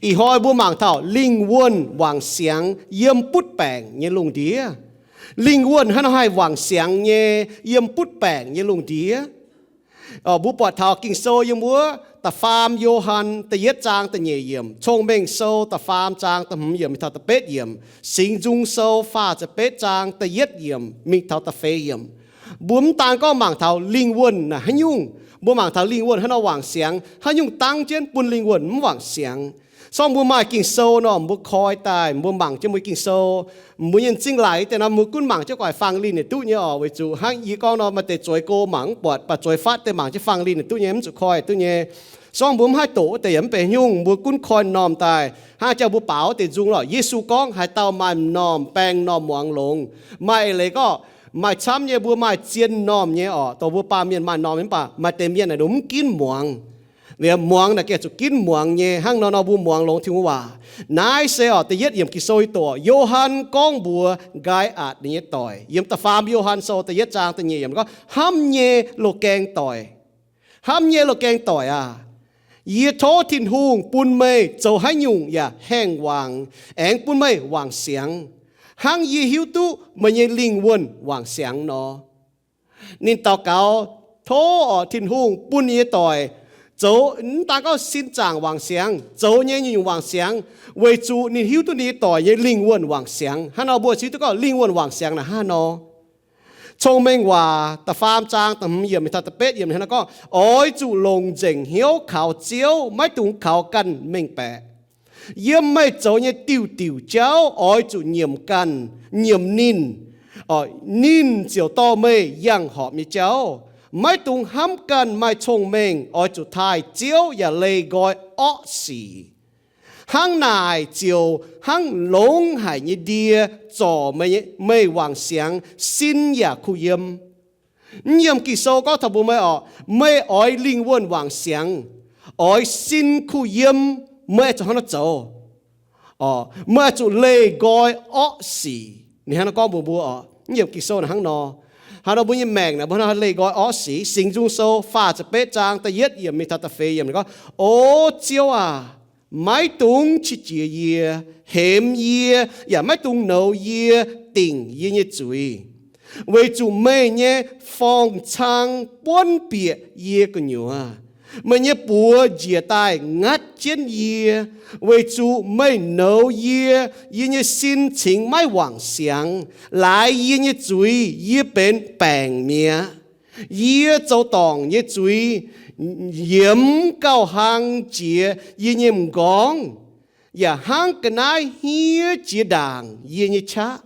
Ih hnoi mbuo mangc taux lingh wuonh wangc siangx yiem butv baengc nyei lungh ndiev. Lingh wuonh hnangv nor haih wangc siangx nyei yiem butv baengc nyei lungh ndiev. Mbuo buatc taux Ging-Sou yiem wuov da'faam Yo^han da'yietv zaang da'nyeic yiemc, Cong-Mengh Sou da'faam zaang da'hmz yiemc mingh taux da'betv yiemc, Singx Nzung Sou faah ziepc betv zaang da'yietv yiemc mingh taux da'feix yiemc. Mbuo mv daan gorngv mangc taux lingh wuonh naaic haaix nyungc, mbuo mangc taux lingh wuonh hnangv nor wangc siangx, haaix nyungc dangv jienv bun lingh wuonh mv wangc siangx. Sorng mbuo maaih Ging-Sou nor, mbuo koi daaih, mbuo mangc jienv mbuo Ging-Sou, mbuo nyei m'zing laic deix nor, mbuo gunv mangc jienv guaix fang linh naaic duqv nyei orqc. Weic zuqc hnangv yie gorngv nor, maaih deix zueiz go mangc mv buatc, baac zueiz fatv deix mangc jienv fang linh naaic duqv nyei, mv zuqc koi duqv nyei. Sorng mbuo mv haih doqc wuov deix yaac mv benx haaix nyungc, mbuo gunv koi m'normh daaih. Hnangv jauv mbuo baaux wuov deix nzung lorqc, Yesu gorngv haaix dauh maaih m'normh baeng m'normh muangx longx. Maaih eix leiz gorngv maaih camv nyei, mbuo maaih zien m'normh nyei orqc, dongh mbuo baamh mienh maaih m'normh nyei, mv baac maaih deix mienh naaic mv ginv muangx. Liuz muangx naaic gengh zuqc ginv muangx nyei. Hnangv nor nor mbuo muangx longx Tin-Hungh waac. Naaiv se orqc da'yietv yiemc Ging-Sou yie doqc, Yo^han gorngv mbuox Nqaai^atc ninh nyei doic. Yiem da'faam Yo^han Sou da'yietv zaang da'nyeic yiemc gorngv, hnamv nyei loz-gaeng doic, hnamv nyei loz-gaeng doic aah! Yie tov Tin-Hungh bun meih zoux haaix nyungc yaac haengh wangc, aengx bun meih wangc siangx, hnangv yie hiuv duqv meih nyei lingh wuonh wangc siangx nor. Ninh daux gaux tov orqc Tin-Hungh bun ninh nyei doic zoux, mv daan gorngv sin zaangc wangc siangx, zoux nyei nyungc-nyungc wangc siangx, weic zuqc ninh hiuv duqv ninh nyei doic nyei lingh wuonh wangc siangx. Hnangv nor mbuo ziouc hiuv duqv gorngv lingh wuonh wangc siangx naaic hnangv nor. Cong-Mengh Waac da'faam zaang da'hmz yiemc mingh taux da'betv yiemc hnangv nor gorngv, Oix zuqc longc nzengc hnyouv kaux Ziouv, maiv dungx kaux ganh mengh baeqc. Yiem meih zoux nyei diuh diuc jauv oix zuqc nyiemc ganh, nyiemc ninh, ninh ziouc dorh meih yangh horpc nyei jauv. Maiv dungx hnamv ganh maaih cong-mengh, oix zuqc taaih Ziouv yaac leih nqoi orqv sic. Hnangv naaic ziouc hnangv longx haic nyei ndie zorc meih wangc siangx, sin yaac kuh yiem. Mv yiem Ging-Sou gorngv taux mbuox meih orqc, meih oix lingh wuonh wangc siangx, oix sin kuh yiem, meih oix zuqc hnangv nor zoux. Meih oix zuqc leih nqoi orqv sic. Ninh hnangv nor gorngv mbuox mbuo orqc, mv yiem Ging-Sou naaic hnangv nor. Hnangv nor mbuo nyei maengc naaic mbuo hnangv nor leih nqoi orqv sic. Singx Nzung Sou faah ziepc betv zaang da'yietv yiemc mingh taux da'feix yiemc gorngv, O Ziouv aac, maiv dungx qiex jiez yie, hemx yie, yaac maiv dungx nouz yie, dingc yie nyei zuiz. Weic zuqc meih nyei forng-cang buonv bieqc yie gu'nyuoz. Meih nyei buoz njiec daaih ngatv jienv yie, weic zuqc meih nouz yie, yie nyei sin cingx maiv wangc siangx. Laaix yie nyei zuiz yie benx baengc mi'aqv. Yie zoux dorngc nyei zuiz yiemx gauh hlang jiex yie nyei m'nqorngv, yaac hnangv ga'naaiv hniev jiex ndaangc yie nyei qaqv.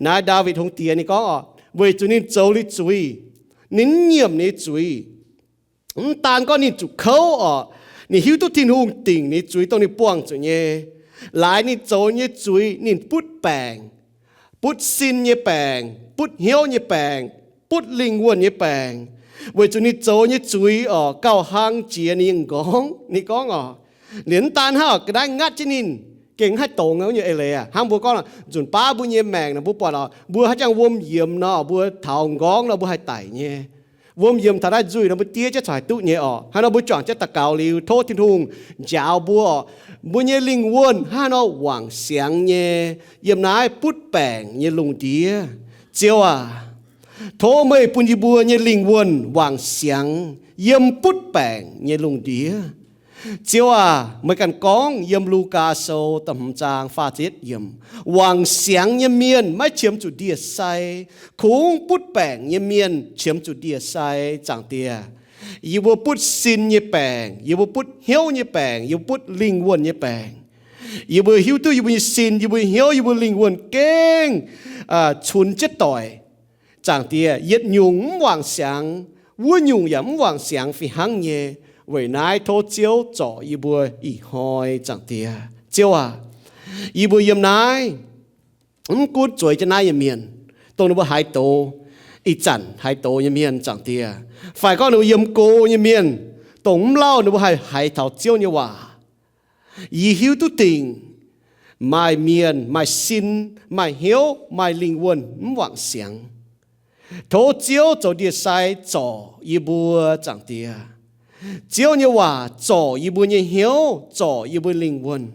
Naaiv Ndaawitv Hungh Diex ninh gorngv orqc, weic zuqc ninh zoux liuz zuiz, ninh mv nyiemc ninh nyei zuiz. Mv daan gorngv ninh zuqc kouv orqc, ninh hiuv duqv Tin-Hungh dingc ninh nyei zuiz dongh ninh buangh zuqc nyei. Laaix ninh zoux nyei zuiz ninh butv baengc, butv sin nyei baengc, butv hnyouv nyei baengc, butv lingh wuonh nyei baengc. Weic zuqc ninh zoux nyei zuiz orqc gauh hlang jiex ninh nyei m'nqorngv. Ninh gorngv orqc, liemh mv daan hnangv orqc, ga'naaiv ngatv jienv ninh, gengh haih dongz wuov nyei eix leiz aac. Hnangv mbuo gorngv nor, nzunc baav mbuo nyei maengc nor mbuo buatc orqc, mbuo haaix jangx wuom yiemx nor, mbuo taux m'nqorngv nor mbuo haih daic nyei. Wuom yiemx taux naaiv nzuih nor mbuo diev jienv caux haih duqv nyei orqc. Hnangv nor mbuo juangc jienv daux gaux liuz tov Tin-Hungh njaaux mbuo orqc, mbuo nyei lingh wuonh hnangv nor wangc siangx nyei yiem naaiv butv baengc nyei lungh ndiev. Ziouv aac, tov meih bun yie mbuo nyei lingh wuonh wangc siangx yiem butv baengc nyei lungh ndiev. Ziouv aac, meih ganh gorngv yiem Lugaa Sou da'hmz zaang faah ziepc yietv yiemc, wangc siangx nyei mienh maiv qiemx zuqc ndie-sai, kungx butv baengc nyei mienh qiemx zuqc ndie-sai. Zaangc Diex, yie mbuo butv sin nyei baengc, yie mbuo butv hnyouv nyei baengc, yie mbuo butv lingh wuonh nyei baengc. Yie mbuo hiuv duqv yie mbuo nyei sin, yie mbuo hnyouv, yie mbuo lingh wuonh gengh cunx jienv doic. Zaangc Diex, yietc nyungc mv wangc siangx, wuov nyungc yaac mv wangc siangx fih hnangv nyei. Weic naaiv tov Ziouv zorc yie mbuo ih hnoi. Zaangc Diex, Ziouv aac, yie mbuo yiem naaiv mv gunv zueiz jienv naaiv nyei mienh, dongh ninh mbuo haiz doz, ih zanc haiz doz nyei mienh, Zaangc Diex, fai gorngv ninh mbuo yiem go nyei mienh, dongh mv lauh ninh mbuo haih haiz taux Ziouv nyei waac. Yie hiuv duqv dingc maaih mienh, maaih sin, maaih hnyouv, maaih lingh wuonh mv wangc siangx. Tov Ziouv zoux ndie-sai zorc yie mbuo, Zaangc Diex. Ziouv nyei waac zorc yie mbuo nyei hnyouv, zorc yie mbuo lingh wuonh.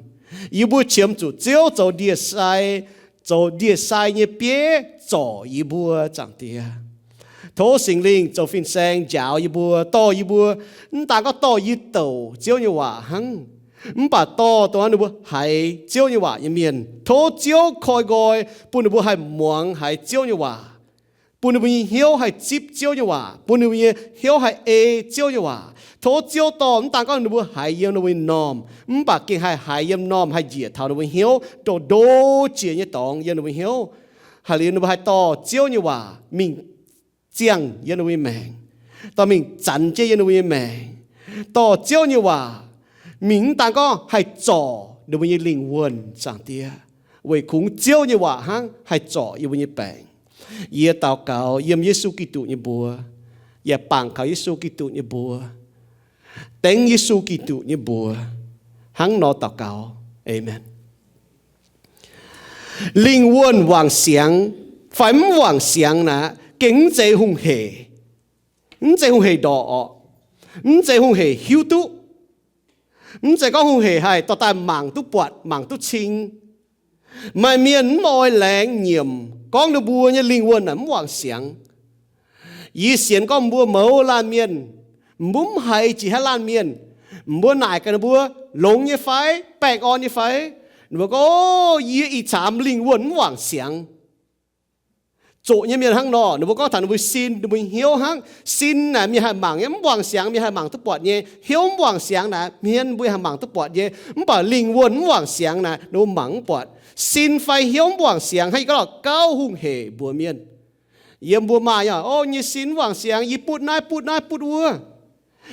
Yie mbuo qiemx zuqc Ziouv zoux ndie-sai, zoux ndie-sai nyei bieiv zorc yie mbuo, Zaangc Diex. Tov Singx Lingh zoux fin-saeng njaaux yie mbuo, dorh yie mbuo, mv daan gorngv dorh yie douc Ziouv nyei waac hnangv, mv baac dorh dongh ninh mbuo haiz Ziouv nyei waac nyei mienh. Tov Ziouv koi nqoi bun ninh mbuo haih muangx haiz Ziouv nyei waac, bun ninh mbuo nyei hnyouv haih zipv Ziouv nyei waac, bun ninh mbuo nyei hnyouv haih ei Ziouv nyei waac. Tov Ziouv dorh mv daan gorngv ninh mbuo haiz yiem ninh mbuo nyei m'normh, mv baac gengh haih haiz yiem m'normh haih njiec taux ninh mbuo hnyouv, ndongc ndo jiex nyei dorngx yiem ninh mbuo hnyouv. Haiz liuz ninh mbuo haih dorh Ziouv nyei waac mingh ziangh yiem ninh mbuo nyei maengc, dorh mingh zanx jienv yiem ninh mbuo nyei maengc, dorh Ziouv nyei waac mingh mv daan gorngv haih zorc ninh mbuo nyei lingh wuonh, Zaangc Diex, weic kungx Ziouv nyei waac hnangv haih zorc yie mbuo nyei baengc. Yie daux gaux yiem Yesu Giduc nyei mbuox, yaac bangc kaux Yesu Giduc nyei mbuox, dengv Yesu Giduc nyei mbuox hnangv nor daux gaux. Aamen. Lingh wuonh wangc siangx fai mv wangc siangx naaic, gengh mv zeiz hungh hec, mv zeiz hungh hec ndorqc orqc, mv zeiz hungh hec hiuv duqv, mv zeiz gorngv hungh hec haih dorh daaih mangc duqv buatc, mangc duqv cing. Maaih mienh mv oix laengz nyiemc gorngv ninh mbuo nyei lingh wuonh naaic mv wangc siangx. Yie sienx gorngv mbuo mouz laanh mienh, mbuo mv haiz jiex haaix laanh mienh, mbuo naaic gaax ninh mbuo, longx nyei fai, baengh orn nyei fai? Ninh mbuo gorngv, o, yie ih zanc lingh wuonh mv wangc siangx. Zoqc nyei mienh hnangv nor, ninh mbuo gorngv taux ninh mbuo sin, ninh mbuo hnyouv hnangv. Sin naaic mienh haih mangc nyei, mv wangc siangx mienh haih mangc duqv buatc nyei. Hnyouv mv wangc siangx naaic hmien mbuo haih mangc duqv buatc nyei, mv baac lingh wuonh mv wangc siangx naaic ninh mbuo mangc mv buatc. Sin fai hnyouv mv wangc siangx hnangv yie gorngv gauh hungh hec mbuox mienh. Yiem mbuo maaih nyei, o, nyei sin mv wangc siangx, yie butv naaiv butv naaiv butv wuov.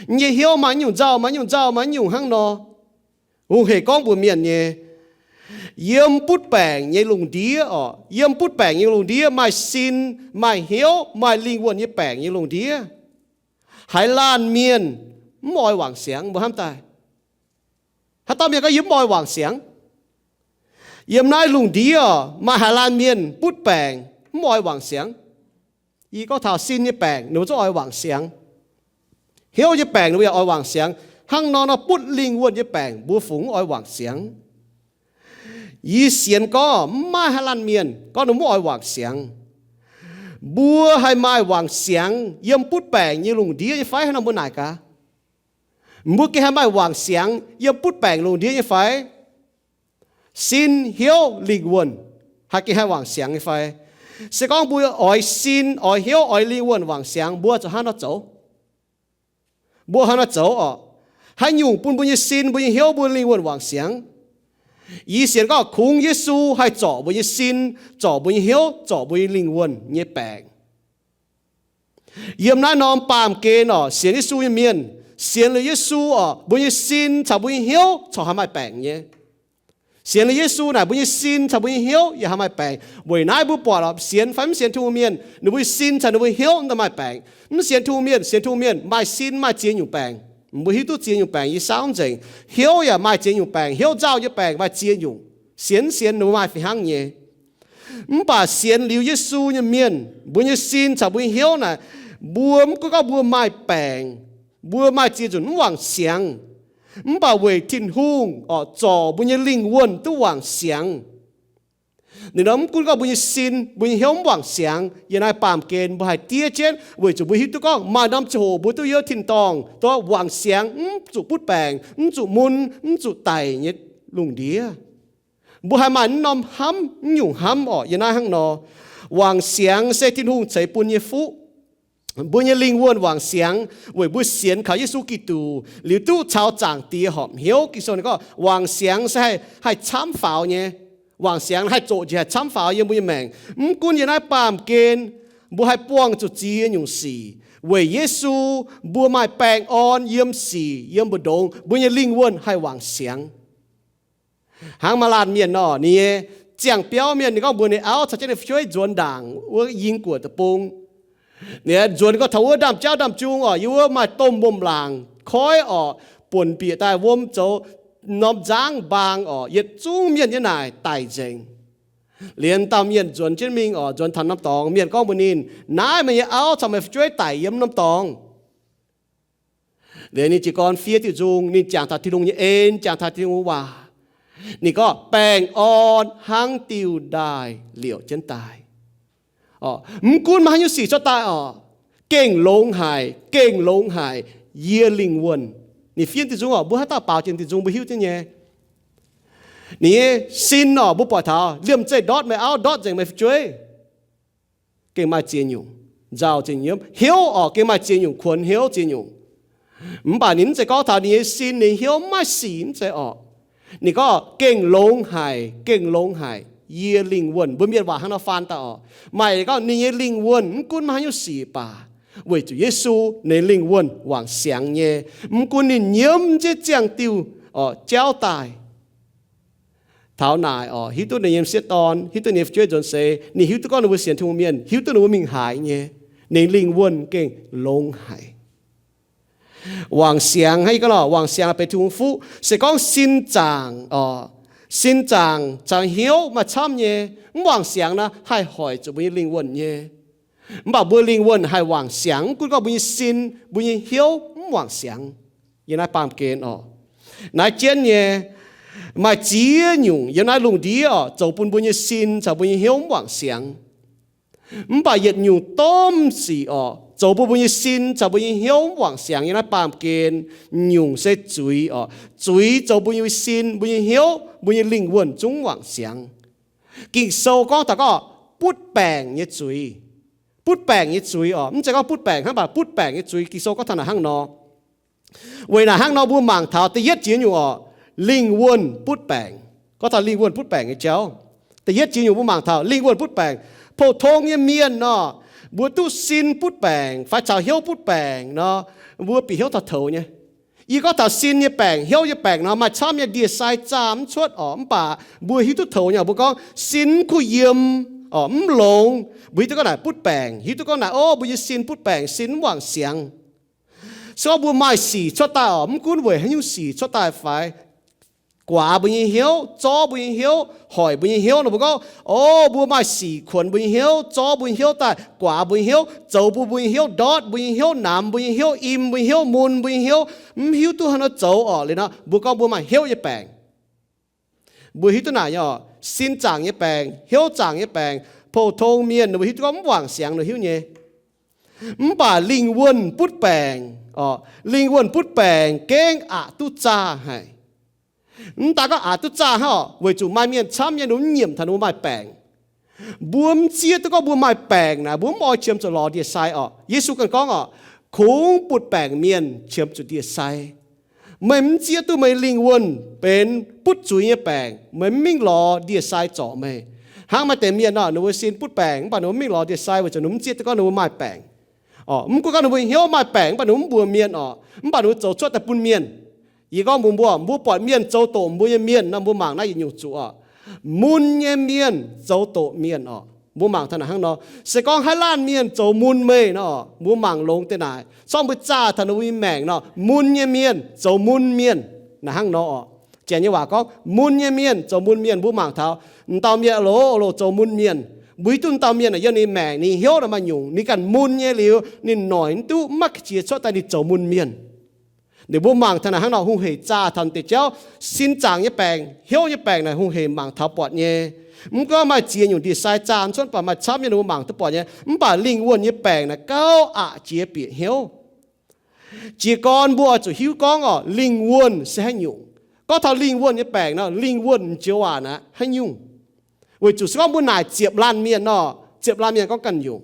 Nyei hnyouv maaih nyungc nzauh, maaih nyungc nzauh, maaih nyungc hnangv nor. Hungh hec gorngv mbuox mienh nyei, yiem butv baengc nyei lungh ndiev orqc, yiem butv baengc nyei lungh ndiev maaih sin, maaih hnyouv, maaih lingh wuonh nyei baengc nyei lungh ndiev, haaix laanh mienh mv oix wangc siangx? Mbuo hnamv daaih, haaix dauh mienh gorngv yie mv oix wangc siangx? Yiem naaiv lungh ndiev orqc, maaih haaix laanh mienh butv baengc mv oix wangc siangx? Yie gorngv taux sin nyei baengc ninh mbuo zungv oix wangc siangx. Hnyouv nyei baengc ninh mbuo yaac oix wangc siangx. Hnangv nor nor butv lingh wuonh nyei baengc mbuo fungc mv oix wangc siangx. Yie sienx gorngv mv maaih haaix laanh mienh gorngv ninh mv oix wangc siangx. Mbuo haih maaih wangc siangx yiem butv baengc nyei lungh ndiev nyei fai? Hnangv nor mbuo naaic gaax, mbuo gengh haih maaih wangc siangx yiem butv baengc lungh ndiev nyei fai? Sin, hnyouv, lingh wuonh, haih gengh haih wangc siangx nyei fai? Se gorngv mbuo oix sin, oix hnyouv, oix lingh wuonh wangc siangx, mbuo zuqc hnangv nor zoux. Mbuo hnangv nor zoux orqc, haaix nyungc bun mbuo nyei sin, mbuo nyei hnyouv, mbuo lingh wuonh wangc siangx? Yie sienx gorngv kungx Yesu haih zorc mbuo nyei sin, zorc mbuo nyei hnyouv, zorc mbuo nyei lingh wuonh nyei baengc. Yiem naaiv norm baamh gen orqc, sienx Yesu nyei mienh, sienx liuz Yesu orqc, mbuo nyei sin caux mbuo nyei hnyouv corc haih maaih baengc nyei. Sienx liuz Yesu naaic, mbuo nyei sin caux mbuo nyei hnyouv yaac haih maaih baengc. Weic naaiv mbuo buatc orqc, sienx fai mv sienx Tin-Hungh mienh, ninh mbuo nyei sin caux ninh mbuo hnyouv mv daaih maaih baengc. Mv sienx Tin-Hungh mienh, sienx Tin-Hungh mienh maaih sin maaih ziex nyungc baengc. Mbuo hiuv duqv ziex nyungc baengc yie saauv nzengc. Hnyouv yaac maaih ziex nyungc baengc, hnyouv nzauh nyei baengc maaih ziex nyungc. Sienx, sienx ninh mbuo maaih fih hnangv nyei. Mv baac sienx liuz Yesu nyei mienh, mbuo nyei sin caux mbuo nyei hnyouv naaic, mbuo mv gunv gorngv mbuo maaih baengc, mbuo maaih ziex nzunc mv wangc siangx, mv baac weic Tin-Hungh orqc, zorc mbuo nyei lingh wuonh duqv wangc siangx. Ninh nor mv gunv gorngv mbuo nyei sin, mbuo nyei hnyouv mv wangc siangx, yiem naaiv baamh gen mbuo haih diev jienv, weic zuqc mbuo hiuv duqv gorngv maaih norm ziangh hoc mbuo duqv yiem tin-dorngh, duqv wangc siangx, mv zuqc butv baengc, mv zuqc mun, mv zuqc daic nyei lungh ndiev. Mbuo haih maaih mv norm hnamv, mv nyungc hnamv orqc, yiem naaiv hnangv nor. Wangc siangx se Tin-Hungh ceix bun nyei fuqv. Mbuo nyei lingh wuonh wangc siangx weic mbuo sienx kaux Yesu Giduc liuz duqv caux Zaangc Diex horpc hnyouv. Ging-Sou ninh gorngv wangc siangx se haih, haih camv faaux nyei. Wangc siangx haih zoqc njiec haih camv faaux yiem mbuo nyei maengc. Mv gunv yiem naaiv baamh gen mbuo haih buangh zuqc ziex nyungc sic, weic Yesu mbuo maaih baengh orn yiem sic, yiem mbu'ndongx, mbuo nyei lingh wuonh haih wangc siangx. Hnangv maaih laanh mienh nor, ninh nyei ziangh biauv mienh, ninh gorngv mbuox ninh auv caux jienv ninh fu'jueiv nzuonx ndaangc wuov Yingguoqv deic-bung. Ninh nzuonx gorngv taux wuov ndaamv-jauv ndaamv-jung orqc, yiem wuov maaih domh wuom-laangc koiv orqc, buonc bieqc daaih wuom zoux norm nzangv mbaang orqc, yietc zungv mienh nyei naaic daic nzengc. Liemh dauh mienh nzuonx jienv mingh orqc, nzuonx taux norm dorngx, mienh gorngv mbuox ninh, naaiv meih nyei auv caux meih fu'jueiv daic yiem norm dorngx. Liuz ninh jiez gorn fiev diuh nzung, ninh jangx taux Tin-Hungh nyei en, jangx taux Tin-Hungh waac. Ninh gorngv, baengh orn hnangv diuh ndaaih liouc jienv daaih. Mv gunv maaih haaix nyungc sic cuotv daaih orqc, gengh longx haic, gengh longx haic, yie lingh wuonh. Ninh fiev diuh nzung orqc, mbuo haaix dauh baaux jiex diuh nzung mbuo hiuv duqv nyei. Ninh nyei sin orqc, mbuo buatc taux liemh zeih ndortv meih auv, ndortv nzengc meih fu'jueiv. Gengh maaih ziex nyungc, nzauh ziex nyungc, hnyouv orqc, gengh maaih ziex nyungc, kuonx hnyouv ziex nyungc. Mv baac ninh mv zeiz gorngv taux ninh nyei sin, ninh hnyouv mv maaih sic mv zeiz orqc. Ninh gorngv gengh longx haic, gengh longx haic, yie lingh wuonh. Mbuo mienh waac hnangv nor faan daaih orqc. Maaih gorngv ninh nyei lingh wuonh mv gunv maaih haaix nyungc sic baac, weic zuqc Yesu ninh lingh wuonh wangc siangx nyei. Mv gunv ninh nyiemv jienv ziangh diuh orqc jauv daaih, taux naaic orqc, hiuv duqv ninh nyei m'sieqv dorn, hiuv duqv ninh nyei fu'jueiv nzuonx seix, ninh hiuv duqv gorngv ninh mbuo sienx Tin-Hungh mienh, hiuv duqv ninh mbuo mingh haaix nyei. Ninh lingh wuonh gengh longx haic. Wangc siangx hnangv yie gorngv lorqc, wangc siangx benx Tin-Hungh fuqv. Se gorngv sin zaangc orqc, sin zaangc caux hnyouv maaih camv nyei, mv wangc siangx nor haih hoic zuqc mbuo nyei lingh wuonh nyei. Mv baac mbuo lingh wuonh haih wangc siangx mv gunv gorngv mbuo nyei sin, mbuo nyei hnyouv mv wangc siangx. Yiem naaiv baamh gen orqc, naaiv jienv nyei, maaih ziex nyungc yiem naaiv lungh ndiev orqc, zoux bun mbuo nyei sin caux mbuo nyei hnyouv mv wangc siangx. Mv baac yietc nyungc domh sic orqc, zoux bun mbuo nyei sin caux mbuo nyei hnyouv mv wangc siangx yiem naaiv baamh gen, nyungc se zuiz orqc. Zuiz zoux mbuo nyei sin, mbuo nyei hnyouv, mbuo nyei lingh wuonh zungv mv wangc siangx. Ging-Sou gorngv taux gorngv butv baengc nyei zuiz. Butv baengc nyei zuiz orqc, mv zeiz gorngv butv baengc hnangv, mv baac butv baengc nyei zuiz. Ging-Sou gorngv taux naaic hnangv nor. Weic naaic hnangv nor mbuo mangc taux da'yietv jiex nyungc orqc, lingh wuonh butv baengc. Gorngv taux lingh wuonh butv baengc nyei jauv, da'yietv jiex nyungc mbuo mangc taux lingh wuonh butv baengc. Pou-tong nyei mienh nor, mbuo duqv sin butv baengc fai caux hnyouv butv baengc nor, mbuo bieqc hnyouv taux toux nyei. Yie gorngv taux sin nyei baengc, hnyouv nyei baengc nor, maaih camv nyei ndie-sai zaah mv cuotv orqc, mv baac mbuo hiuv duqv toux nyei. Mbuo gorngv sin mv kuh yiem orqc, mv longx, mbuo hiuv duqv gorngv naaic butv baengc, hiuv duqv gorngv naaic, o, mbuo nyei sin butv baengc, sin mv wangc siangx. Se gorngv mbuo maaih sic cuotv daaih orqc, mv gunv weic haaix nyungc sic cuotv daaih fai, guaax mbuo nyei hnyouv, zorv mbuo nyei hnyouv, hoic mbuo nyei hnyouv nor, mbuo gorngv, o, mbuo maaih sic kuonx mbuo nyei hnyouv, zorv mbuo nyei hnyouv daaih, guaax mbuo nyei hnyouv, zoux bun mbuo nyei hnyouv ndortv, mbuo nyei hnyouv namx, mbuo nyei hnyouv im, mbuo nyei hnyouv mun, mbuo nyei hnyouv mv hiuv duqv haaix nor zoux orqc. Liuz nor mbuo gorngv mbuo maaih hnyouv nyei baengc. Mbuo hiuv duqv naaic nyei orqc, sin zaangc nyei baengc, hnyouv zaangc nyei baengc, pou-tong mienh ninh mbuo hiuv duqv gorngv mv wangc siangx nor hiuv nyei. Mv baac lingh wuonh butv baengc orqc, lingh wuonh butv baengc gengh aqc duqv zaah haic. Mv daaih gorngv aqc duqv zaah hnangv orqc, weic zuqc maaih mienh camv nyei ninh mv nyiemc taux ninh mbuo maaih baengc. Mbuo mv zieqv duqv gorngv mbuo maaih baengc naaic, mbuo mv oix qiemx zuqc lorz ndie-sai orqc. Yesu ganh gorngv orqc, kungx butv baengc mienh qiemx zuqc ndie-sai. Meih mv zieqv duqv meih lingh wuonh benx butv zuiz nyei baengc, meih mv mingh lorz ndie-sai zorc meih. Hnangv maaih deix mienh nor, ninh mbuo sin butv baengc mv baac ninh mbuo mv mingh lorz ndie-sai weic zuqc ninh mv zieqv duqv gorngv ninh mbuo maaih baengc. Orqc, mv gunv gorngv ninh mbuo hnyouv maaih baengc mv baac ninh mbuo mv mbuox mienh orqc, mv baac ninh mbuo zoux cuotv daaih bun mienh. Yie gorngv mbuox mbuo, mbuo buatc mienh zoux doqc mbuo nyei mienh nor, mbuo mangc naaiv yietc nyungc zuqc orqc, mun nyei mienh zoux doqc mienh orqc. Mbuo mangc taux naaic hnangv nor, se gorngv haaix laanh mienh zoux mun meih nor, mbuo mangc longx deix naaic, corc mbuo zaah taux ninh mbuo nyei maengc nor, mun nyei mienh zoux mun mienh. Naaic hnangv nor orqc, Janx nyei waac gorngv mun nyei mienh zoux mun mienh. Mbuo mangc taux m'dauh mienh loz loz zoux mun mienh, mbuo hiuv duqv m'dauh mienh yiem ninh maengc, ninh hnyouv naaic maaih nyungc, ninh ganh mun nyei liuz, ninh noic mv duqv, mv maaih ga'qiex cuotv daaih ninh zoux mun mienh. Ninh mbuo mangc taux naaic hnangv nor hungh heic zaah taux deix jauv, sin zaangc nyei baengc, hnyouv nyei baengc naaic hungh heic mangc taux buatc nyei. Mv gorngv maaih ziex nyungc ndie-sai zaah cuotv, mv baac maaih camv nyei ninh mbuo mangc duqv buatc nyei. Mv baac lingh wuonh nyei baengc naaic gauh aqc jiex bieqc hnyouv. Jiez gorn mbuo oix zuqc hiuv gorngv orqc, lingh wuonh se haaix nyungc. Gorngv taux lingh wuonh nyei baengc nor, lingh wuonh m'njoux waac naaic haaix nyungc. Weic zuqc se gorngv mbuo naaic ziepc laanh mienh nor, ziepc laanh mienh gorngv ganh nyungc.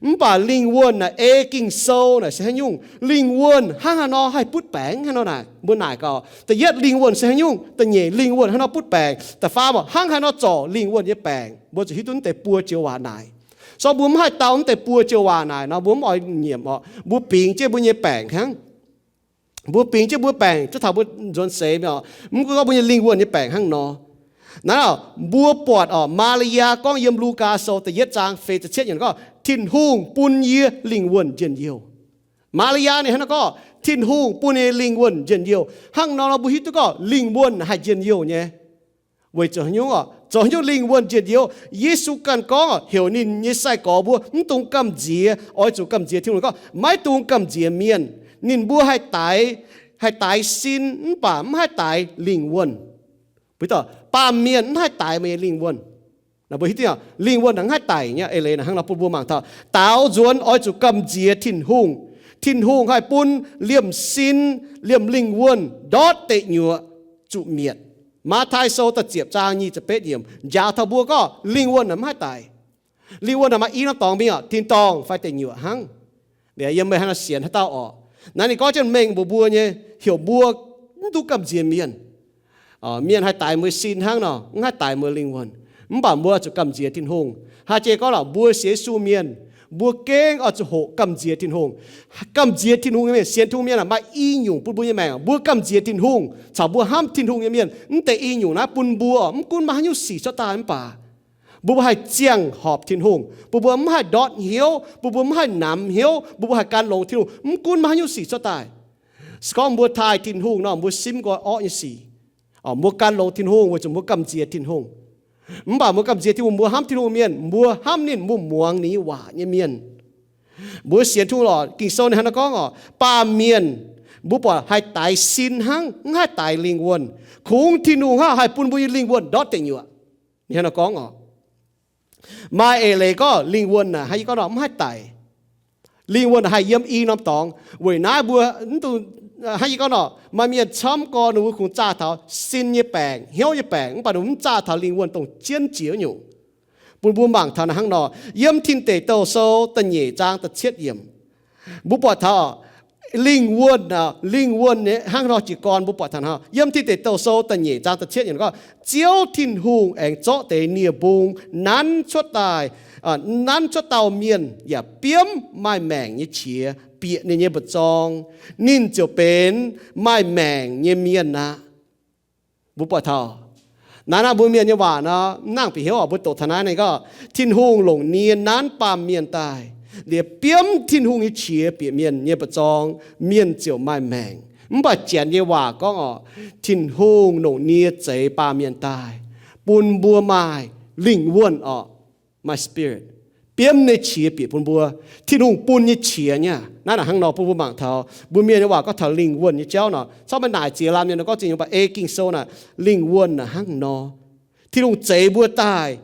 Mv baac lingh wuonh naaic ei Ging-Sou naaic se haaix nyungc. Lingh wuonh hnangv haaix nor haih butv baengc hnangv nor naaic, mbuo naaic gaax. Da'yietv lingh wuonh se haaix nyungc, da'nyeic lingh wuonh hnangv nor butv baengc, da'faam hnangv haaix nor zorc lingh wuonh nyei baengc. Mbuo zuqc hiuv duqv deix buo joux waac naaic. So mbuo mv haih dau mv deix buo joux waac naaic nor, mbuo mv oix nyiemc orqc. Mbuo bingx jienv mbuo nyei baengc hnangv. Mbuo bingx jienv mbuo baengc zuov taux mbuo nzuonx seix mi'aqv. Mv gunv gorngv mbuo nyei lingh wuonh nyei baengc hnangv nor. Naaiv mbuo buatc orqc, Maa^li^yaa gorngv yiem Lugaa Sou da'yietv zaang feix ziepc cietv yiemc gorngv, Tin-Hungh bun yie lingh wuonh njien-youh. Maa^li^yaa ninh hnangv nor gorngv, Tin-Hungh bun yie lingh wuonh njien-youh. Hnangv nor nor mbuo hiuv duqv gorngv lingh wuonh haih njien-youh nyei. Weic zuqc haaix nyungc orqc? Zoux haaix nyungc lingh wuonh njien-youh? Yesu ganh gorngv orqc, heuc ninh nyei sai-gorx mbuo mv dungx gamh nziex, oix zuqc gamh nziex Tin-Hungh. Gorngv maiv dungx gamh nziex mienh. Ninh mbuo haih daix, haih daix sin mv baac mv haih daix lingh wuonh. Mbuo, baamh mienh mv haih daix meih nyei lingh wuonh. Mbuo hiuv duqv lingh wuonh mv haih daic nyei. Eix leiz naaiv hnangv nor bun mbuo mangc taux daaux nzuonx oix zuqc gamh nziex Tin-Hungh. Tin-Hungh haih bun liemh sin, liemh lingh wuonh ndortv deic nyuoqc zuqc mietc. Matv^taai Sou da'ziepc zaang nyic ziepc betv yiemc njaaux taux mbuo gorngv lingh wuonh mv haih daic. Lingh wuonh maaih i norm dorngx mingh oc, tin-dorngh fai deic nyuoqc hnangv. Yiem meih hnangv nor sienx haaix dauh orqc. Naaiv ninh gorngv jienv mengh mbuox mbuo nyei, heuc mbuo mv duqv gamh nziex mienh. Mienh haih daix mbuo sin hnangv nor, mv haih daix mbuo lingh wuonh. Mv baac mbuo zuqc gamh nziex Tin-Hungh. Haaix jiex gorngv lorqc, mbuo sienx Yesu mienh, mbuo gengh oix zuqc hoqc gamh nziex Tin-Hungh. Gamh nziex Tin-Hungh nyei mienh, sienx Tin-Hungh mienh maaih i nyungc bun mbuo nyei maengc. Mbuo gamh nziex Tin-Hungh caux mbuo hnamv Tin-Hungh nyei mienh, mv deix i nyungc naaiv bun mbuo mv gunv maaih haaix nyungc sic cuotv daaih mv baac mbuo, mbuo haih ziangh horpc Tin-Hungh, bun mbuo mv haih ndortv hnyouv, bun mbuo mv haih namx hnyouv, bun mbuo haih gan longx Tin-Hungh mv gunv maaih haaix nyungc sic cuotv daaih. Se gorngv mbuo taaih Tin-Hungh nor, mbuo simv nqoi orqv nyei sic. Mbuo gan longx Tin-Hungh weic zuqc mbuo gamh nziex Tin-Hungh. Mv baac mbuo gamh nziex Tin-Hungh, mbuo hnamv Tin-Hungh mienh, mbuo hnamv ninh, mbuo muangx ninh nyei waac nyei mienh. Mbuo sienx Tin-Hungh lorqc, Ging-Sou ninh hnangv naaiv gorngv oc, baamh mienh mbuo buatc haih daix sin hnangv, mv haih daix lingh wuonh. Kungx Tin-Hungh hnangv haih bun mbuo nyei lingh wuonh ndortv deic nyuoqc. Ninh hnangv naaiv gorngv oc, maaih eix leiz gorngv lingh wuonh naaic, hnangv yie gorngv nor, mv haih daic. Lingh wuonh haih yiem i norm dorngx. Weic naaiv mbuo, hnangv yie gorngv nor, maaih mienh camv gorx ninh mbuo kungx zaah taux sin nyei baengc, hnyouv nyei baengc, mv baac ninh mbuo mv zaah taux lingh wuonh dongh jienv jiex wuov nyungc. Bun mbuo mangc taux naaiv hnangv nor, yiem Tin Deic Douh Sou da'nyeic zaang da'cietv yiemc, mbuo buatc taux lingh wuonh, lingh wuonh hnangv nor jiez gorn mbuo buatc taux nor, yiem Tin Deic Douh Sou da'nyeic zaang da'cietv yiemc gorngv, Ziouv Tin-Hungh aengx zorqv deix nie-mbung nanv cuotv daaih, nanv cuotv dauh mienh yaac biomv maaih maengc nyei qiex bieqc ninh nyei mba'zorng, ninh ziouc benx maaih maengc nyei mienh aqv. Mbuo buatc taux naaiv, naaiv mbuo mienh nyei waac nor, mv nangc bieqc hnyouv oc. Mbuo doqc taux naaiv ninh gorngv, Tin-Hungh longc nie nanv baamh mienh daaih, liepc biomv Tin-Hungh nyei qiex bieqc mienh nyei mba'zorng, mienh ziouc maaih maengc. Mv baac Janx nyei waac gorngv oc, Tin-Hungh longc nie zeix baamh mienh daaih, bun mbuo maaih lingh wuonh oc, maaih spirit, biomv nyei qiex bieqc bun mbuo. Tin-Hungh bun nyei qiex nyei. Naaiv hnangv nor bun mbuo mangc taux mbuo mienh nyei waac gorngv taux lingh wuonh nyei jauv nor, corc maiv naaic ziex lamh nyei nor gorngv zingh nyei, mv baac ei Ging-Sou naaic, lingh wuonh naaic hnangv nor. Tin-Hungh zeix mbuo daaih,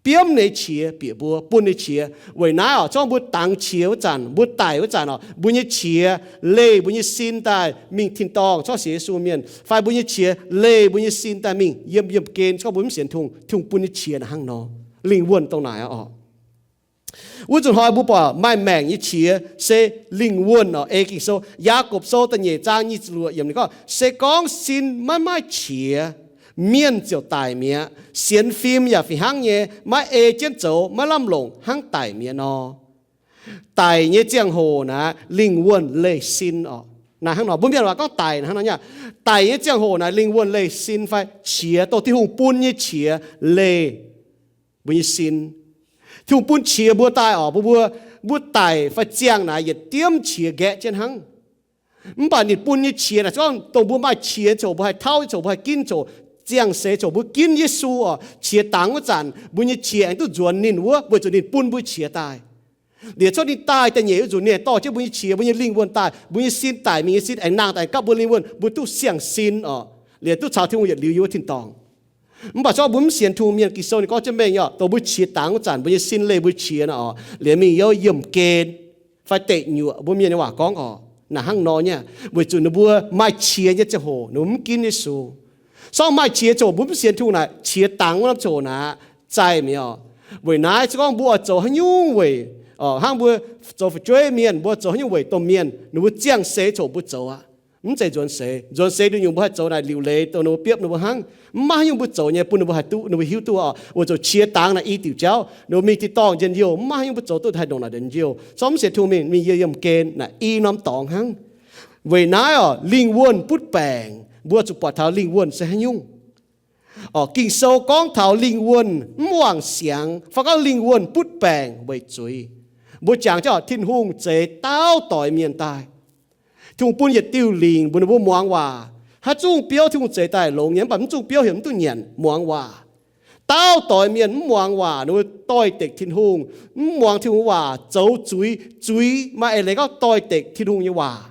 biomv nyei qiex bieqc mbuo, bun nyei qiex. Weic naaiv oc, corc mbuo dangx qiex wuov zanc, mbuo daic wuov zanc oc, mbuo nyei qiex leih mbuo nyei sin daaih mingh tin-dorngh, corc sienx Yesu mienh, fai mbuo nyei qiex leih mbuo nyei sin daaih mingh yiem, yiem gen, corc mbuo mv sienx Tin-Hungh, Tin-Hungh bun nyei qiex naaic hnangv nor. Lingh wuonh dongh naaic oc. Wuov zuqc hnoi mbuo buatc maaih maengc nyei qiex se lingh wuonh oc. Ei Ging-Sou, Yaagorpc Sou da'nyeic zaang nyic ziepc luoqc yiemc ninh gorngv, se gorngv sin maiv maaih qiex, mienh ziouc daic mi'aqv. Sienx fim yaac fih hnangv nyei, maiv ei jienv zoux, maiv lamh longc, hnangv daic mi'aqv nor. Daic nyei ziangh hoc naaic, lingh wuonh leih sin oc. Naaic hnangv nor, mbuo mienh waac gorngv daic naaic hnangv nor nyei. Daic nyei ziangh hoc naaic, lingh wuonh leih sin fai qiex, dongh Tin-Hungh bun nyei qiex leih mbuo nyei sin. Tin-Hungh bun qiex mbuo daaih oc, mbuo, mbuo, mbuo daic fai ziangh naaic yietc diemv qiex nqaeqv jienv hnangv. Mv baac ninh bun nyei qiex naaic, se gorngv dongh mbuo maaih qiex nyei ziangh hoc, mbuo haih tauv nyei ziangh hoc, mbuo haih ginv nyei ziangh hoc, ziangh seix ziangh hoc mbuo ginv Yesu oc, qiex dangx wuov zanc, mbuo nyei qiex aengx duqv nzuonx ninh wuov, weic zuqc ninh bun mbuo qiex daaih. Liuz cuotv ninh daaih da'nyeic wuov nzunc, ninh dorh jienv mbuo nyei qiex, mbuo nyei lingh wuonh daaih, mbuo nyei sin daic mingh, nyei sin aengx nangh daaih gapv mbuo lingh wuonh, mbuo duqv siang-sin oc. Liuz duqv caux Tin-Hungh yietc liuz yiem wuov tin-dorngh. Mv baac se gorngv mbuo mv sienx Tin-Hungh mienh, Ging-Sou ninh gorngv jienv mengh nyei oc, dongh mbuo qiex dangx wuov zanc, mbuo nyei sin leih mbuo qiex naaic oc, liuz mingh youv yiemh gen fai deic nyuoqc, mbuo mienh nyei waac gorngv oc, naaic hnangv nor nyei. Weic zuqc ninh mbuo maaih qiex nyei ziangh hoc ninh mbuo mv ginv Yesu. Se gorngv maaih qiex ziangh hoc mbuo mv sienx Tin-Hungh naaic, qiex dangx wuov norm ziangh hoc naaic, zaih mi'aqv oc. Weic naaiv se gorngv mbuo oix zoux haaix nyungc weic, hnangv mbuo zoux fu'jueiv mienh, mbuo zoux haaix nyungc weic domh mienh, ninh mbuo ziangh seix ziangh hoc mbuo zoux aqv. Mv zeiz nzuonx seix. Nzuonx seix nduqc nyungc mbuo haih zoux naaic liuc leiz dongh ninh mbuo biopv ninh mbuo hnangv. Mv maaih haaix nyungc mbuo zoux nyei bun ninh mbuo haih duqv, ninh mbuo hiuv duqv oc, weic zuqc qiex dangx naaic i diuc jauv, ninh mbuo mingh tin-dorngh njien-youh, mv maaih haaix nyungc mbuo zoux duqv haih ndongc naaic njien-youh. Se gorngv mv sienx Tin-Hungh mingh, mingh yiem, yiem gen naaic i norm dorngx hnangv. Weic naaiv oc, lingh wuonh butv baengc, mbuo zuqc buatc taux lingh wuonh se haaix nyungc. Oc, Ging-Sou gorngv taux lingh wuonh mv wangc siangx, fai gorngv lingh wuonh butv baengc weic zuiz. Mbuo jangx jienv oc, Tin-Hungh zeix dauh doix mienh daaih. Tin-Hungh bun yietc diuh lingc mbuox ninh mbuo muangx waac. Haaix zungv biouv Tin-Hungh zeix daaih longx nyei, mv baac mv zungv biouv heuc mv duqv nyanc muangx waac. Dauh doix mienh mv muangx waac, ninh mbuo doix-dekc Tin-Hungh, mv muangx Tin-Hungh waac, zoux zuiz. Zuiz maaih eix leiz gorngv doix-dekc Tin-Hungh nyei waac.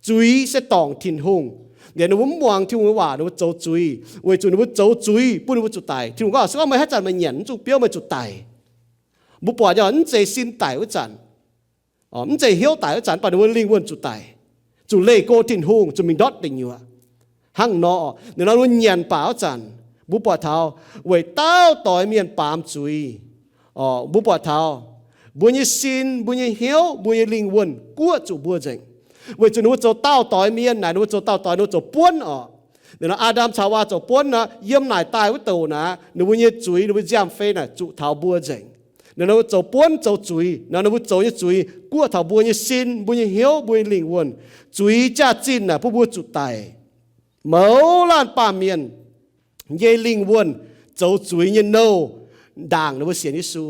Zuiz se dorngc Tin-Hungh. Liuz ninh mbuo mv muangx Tin-Hungh nyei waac, ninh mbuo zoux zuiz, weic zuqc ninh mbuo zoux zuiz bun ninh mbuo zuqc daic. Tin-Hungh gorngv, Se gorngv meih haaix zanc meih nyanc mv zungh biouv, meih zuqc daic. Mbuo buatc nyei mv zeiz sin daic wuov zanc, mv zeiz hnyouv daic wuov zanc, mv baac ninh mbuo lingh wuonh zuqc daic, zuqc leih go Tin-Hungh, zuqc mingh ndortv deic nyuoqc. Hnangv nor, ninh nor mbuo nyanc baac wuov zanc, mbuo buatc taux weic dauh doix mienh baamz zuiz, mbuo buatc taux mbuo nyei sin, mbuo nyei hnyouv, mbuo nyei lingh wuonh guoqv zuqc mbuo nzengc. Weic zuqc ninh mbuo zoux dauh doix mienh naaic, ninh mbuo zoux dauh doix, ninh mbuo zoux buonv orqc. Ninh nor Aa^ndam caux Hawaa zoux buonv nor, yiem naaic daaih wuov douc naaic, ninh mbuo nyei zuiz, ninh mbuo nziaamv-fei naaic zuqc taux mbuo nzengc. Ninh nor mbuo zoux buonv zoux zuiz nor, ninh mbuo zoux nyei zuiz guoqv taux mbuo nyei sin, mbuo nyei hnyouv, mbuo nyei lingh wuonh. Zuiz jaax-zinh naaic bun mbuo zuqc daic. Mouz laanh baamh mienh nyei lingh wuonh zoux zuiz nyei nouh ndaangc ninh mbuo sienx Yesu.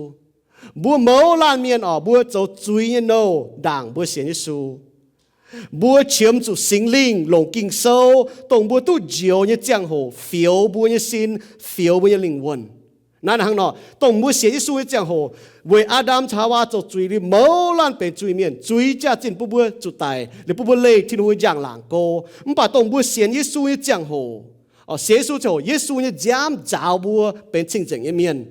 Mbuo mouz laanh mienh orqc, mbuo zoux zuiz nyei nouh ndaangc mbuo sienx Yesu. Mbuo qiemx zuqc Singx Lingh longc Ging-Sou, dongh mbuo duqv njoux nyei ziangh hoc, fioux mbuo nyei sin, fioux mbuo nyei lingh wuonh. Naaiv hnangv nor, dongh mbuo sienx Yesu nyei ziangh hoc, weic Aa^ndam caux Hawaa zoux zuiz liuz mouz laanh benx zuiz-mienh, zuiz jaax-zinh bun mbuo zuqc daic, liuz bun mbuo leih Tin-Hungh nyei njang-laangc go. Mv baac dongh mbuo sienx Yesu nyei ziangh hoc, sienx Yesu ziangh hoc, Yesu nyei nziaamv nzaaux mbuo benx cing-nzengc nyei mienh.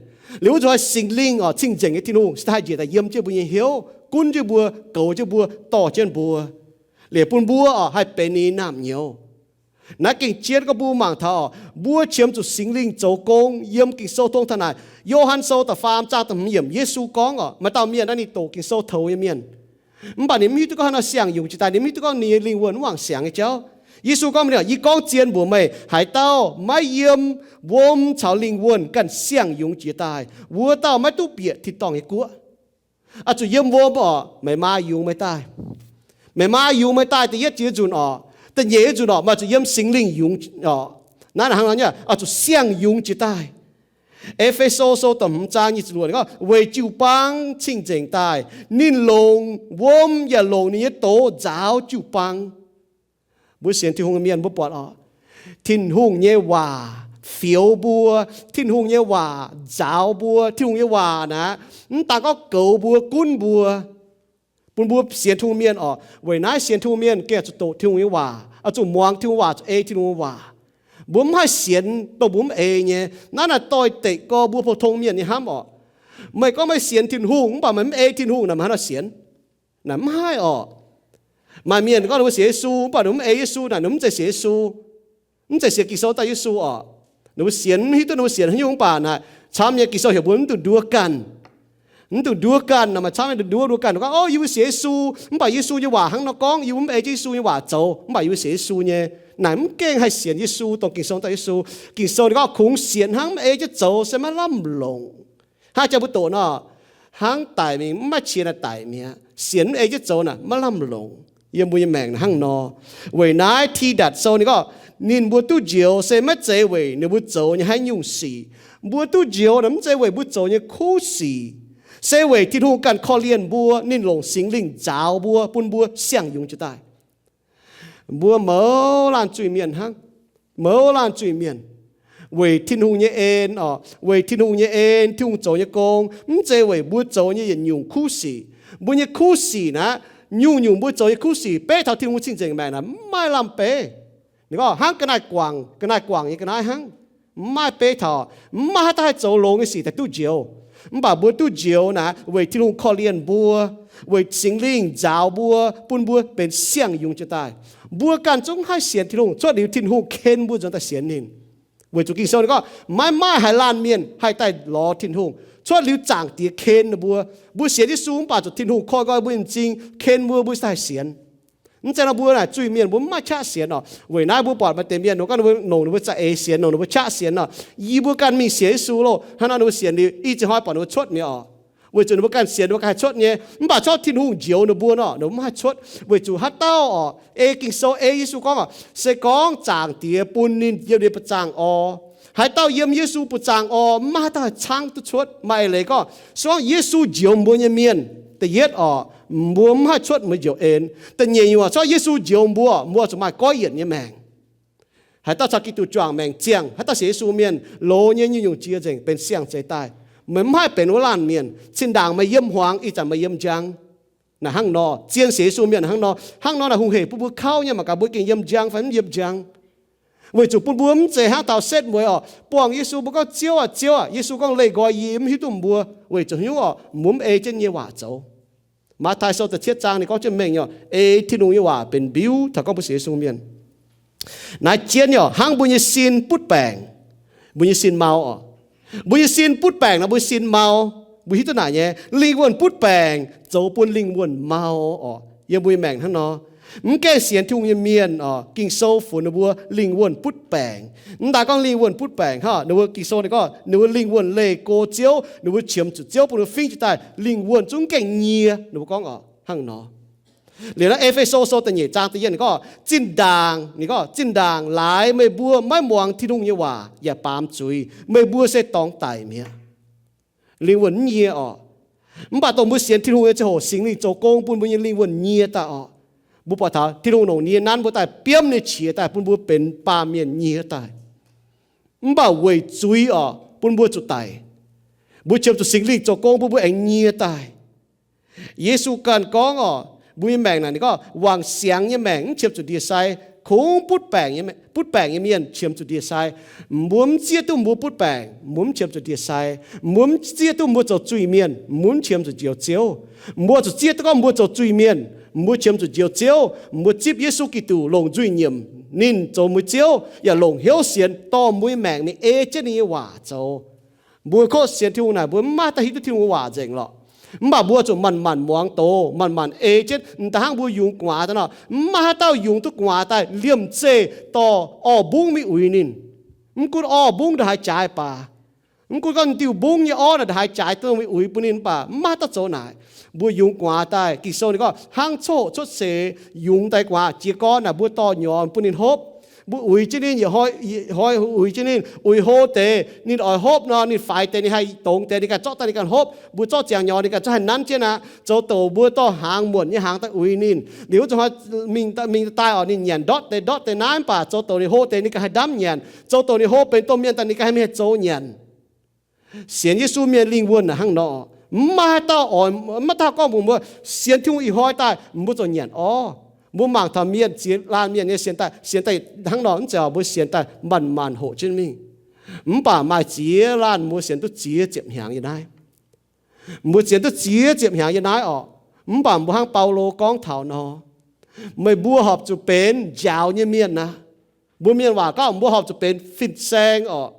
Liuz wuov zuqc haih Singx Lingh orqc, cing-nzengc nyei Tin-Hungh se haih njiec daaih yiem jienv mbuo nyei hnyouv, gunv jienv mbuo, goux jienv mbuo, dorh jienv mbuo, liuz bun mbuo orqc haih benx ninh nyei naamh nyouz. Naaiv gengh jienv gorngv mbuo mangc taux orqc, mbuo qiemx zuqc Singx Lingh zoux gong. Yiem Ging-Sou tong taux naaic, Yo^han Sou da'faam zaang da'hmz yiemc, Yesu gorngv orqc, maaih dauh mienh naaiv ninh doqc Ging-Sou toux nyei mienh, mv baac ninh mv hiuv duqv gorngv haaix nor siang-yungz jiex daaih, ninh mv hiuv duqv gorngv ninh nyei lingh wuonh mv wangc siangx nyei jauv. Yesu gorngv, Yie gorngv zien mbuox meih, haaix dauh maiv yiem wuom caux lingh wuonh ganh siang-yungz jiex daaih, wuov dauh maiv duqv bieqc tin-dorngh nyei guoqv. Oix zuqc yiem wuom orqc, meih maa yungz meih daaih. Meih maa yungz meih daaih da'yietv jiex nzunc orqc, da'nyeic nzunc orqc, meih oix zuqc yiem Singx Lingh yungz orqc. Naaiv hnangv nor nyei, oix zuqc siang-yungz jiex daaih. E^fe^so Sou da'hmz zaang nyic ziepc luoqc gorngv, Weic jiu baang cing-nzengc daaih, ninh longc wuom yaac longc ninh nyei doz nzaaux jiu-baang. Mbuo sienx Tin-Hungh nyei mienh mbuo buatc orqc, Tin-Hungh nyei waac fioux mbuo, Tin-Hungh nyei waac nzaaux mbuo. Tin-Hungh nyei waac naaic, mv daan gorngv goux mbuo, gunv mbuo, bun mbuo sienx Tin-Hungh mienh orqc. Weic naaiv sienx Tin-Hungh mienh gengh zuqc doqc Tin-Hungh nyei waac, oix zuqc muangx Tin-Hungh waac, zuqc ei Tin-Hungh nyei waac. Mbuo mv haih sienx dongh mbuo mv ei nyei. Naaiv naaic doix-dekc gorx mbuo pou-tong mienh nyei hnamv orqc. Meih gorngv meih sienx Tin-Hungh mv baac meih mv ei Tin-Hungh naaic, meih haaix nor sienx? Naaic mv haih orqc. Maaih mienh gorngv ninh mbuo sienx Yesu mv baac ninh mbuo mv ei Yesu naaic, ninh mv zeiz sienx Yesu, mv zeiz sienx Ging-Sou daaih Yesu orqc. Ninh mbuo sienx, mv hiuv duqv ninh mbuo sienx haaix nyungc mv baac naaic, camv nyei Ging-Sou heuc mbuo mv dungx nduov ganh. Mv dungx nduov ganh nor, maaih camv nyei nduov, nduov ganh gorngv, O, yie mbuo sienx Yesu, mv baac Yesu nyei waac hnangv nor gorngv, yie mbuo mv ei jienv Yesu nyei waac zoux, mv baac yie mbuo sienx Yesu nyei. Naaic mv gengh haih sienx Yesu dongh Ging-Sou daaih Yesu. Ging-Sou ninh gorngv kungx sienx hnangv mv ei jienv zoux se maiv lamh longc. Haaix jaax mbuo doqc nor, hnangv daic mingh mv maaih qiex naaic daic mi'aqv. Sienx mv ei jienv zoux naaic maiv lamh longc. Yiem mbuo nyei maengc hnangv nor. Weic naaiv Tidatc Sou ninh gorngv, ninh mbuo duqv njoux se maiv zeiz weic ninh mbuo zoux nyei haaix nyungc sic. Mbuo duqv njoux naaic mv zeiz weic mbuo zoux nyei kuv sic, se weic Tin-Hungh ganh korv-lienh mbuo, ninh longc Singx Lingh nzaaux mbuo, bun mbuo siang-yungz jiex daaih. Mbuo mouz laanh zuiz-mienh hnangv. Mouz laanh zuiz-mienh weic Tin-Hungh nyei en orqc, weic Tin-Hungh nyei en, Tin-Hungh zoux nyei gong, mv zeiz weic mbuo zoux nyei yietc nyungc kuv sic. Mbuo nyei kuv sic naaic, nyungc-nyungc mbuo zoux nyei kuv sic beiv taux Tin-Hungh cing-nzengc maengc naaic mv maaih lamh beiv. Ninh gorngv hnangv ga'naaiv guangc, ga'naaiv guangc nyei ga'naaiv hnangv, mv maaih beiv taux, mv maaih haaix dauh haih zoux longx nyei sic daaih duqv njoux. Mv baac mbuo duqv njoux naaic weic Tin-Hungh korv-lienh mbuo, weic Singx Lingh nzaaux mbuo, bun mbuo benx siang-yungz jiex daaih. Mbuo ganh zungv haih sienx Tin-Hungh cuotv liuz Tin-Hungh ken mbuo nzuonx daaih sienx ninh. Weic zuqc Ging-Sou ninh gorngv, maiv maaih haaix laanh mienh haih daaih lorz Tin-Hungh cuotv liuz Zaangc Diex ken ninh mbuo. Mbuo sienx Yesu mv baac zuqc Tin-Hungh koiv nqoi mbuo nyei m'zing ken mbuo, mbuo cingx daaih sienx. Mv zeiz nor mbuo naaic zuiz-mienh mbuo mv maaih qaqv sienx orqc. Weic naaiv mbuo buatc maaih deix mienh ninh gorngv ninh mbuo nongc ninh mbuo za'eix sienx, nongc ninh mbuo qaqv sienx orqc. Yie mbuo ganh mingh sienx Yesu loh, hnangv nor ninh mbuo sienx liuz, ih ziex hnoi buatc ninh mbuo cuotv mi'aqv orqc. Weic zuqc ninh mbuo ganh sienx ninh mbuo ganh haih cuotv nyei. Mv baac cuotv Tin-Hungh njoux ninh mbuo nor, ninh mbuo mv haih cuotv. Weic zuqc haaix dauh orqc, ei Ging-Sou, ei Yesu gorngv orqc, se gorngv Zaangc Diex bun ninh yiem ninh buoz-zaangh orqc. Haaix dauh yiem Yesu buoz-zaangh orqc, mv maaih haaix dauh haih caangv duqv cuotv. Maaih eix leiz gorngv, se gorngv Yesu njoux mbuo nyei mienh, da'yietv orqc, mbuo mv haih cuotv mbuo njoux en. Da'nyeic nyungc, se gorngv Yesu njoux mbuo, mbuo zuqc maaih goiv yienc nyei maengc. Haaix dauh caux Giduc juangc maengc ziangh, haaix dauh sienx Yesu mienh, loz nyei nyungc-nyungc jiex nzengc benx siang-zeix daaih. Meih mv haih benx wuov laanh mienh. Zinh ndaangc meih yiem hmuangx, ih zanc meih yiem njang. naaic hnangv nor, zien sienx Yesu mienh hnangv nor. Hnangv nor naaic hungh heic bun mbuo kauv nyei, mangc gaax mbuo gengh yiem njang fai mv yiem njang. Weic zuqc bun mbuo mv zeiz hnangv taux setv mueiz orqc, buangh Yesu, mbuo gorngv, Ziouv aah, Ziouv aah. Yesu gorngv, Leih nqoi yie, mv hiuv duqv mbuo. Weic zuqc hnyouv orqc, mbuo mv ei jienv nyei waac zoux. Matv^taai Sou da'cietv zaang ninh gorngv jienv mengh nyei, ei Tin-Hungh nyei waac benx mbiuv taux gorngv mbuo sienx Yesu mienh. Naaiv jienv nyei orqc, hnangv mbuo nyei sin butv baengc, mbuo nyei sin mau orqc. Mbuo nyei sin butv baengc nor, mbuo sin mau. Mbuo hiuv duqv naaic nyei, lingh wuonh butv baengc zoux bun lingh wuonh mau orqc. Yiem mbuo nyei maengc hnangv nor, mv gaengh sienx Tin-Hungh nyei mienh orqc, Ging-Sou funx ninh mbuo lingh wuonh butv baengc. Mv daaih gorngv lingh wuonh butv baengc hnangv, ninh mbuo Ging-Sou ninh gorngv ninh mbuo lingh wuonh leih go Ziouv, ninh mbuo qiemx zuqc Ziouv bun ninh mbuo fingv jiez daaih, lingh wuonh zungv gaengh nyie. Ninh mbuo gorngv orqc hnangv nor. Liuz naaiv E^fe^so Sou da'nyeic zaang da'yietv ninh gorngv, zinh ndaangc, ninh gorngv, zinh ndaangc laaix meih mbuo maiv muangx Tin-Hungh nyei waac yaac baamz zuiz, meih mbuo se dorngx daic mi'aqv. Lingh wuonh mv nyie orqc. Mv baac dongh mbuo sienx Tin-Hungh nyei ziangh hoc, Singx Lingh zoux gong bun mbuo nyei lingh wuonh nyie daaih orqc. Mbuo buatc taux Tin-Hungh longc ninh nyei nanv mbuo daaih biomv ninh nyei qiex daaih bun mbuo benx baamh mienh nyie daaih. Mv baac weic zuiz orqc, bun mbuo zuqc daic. Mbuo qiemx zuqc Singx Lingh zoux gong bun mbuo aengx nyie daaih. Yesu ganh gorngv orqc, mbuo nyei maengc naaic ninh gorngv wangc siangx nyei maengc mv qiemx zuqc ndie-sai, kungx butv baengc nyei, butv baengc nyei mienh qiemx zuqc ndie-sai. Mbuo mv zieqv duqv mbuo butv baengc, mbuo mv qiemx zuqc ndie-sai. Mbuo mv zieqv duqv mbuo zoux zuiz-mienh, mbuo mv qiemx zuqc njoux Ziouv. Mbuo zuqc zieqv duqv gorngv mbuo zoux zuiz-mienh, mbuo qiemx zuqc njoux Ziouv. Mbuo zipv Yesu Giduc longc nzuih nyiemc, ninh zoux mbuo Ziouv, yaac longc hnyouv sienx dorh mbuo nyei maengc mingh ei jienv ninh nyei waac zoux. Mbuo kov sienx Tin-Hungh naaic, mbuo mv maaih haaix dauh hiuv duqv Tin-Hungh nyei waac nzengc lorqc. Mv baac mbuo zuqc manc-manc muangx doz, manc-manc ei jienv, da'hnangv mbuo yungz gu'nguaaz daaih nor, mv maaih haaix dauh yungz duqv gu'nguaaz daaih liemh zeih dorh orv mbungv mingh uix ninh. Mv gunv orv mbungv ndongc haaix jaaix baac, mv gunv gorngv diuh mbungv nyei orv naaic ndongc haaix jaaix dongh mingh uix bun ninh, mv baac mv maaih haaix dauh zoux naaic. Mbuo yungz gu'nguaaz daaih, Ging-Sou ninh gorngv hnangv coqv hoqc cuotv seix yungz daaih gu'nguaaz jiez gorn naaic, mbuo dorh nyorx bun ninh hopv. Mbuo uix jienv ninh, yietc hnoi uix jienv ninh, uix hlo deix ninh oix hopv nor, ninh faix deix ninh haih dongz deix, ninh ganh zorqv daaih ninh ganh hopv. Mbuo zorqv ziangx nyorx ninh ganh zungv haih nanv jienv aqv. Zoux douc mbuo dorh hnaangx muonc nyei hnaangx daaih uix ninh. Liuz wuov zanc mingh daaih orqc, ninh nyanc ndortv deix ndortv deix naaiv, mv baac zoux douc ninh hlo deix ninh ganh haih ndamv nyanc. Zoux douc ninh hlo benx domh mienh daaih ninh ganh haih mingh haih zoux nyanc. Sienx Yesu mienh lingh wuonh naaic hnangv nor, mv maaih haaix dauh oix, mv maaih dauh gorngv mbuox mbuo, sienx Tin-Hungh ih hnoi daaih mbuo ziouc nyanc orv. Mbuo mangc taux mienh ziex laanh mienh nyei sienx daaih, sienx daaih hnangv nor, mv zeiz oc. Mbuo sienx daaih manc-manc hoqc jienv mingh. Mv baac maaih ziex laanh mbuo sienx duqv ziex ziepc hnyangx yiem naaiv. Mbuo sienx duqv ziex ziepc hnyangx yiem naaiv orqc. Mv baac mbuo hnangv Baulo gorngv taux nor, meih mbuo horpc zuqc benx njaaux nyei mienh aqv. Mbuo mienh waac gorngv mbuo horpc zuqc benx fin-saeng orqc.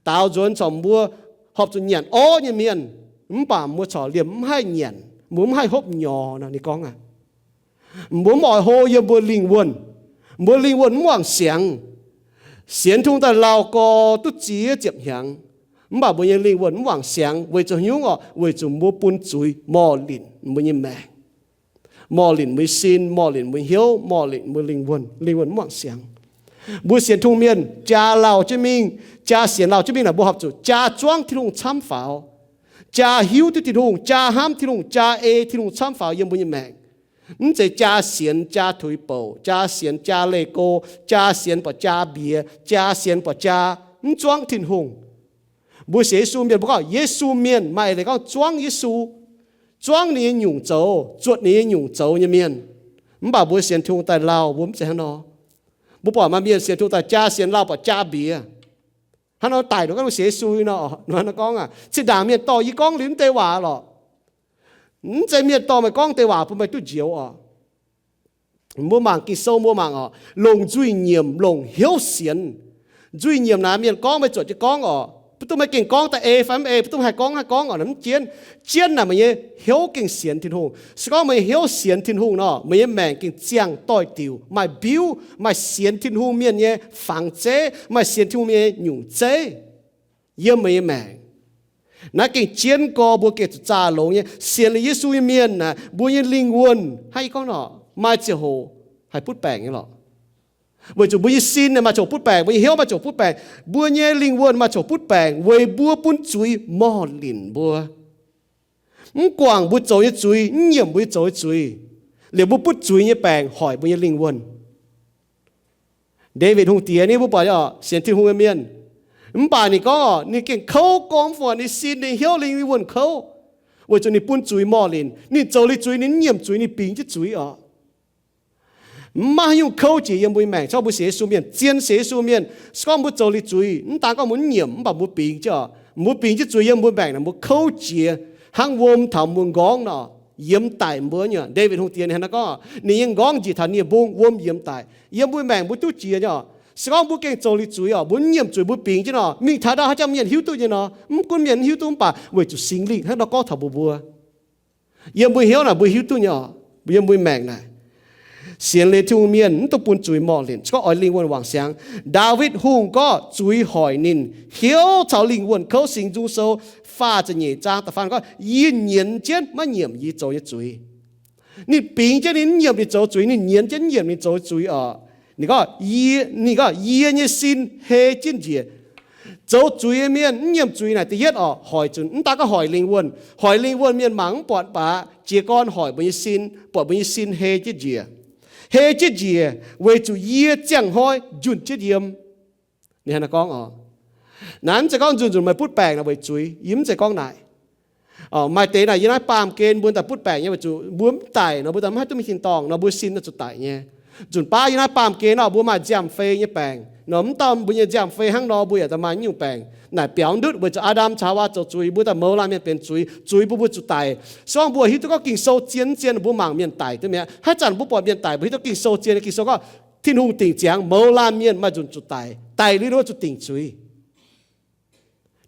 Daaux nzuonx corc mbuo horpc zuqc nyanc orv nyei mienh, mv baac mbuo corc liemh mv haih nyanc, mbuo mv haih hopv nyorx nor, ninh gorngv aqv. Mbuo mv oix hlo yiem mbuo lingh wuonh. Mbuo lingh wuonh mv wangc siangx. Sienx Tin-Hungh daaih lauh gorx duqv ziex ziepc hnyangx, mv baac mbuo nyei lingh wuonh mv wangc siangx. Weic zuqc haaix nyungc orqc? Weic zuqc mbuo bun zuiz morh linc mbuo nyei maengc, morh linc mbuo nyei sin, morh linc mbuo nyei hnyouv, morh linc mbuo lingh wuonh. Lingh wuonh mv wangc siangx. Mbuo sienx Tin-Hungh mienh jaa lauh jienv mingh, jaa sienx lauh jienv mingh naaic, mbuo horpc zuqc jaa zuangv Tin-Hungh camv faaux, jaa hiuv duqv Tin-Hungh, jaa hnamv Tin-Hungh, jaa ei Tin-Hungh camv faaux yiem mbuo nyei maengc. Mv zeiz jaa sienx jaa tuix bouc, jaa sienx jaa leih go, jaa sienx buatc jaa mbiex, jaa sienx buatc jaa mv zuangv Tin-Hungh. Mbuo sienx Yesu mienh, mbuo gorngv Yesu mienh maaih eix leiz gorngv zuangv Yesu, zuangv ninh nyei nyungc zoux, zuotc ninh nyei nyungc zoux nyei mienh. Mv baac mbuo sienx Tin-Hungh daaih lauh, mbuo mv zeiz hnangv nor. Mbuo buatc maaih mienh sienx Tin-Hungh daaih jaa sienx lauh buatc jaa mbiex. Hnangv nor daic nor gorngv sienx Yesu nor, nor gorngv aqv, zinh ndaangc mienh dorh yie gorngv liuz mv deix waac lorqc. Mv zeiz mienh dorh meih gorngv deix waac bun meih duqv njoux orqc. Mbuo mangc Ging-Sou mbuo mangc orqc, longc nzuih nyiemc, longc hnyouv sienx. Nzuih nyiemc naaic mienh gorngv meih zuotc jienv gorngv orqc. Mv duqv meih gengh gorngv da'eix fai mv ei, mv duqv haih gorngv haih gorngv orqc, mv jienv. Jienv naaic meih nyei hnyouv gengh sienx Tin-Hungh. Se gorngv meih nyei hnyouv sienx Tin-Hungh nor, meih nyei maengc gengh ziangh doix-diuc, maaih mbiuv, maaih sienx Tin-Hungh mienh nyei fangx zeiv, maaih sienx Tin-Hungh mienh nyei nyungc zeiv yiem meih nyei maengc. Naaiv gengh jienv gorx mbuo gengh zuqc zaah longx nyei. Sienx liuz Yesu nyei mienh naaic, mbuo nyei lingh wuonh hnangv yie gorngv nor, maaih ziangh hoc haih butv baengc nyei lorqc. Weic zuqc mbuo nyei sin maaih ziangh hoc butv baengc, mbuo nyei hnyouv maaih ziangh hoc butv baengc, mbuo nyei lingh wuonh maaih ziangh hoc butv baengc weic mbuo bun zuiz morh linc mbuo. Mv guangc mbuo zoux nyei zuiz, mv nyiemc mbuo zoux nyei zuiz, liemh mbuo butv zuiz nyei baengc hoic mbuo nyei lingh wuonh. Ndaawitv Hungh Diex ni mbuo buatc nyei orqc, sienx Tin-Hungh nyei mienh. Mv baac ninh gorngv orqc, ninh gengh kouv gormx fungc ninh sin, ninh hnyouv lingh wuonh kouv. weic zuqc ninh bun zuiz morh linc. Ninh zoux liuz zuiz, ninh mv nyiemc zuiz, ninh bingx jienv zuiz oc. Mv maaih haaix nyungc kouv jiex yiem mbuo nyei maengc. Corc mbuo sienx Yesu mienh, zien sienx Yesu mienh, se gorngv mbuo zoux liuz zuiz, mv daan gorngv mbuo mv nyiemc, mv baac mbuo bingx jienv oc. Mbuo bingx jienv zuiz yiem mbuo maengc naaic, mbuo kouv jiex hnangv wuom taux mbuo nqorngv nor, yiemx daic mbuo nyei. Ndaawitv Hungh Diex ninh hnangv naaiv gorngv, ninh nyei nqorngv njiec taux nie mbung, wuom yiemx daic. Yiem mbuo maengc mbuo duqv jiex nyei oc. Se gorngv mbuo gengh zoux liuz zuiz oc, mbuo mv nyiemc zuiz, mbuo bingx jienv nor, mingh taux ndau haaix jauv mienh hiuv duqv nyei nor, mv gunv mienh hiuv duqv, mv baac weic zuqc Singx Lingh hnangv nor gorngv taux mbuo, mbuo yiem mbuo hnyouv naaic mbuo hiuv duqv nyei oc. Yiem mbuo maengc naaic, sienx liuz Tin-Hungh mienh mv dungx bun zuiz morh linc, se gorngv oix lingh wuonh wangc siangx. Ndaawitv Hungh gorngv zuiz hoic ninh, hnyouv caux lingh wuonh kouv. Singx Nzung Sou faah ziepc nyeic zaang da'faam gorngv, yie nyienz jienv maiv nyiemc yie zoux nyei zuiz. Ninh bingx jienv, ninh mv nyiemc ninh zoux zuiz, ninh nyienz jienv mv nyiemc ninh zoux zuiz oc. Ninh gorngv, ninh gorngv, yie nyei sin hei jienv njiec. Zoux zuiz nyei mienh mv nyiemc zuiz naaic da'yietv oc, hoic zunc mv daan gorngv hoic lingh wuonh. Hoic lingh wuonh mienh mangc mv buatc baac jiez gorn hoic mbuo nyei sin, buatc mbuo nyei sin hei jienv njiec. Hei jienv njiec weic zuqc yie ziangh hnoi njunh jienv yiem. Ninh hnangv naaiv gorngv oc. Naaiv mv zeiz gorngv nzunc nzunc meih butv baengc naaic weic zuiz. Yie mv zeiz gorngv naaic. Maaih deix naaic yiem naaiv baamh gen mbuo daaih butv baengc nyei weic zuqc mbuo mv daic nor, mbuo daaih maiv haih duqv mingh tin-dorngh nor, mbuo sin naaic zuqc daic nyei. Nzunc baav yiem naaiv baamh gen nor, mbuo maaih nziaamv-fei nyei baengc nor, mv dauh mbuo nyei nziaamv-fei hnangv nor, mbuo yaac daaih maaih nyungc baengc. Naaic biaux ndutv weic zuqc Aa^ndam caux Haawaa zoux zuiz, mbuo daaih mouz laanh mienh benx zuiz, zuiz bun mbuo zuqc daic. Se gorngv mbuo hiuv duqv gorngv Ging-Sou zien mv zien, mbuo mangc mienh daic duqv mi'aqv. Haaix zanc mbuo buatc mienh daic, mbuo hiuv duqv Ging-Sou zien, Ging-Sou gorngv Tin-Hungh dingc ziangx mouz laanh mienh maaih nzunc zuqc daic, daic liuz nor zuqc dingc zuiz.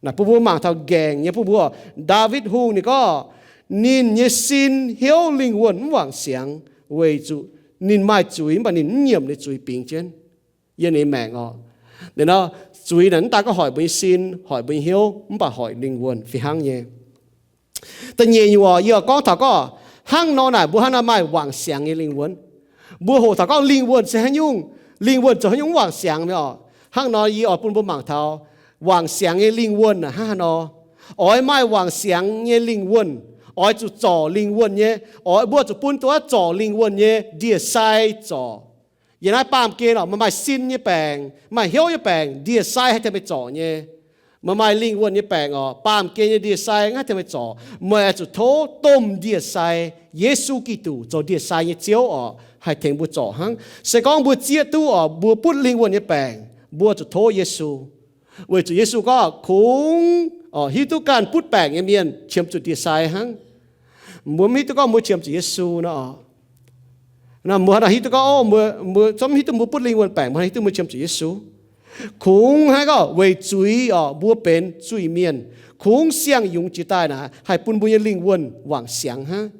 Naaic bun mbuo mangc taux nqaengc nyei bun mbuo. Ndaawitv Hungh ninh gorngv, ninh nyei sin hnyouv lingh wuonh mv wangc siangx, weic zuqc ninh maaih zuiz, mv baac ninh mv nyiemc ninh zuiz bingx jienv yiem ninh maengc oc. Nor, zuiz naaic mv daan gorngv hoic mbuo nyei sin, hoic mbuo nyei hnyouv, mv baac hoic lingh wuonh fih hnangv nyei. Da'nyeic nyungc oc, yie oix gorngv taux gorngv, hnangv nor naaic mbuo hnangv naaiv maaih wangc siangx nyei lingh wuonh. Mbuo hoqc taux gorngv lingh wuonh se haaix nyungc, lingh wuonh zoux haaix nyungc mv wangc siangx mi'aqv oc. Hnangv nor yie oix bun mbuo mangc taux wangc siangx nyei lingh wuonh naaic hnangv haaix nor. Oix maaih wangc siangx nyei lingh wuonh, oix zuqc zorc lingh wuonh nyei. Oix mbuo zuqc bun duqv zorc lingh wuonh nyei ndie-sai zorc. Yiem naaiv baamh gen oc, meih maaih sin nyei baengc, maaih hnyouv nyei baengc, ndie-sai haih tengx meih zorc nyei. Meih maaih lingh wuonh nyei baengc oc, baamh gen nyei ndie-sai mv haih tengx meih zorc. Meih oix zuqc tov domh ndie-sai, Yesu Giduc, zoux ndie-sai nyei Ziouv oc, haih tengx mbuo zorc hnangv. Se gorngv mbuo zieqv duqv oc, mbuo butv lingh wuonh nyei baengc, mbuo zuqc tov Yesu. Weic zuqc Yesu gorngv kungx hiuv duqv ganh butv baengc nyei mienh qiemx zuqc ndie-sai hnangv. Mbuo mv hiuv duqv gorngv mbuo qiemx zuqc Yesu nor. Mbuo hiuv duqv gorngv, mbuo zungv mv hiuv duqv mbuo butv lingh wuonh baengc, mbuo hiuv duqv mbuo qiemx zuqc Yesu. Kungx hnangv gorngv weic zuiz oc, mbuo benx zuiz-mienh. Kungx siang-yungz jiex daaih naaic haih bun mbuo nyei lingh wuonh wangc siangx hnangv.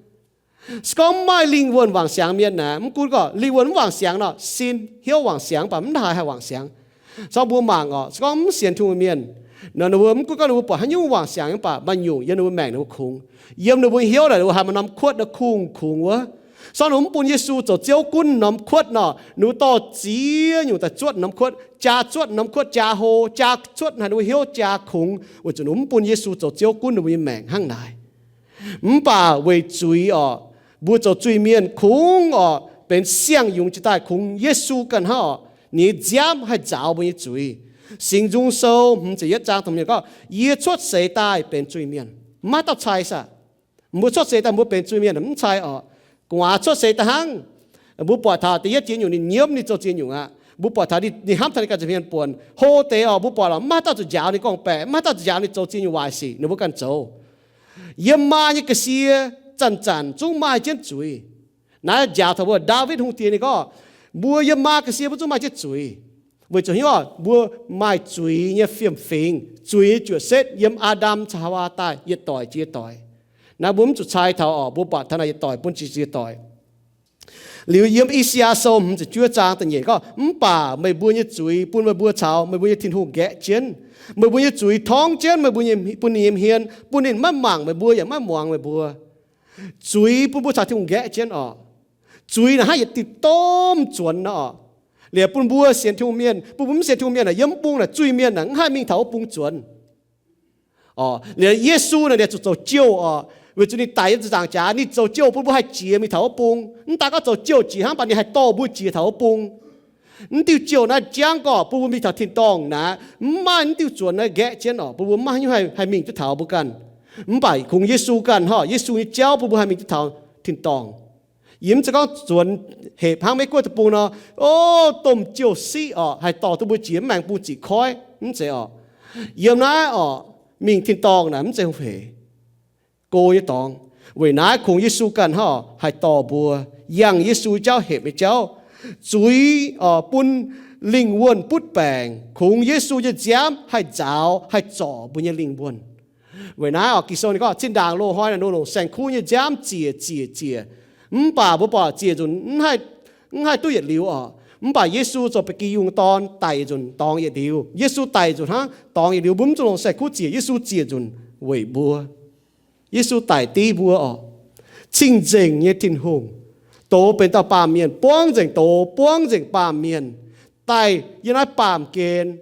Se gorngv mv maaih lingh wuonh wangc siangx mienh naaic, mv gunv gorngv lingh wuonh mv wangc siangx nor, sin hnyouv wangc siangx, mv baac mv haiz haih wangc siangx. Se gorngv mbuo mangc oc, se gorngv mv sienx Tin-Hungh mienh nor, ninh mbuo mv gunv gorngv ninh mbuo buatc haaix nyungc wangc siangx mv baac maaih nyungc yiem ninh mbuo maengc ninh mbuo kungx. Yiem ninh mbuo hnyouv naaic ninh mbuo haiz maaih norm kuotv nor kungx-kungx wuov. Se gorngv ninh mbuo mv bun Yesu zoux Ziouv gunv norm kuotv nor, ninh mbuo dorh ziex nyungc daaih zuotv norm kuotv, jaa zuotv norm kuotv, jaa hlo, jaa zuotv haic ninh mbuo hnyouv jaa kungx, weic zuqc ninh mbuo mv bun Yesu zoux Ziouv gunv ninh mbuo nyei maengc hnangv naaic. Mv baac weic zuiz oc, mbuo zoux zuiz-mienh kungx oc, benx siang-yungz jiex daaih kungx Yesu ganh hnangv oc, ninh nyei nziaamv haih nzaaux mbuo nyei zuiz. Singx Nzung Sou hmz ziepc yietv zaang dongh mienh gorngv, yie cuotv seix daaih benx zuiz-mienh. Maiv dauh cai saah? Mbuo cuotv seix daaih mbuo benx zuiz-mienh mv cai oc. Gu'nguaaz cuotv seix daaih hnangv. Mbuo buatc taux da'yietv ziex nyungc ninh nyiemv ninh zoux ziex nyungc aqv. Mbuo buatc taux ninh hnamv taux ninh ganh za'hmien buonc. Hlo deix oc, mbuo buatc lorqc, maiv dauh zuqc njaaux ninh gorngv-baeqc, maiv dauh zuqc njaaux ninh zoux ziex nyungc waaic sic, ninh mbuo ganh zoux. Yiem maa nyei ga'sie zanc-zanc zungv maaih jienv zuiz. Naaiv njaaux taux mbuo Ndaawitv Hungh Diex ninh gorngv, mbuo yiem maa ga'sie mbuo zungv maaih jienv zuiz. Weic zuqc hnyouv mbuo maaih zuiz nyei fiem-fingx, zuiz nyei juoqc setv yiem Aa^ndam caux Haawaa daaih yietc doic jiex yietc doic. Naaiv mbuo mv zuqc cai taux oc, mbuo buatc taux naaic yietc doic bun jiex yietc doic. Liuz yiem I^saa^yaa Sou hmz ziepc juov zaang da'nyeic gorngv, mv baac meih mbuo nyei zuiz bun meih mbuo caux meih mbuo nyei Tin-Hungh nqaeqv jienv. Meih mbuo nyei zuiz torngv jienv meih mbuo nyei, bun ninh nyei hmien, bun ninh maiv mangc meih mbuo yaac maiv muangx meih mbuo. Zuiz bun mbuo caux Tin-Hungh nqaeqv jienv oc. Zuiz naaic hnangv yietc diuh domh zuonx nor oc. Liuz bun mbuo sienx Tin-Hungh mienh, bun mbuo mv sienx Tin-Hungh mienh naaic yiem mv bung naaic zuiz-mienh naaic mv haih mingh taux wuov bung zuonx. Liuz Yesu naaic ninh zuqc zoux jouh oc, weic zuqc ninh daic yiem ziepc nzaangc jaax, ninh zoux jouh bun mbuo haih jiex mingh taux wuov bung. Mv daan gorngv zoux jouh jiex hnangv, mv baac ninh haih dorh mbuo jiex taux wuov bung. Mv diuh jouh naaiv jangv gorqv bun mbuo mingh taux tin-dorngh naaic, mv maaih mv diuh zuonx naaiv nqaeqv jienv oc, bun mbuo mv maaih haaix nyungc haih mingh duqv taux mbuo ganh. Mv baac kungx Yesu ganh hnangv, Yesu nyei jauv bun mbuo haih mingh duqv taux tin-dorngh. Yie mv zeiz gorngv zuonx hepc hnangv Meiv Guoqv deic-bung nor, o, domh jiouv siqv orqc, haih dorh duqv mbuo jiex mv maengx bung ziqc koiv, mv zeiz orqc. Yiem naaiv orqc, mingh tin-dorngh naaic mv zeiz hungh hec go nyei dorngx. Weic naaiv kungx Yesu ganh hnangv haih dorh mbuo, yangh Yesu jauv, hepc nyei jauv, zuiz orqc, bun lingh wuonh butv baengc, kungx Yesu nyei nziaamv haih nzaaux, haih zorc mbuo nyei lingh wuonh. Weic naaiv orqc, Ging-Sou ninh gorngv zinh ndaangc loz-hnoi naaic, nongx nongc saeng-kuv nyei nziaamv ziec ziec ziec, mv baac mbuo buatc ziec nzunc mv haih duqv yietc liuz orqc. Mv baac Yesu zoux ba'gi yungh dorn daic yietc nzunc dorngx yietc liuz. Yesu daic nzunc hnangv dorngx yietc liuz. Mbuo mv zuqc nongc saeng-kuv ziec, Yesu ziec nzunc weic mbuo. Yesu daic div mbuo orqc. Cing-nzengc nyei Tin-Hungh, doz benx dauh baamh mienh, buangv nzengc doz, buangv nzengc baamh mienh, daaih yiem naaiv baamh gen,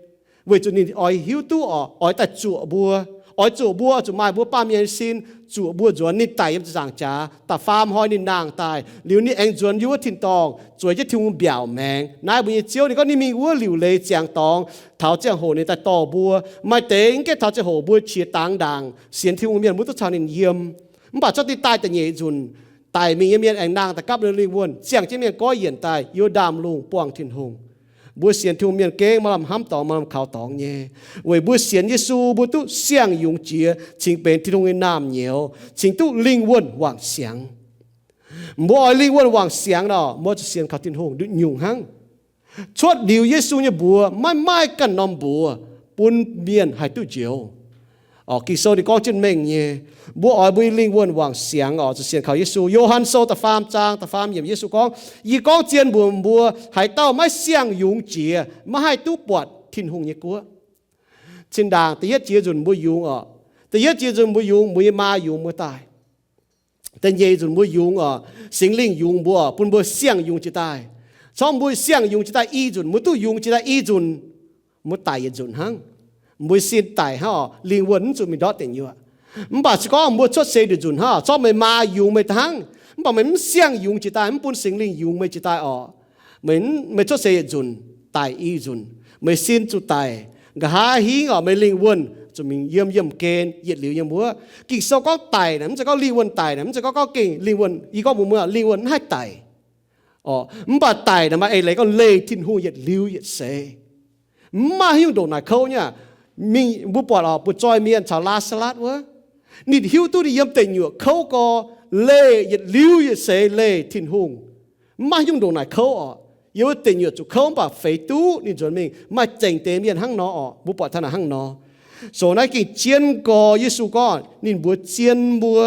weic zuqc ninh oix hiuv duqv orqc, oix daaih zuoqc mbuo, oix zuoqc mbuo, oix zuqc maaih mbuo baamh mienh nyei sin, zuoqc mbuo nzuonx. Ninh daic yiem ziepc nzaangc jaax, da'faam hnoi ninh nangh daaih liuz, ninh aengx nzuonx yiem wuov tin-dorngh zueiz jienv Tin-Hungh mbiaauc maengx. Naaiv mbuo nyei Ziouv, ninh gorngv ninh mingh wuov liuc leiz ziangx dorngx, taux ziangh hoc ninh daaih dorh mbuo. Maaih deix mv gaengh taux ziangh hoc mbuo qiex dangx ndaangc sienx Tin-Hungh mienh mbuo duqv caux ninh yiem. Mv baac cuotv dinh daaih da'nyeic nzunc, daic mingh nyei mienh aengx nangh daaih gapv ninh lingh wuonh, ziangh jienv mienh goiv yienc daaih yiem ndaamv-lungh buangh Tin-Hungh. Mbuo sienx Tin-Hungh mienh gengh maaih lamh hnamv dorngx, maaih lamh kaux dorngx nyei, weic mbuo sienx Yesu mbuo duqv siang-yungz jiex, cingx benx Tin-Hungh nyei naamh nyouz, cingx duqv lingh wuonh wangc siangx. Mbuo oix lingh wuonh wangc siangx nor, mbuo zuqc sienx kaux Tin-Hungh nduqc nyungc hnangv. Cuotv liuz Yesu nyei mbuox, maiv maaih ganh norm mbuox bun mienh haih duqv njoux. Orqc, Ging-Sou ninh gorngv jienv mengh nyei, mbuo oix mbuo nyei lingh wuonh wangc siangx orqc, zuqc sienx kaux Yesu. Yo^han Sou da'faam zaang da'faam yiemc Yesu gorngv, Yie gorngv zien mbuox mbuo, haaix dauh maiv siang-yungz jiex, maiv haih duqv buatc Tin-Hungh nyei guoqv. Zinh ndaangc da'yietv jiex nzunc mbuo yungz orqc. Da'yietv jiex nzunc mbuo yungz, mbuo nyei maa yungz mbuo daaih. Da'nyeic nzunc mbuo yungz orqc, Singx Lingh yungz mbuo, bun mbuo siang-yungz jiex daaih. Corc mbuo siang-yungz jiex daaih i nzunc, mbuo duqv yungz jiex daaih i nzunc, mbuo daic yietc nzunc hnangv. Mbuo sin daic hnangv orqc, lingh wuonh mv zuqc mingh ndortv deic nyuoqc. Mv baac se gorngv mbuo cuotv seix nduqc nzunc hnangv, corc meih maa yungz meih daaih hnangv, mv baac meih mv siang-yungz jiex daaih, mv bun Singx Lingh yungz meih jiex daaih orqc, meih, meih cuotv seix yietc nzunc, daic i nzunc, meih sin zuqc daic. Nqa'haav hingv orqc, meih lingh wuonh zuqc mingh yiem yiemh gen yietc liuz yiem wuov. Ging-Sou gorngv daic naaic, mv zeiz gorngv lingh wuonh daic naaic, mv zeiz gorngv, gorngv gengh lingh wuonh, yie gorngv mbuox mbuo, lingh wuonh mv haih daic orqc. Mv baac daic naaic maaih eix leiz gorngv leih Tin-Hungh yietc liuz yietc seix. Mv maaih haaix nyungc ndongc naaic kouv nyei aqv. Mingh mbuo buatc orqc, butv-zoih mienh caux Laa^saa^latv wuov, ninh hiuv duqv ninh yiem deic nyuoqc kouv gorx, leih yietc liuz yietc seix leih Tin-Hungh. Mv maaih haaix nyungc ndongc naaic kouv orqc. Yiem wuov deic nyuoqc zuqc kouv, mv baac feix duqv ninh nzuonx mingh. Maaih zengc deix mienh hnangv nor orqc, mbuo buatc taux naaic hnangv nor. Zoux naaiv gengh jienv gorx, Yesu gorngv ninh mbuox zien mbuo,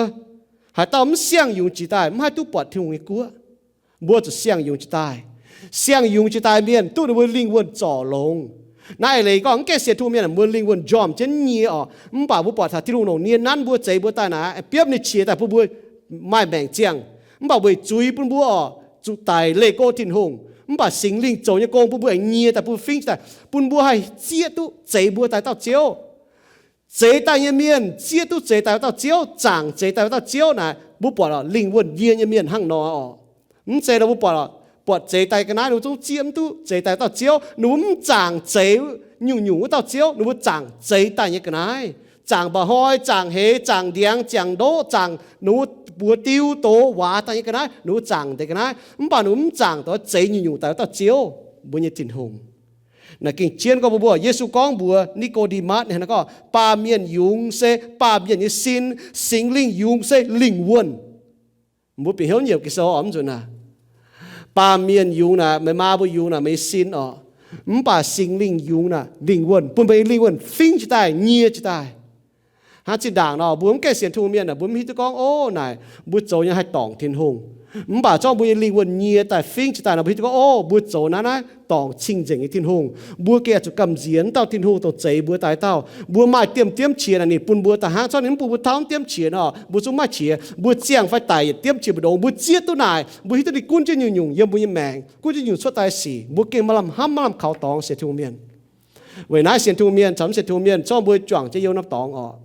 haaix dauh mv siang-yungz jiex daaih, mv haih duqv buatc Tin-Hungh nyei guoqv. Mbuo zuqc siang-yungz jiex daaih. Siang-yungz jiex daaih mienh duqv ninh mbuo lingh wuonh zorc longx. Naaiv eix leiz gorngv mv gaengh sienx Tin-Hungh mienh mbuo lingh wuonh njormh jienv nyie orqc. Mv baac mbuo buatc taux Tin-Hungh longc nie nanv mbuo, zeix mbuo daaih naaic, biopv ninh qiex daaih bun mbuo maaih maengc ziangh. Mv baac weic zuiz bun mbuo orqc, zuqc daic leih go Tin-Hungh. Mv baac Singx Lingh zoux nyei gong bun mbuo aengx nyie daaih, bun fingx daaih, bun mbuo haih zieqv duqv zeix mbuo daaih dauh Ziouv. Zeix daaih nyei mienh zieqv duqv zeix daaih dauh Ziouv, zaangc zeix daaih dauh Ziouv naaic, mbuo buatc lingh wuonh nyie nyei mienh hnangv nor orqc. Mv zeiz nor mbuo buatc, buatc zeix daaih ga'naaiv ninh mbuo zungv zieqv mv duqv zeix daaih dauh Ziouv. Ninh mbuo mv zaangc zeix nyungc-nyungc wuov dauh Ziouv, ninh mbuo zaangc zeix daaih nyei ga'naaiv. Zaangc mba'hnoi, zaangc heix, zaangc ndiangx, zaangc ndoqv, zaangc ninh mbuo buoz diu doz waac daaih nyei ga'naaiv, ninh mbuo zaangc deix ga'naaiv. Mv baac ninh mbuo mv zaangc doix zeix nyungc-nyungc daaih wuov dauh Ziouv, mbuo nyei Tin-Hungh. Naaic gengh jienv gorngv mbuo, Yesu gorngv mbuox Ni^ko^nde^matv ninh gorngv, baamh mienh yungz se baamh mienh nyei sin, Singx Lingh yungz se lingh wuonh. Mbuo bieqc hnyouv nyiemc Ging-Sou oc, mv nzunc naaic, baamh mienh yungz naaic, meih maa mbuo yungz naaic meih nyei sin orqc. Mv baac Singx Lingh yungz naaic, lingh wuonh, bun meih nyei lingh wuonh fingx jiex daaih, nyie jiex daaih. Hnangv zinh ndaangc nor, mbuo mv gaengh sienx Tin-Hungh mienh naaic, mbuo mv hiuv duqv gorngv, o, naaic mbuo zoux nyei haih dorngc Tin-Hungh. Mv baac zorqv mbuo nyei lingh wuonh nyie daaih fingx jiex daaih nor, mbuo hiuv duqv gorngv, o, mbuo zoux naaiv naaiv dorngc cing-nzengc nyei Tin-Hungh. Mbuo gengh zuqc gamh nziex wuov dauh Tin-Hungh dongh zeix mbuo daaih dauh. Mbuo maaih diemv diemv qiex naaic ninh bun mbuo daaih hnangv. Zorqv ninh mv bun mbuo tauv diemv qiex nor, mbuo zungv maiv qiex. Mbuo ziangh fai daic yietc diemv qiex mbu'ndongx, mbuo zieqv duqv naaic, mbuo hiuv duqv ninh gunv jienv nyungc-nyungc yiem mbuo nyei maengc, gunv jienv nyungc cuotv daaih sic. Mbuo gengh maaih lamh hnamv, maaih lamh kaux dorngx sienx Tin-Hungh mienh. Weic naaiv sienx Tin-Hungh mienh caux mv sienx Tin-Hungh mienh, zorqv mbuo juangc jienv yiem norm dorngx orqc.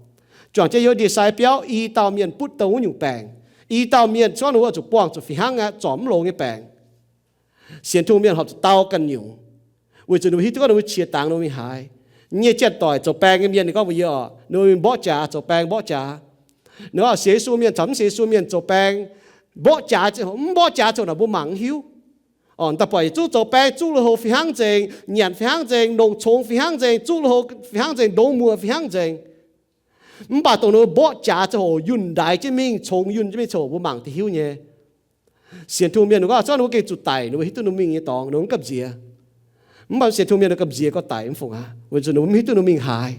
Juangc jienv yiem ndie-sai biauv, i dauh mienh butv dongh wuov nyungc baengc. I dauh mienh zorqv ninh mbuo zuqc buangh zuqc fih hnangv aqv, zorc mv longx nyei baengc. Sienx Tin-Hungh mienh horpc zuqc dau ganh nyungc, weic zuqc ninh mbuo hiuv duqv gorngv ninh mbuo qiex dangx ninh mbuo mingh haaix. Nyieh janx-doic zoux baeng nyei mienh, ninh gorngv mbuox yie orqc, ninh mbuo mingh mborqv jaax, zoux baeng mborqv jaax. Ninh sienx Yesu mienh caux mv sienx Yesu mienh zoux baeng, mborqv jaax ziangh hoc, mv mborqv jaax ziangh hoc naaic mbuo mangc mv hiuv. Daaih buatc yietc zungv zoux baeng zuqv lui-houx fih hnangv nzengc, nyanc fih hnangv nzengc, longc congx fih hnangv nzengc, zuqv lui-houx fih hnangv nzengc, ndongx muoz fih hnangv nzengc. Mv baac dongh ninh mbuo mborqv jaax ziangh hoc yunh ndaix jienv mingh, congx yunh jienv mingh ziangh hoc mbuo mangc duqv hiuv nyei. Sienx Tin-Hungh mienh ninh gorngv cuotv ninh mbuo gengh zuqc daic ninh mbuo hiuv duqv ninh mingh nyei dorngx ninh mbuo mv gamh nziex. Mv baac sienx Tin-Hungh mienh ninh gamh nziex gorngv daic mv fungc aqv, weic zuqc ninh mbuo mv hiuv duqv ninh mingh haaix.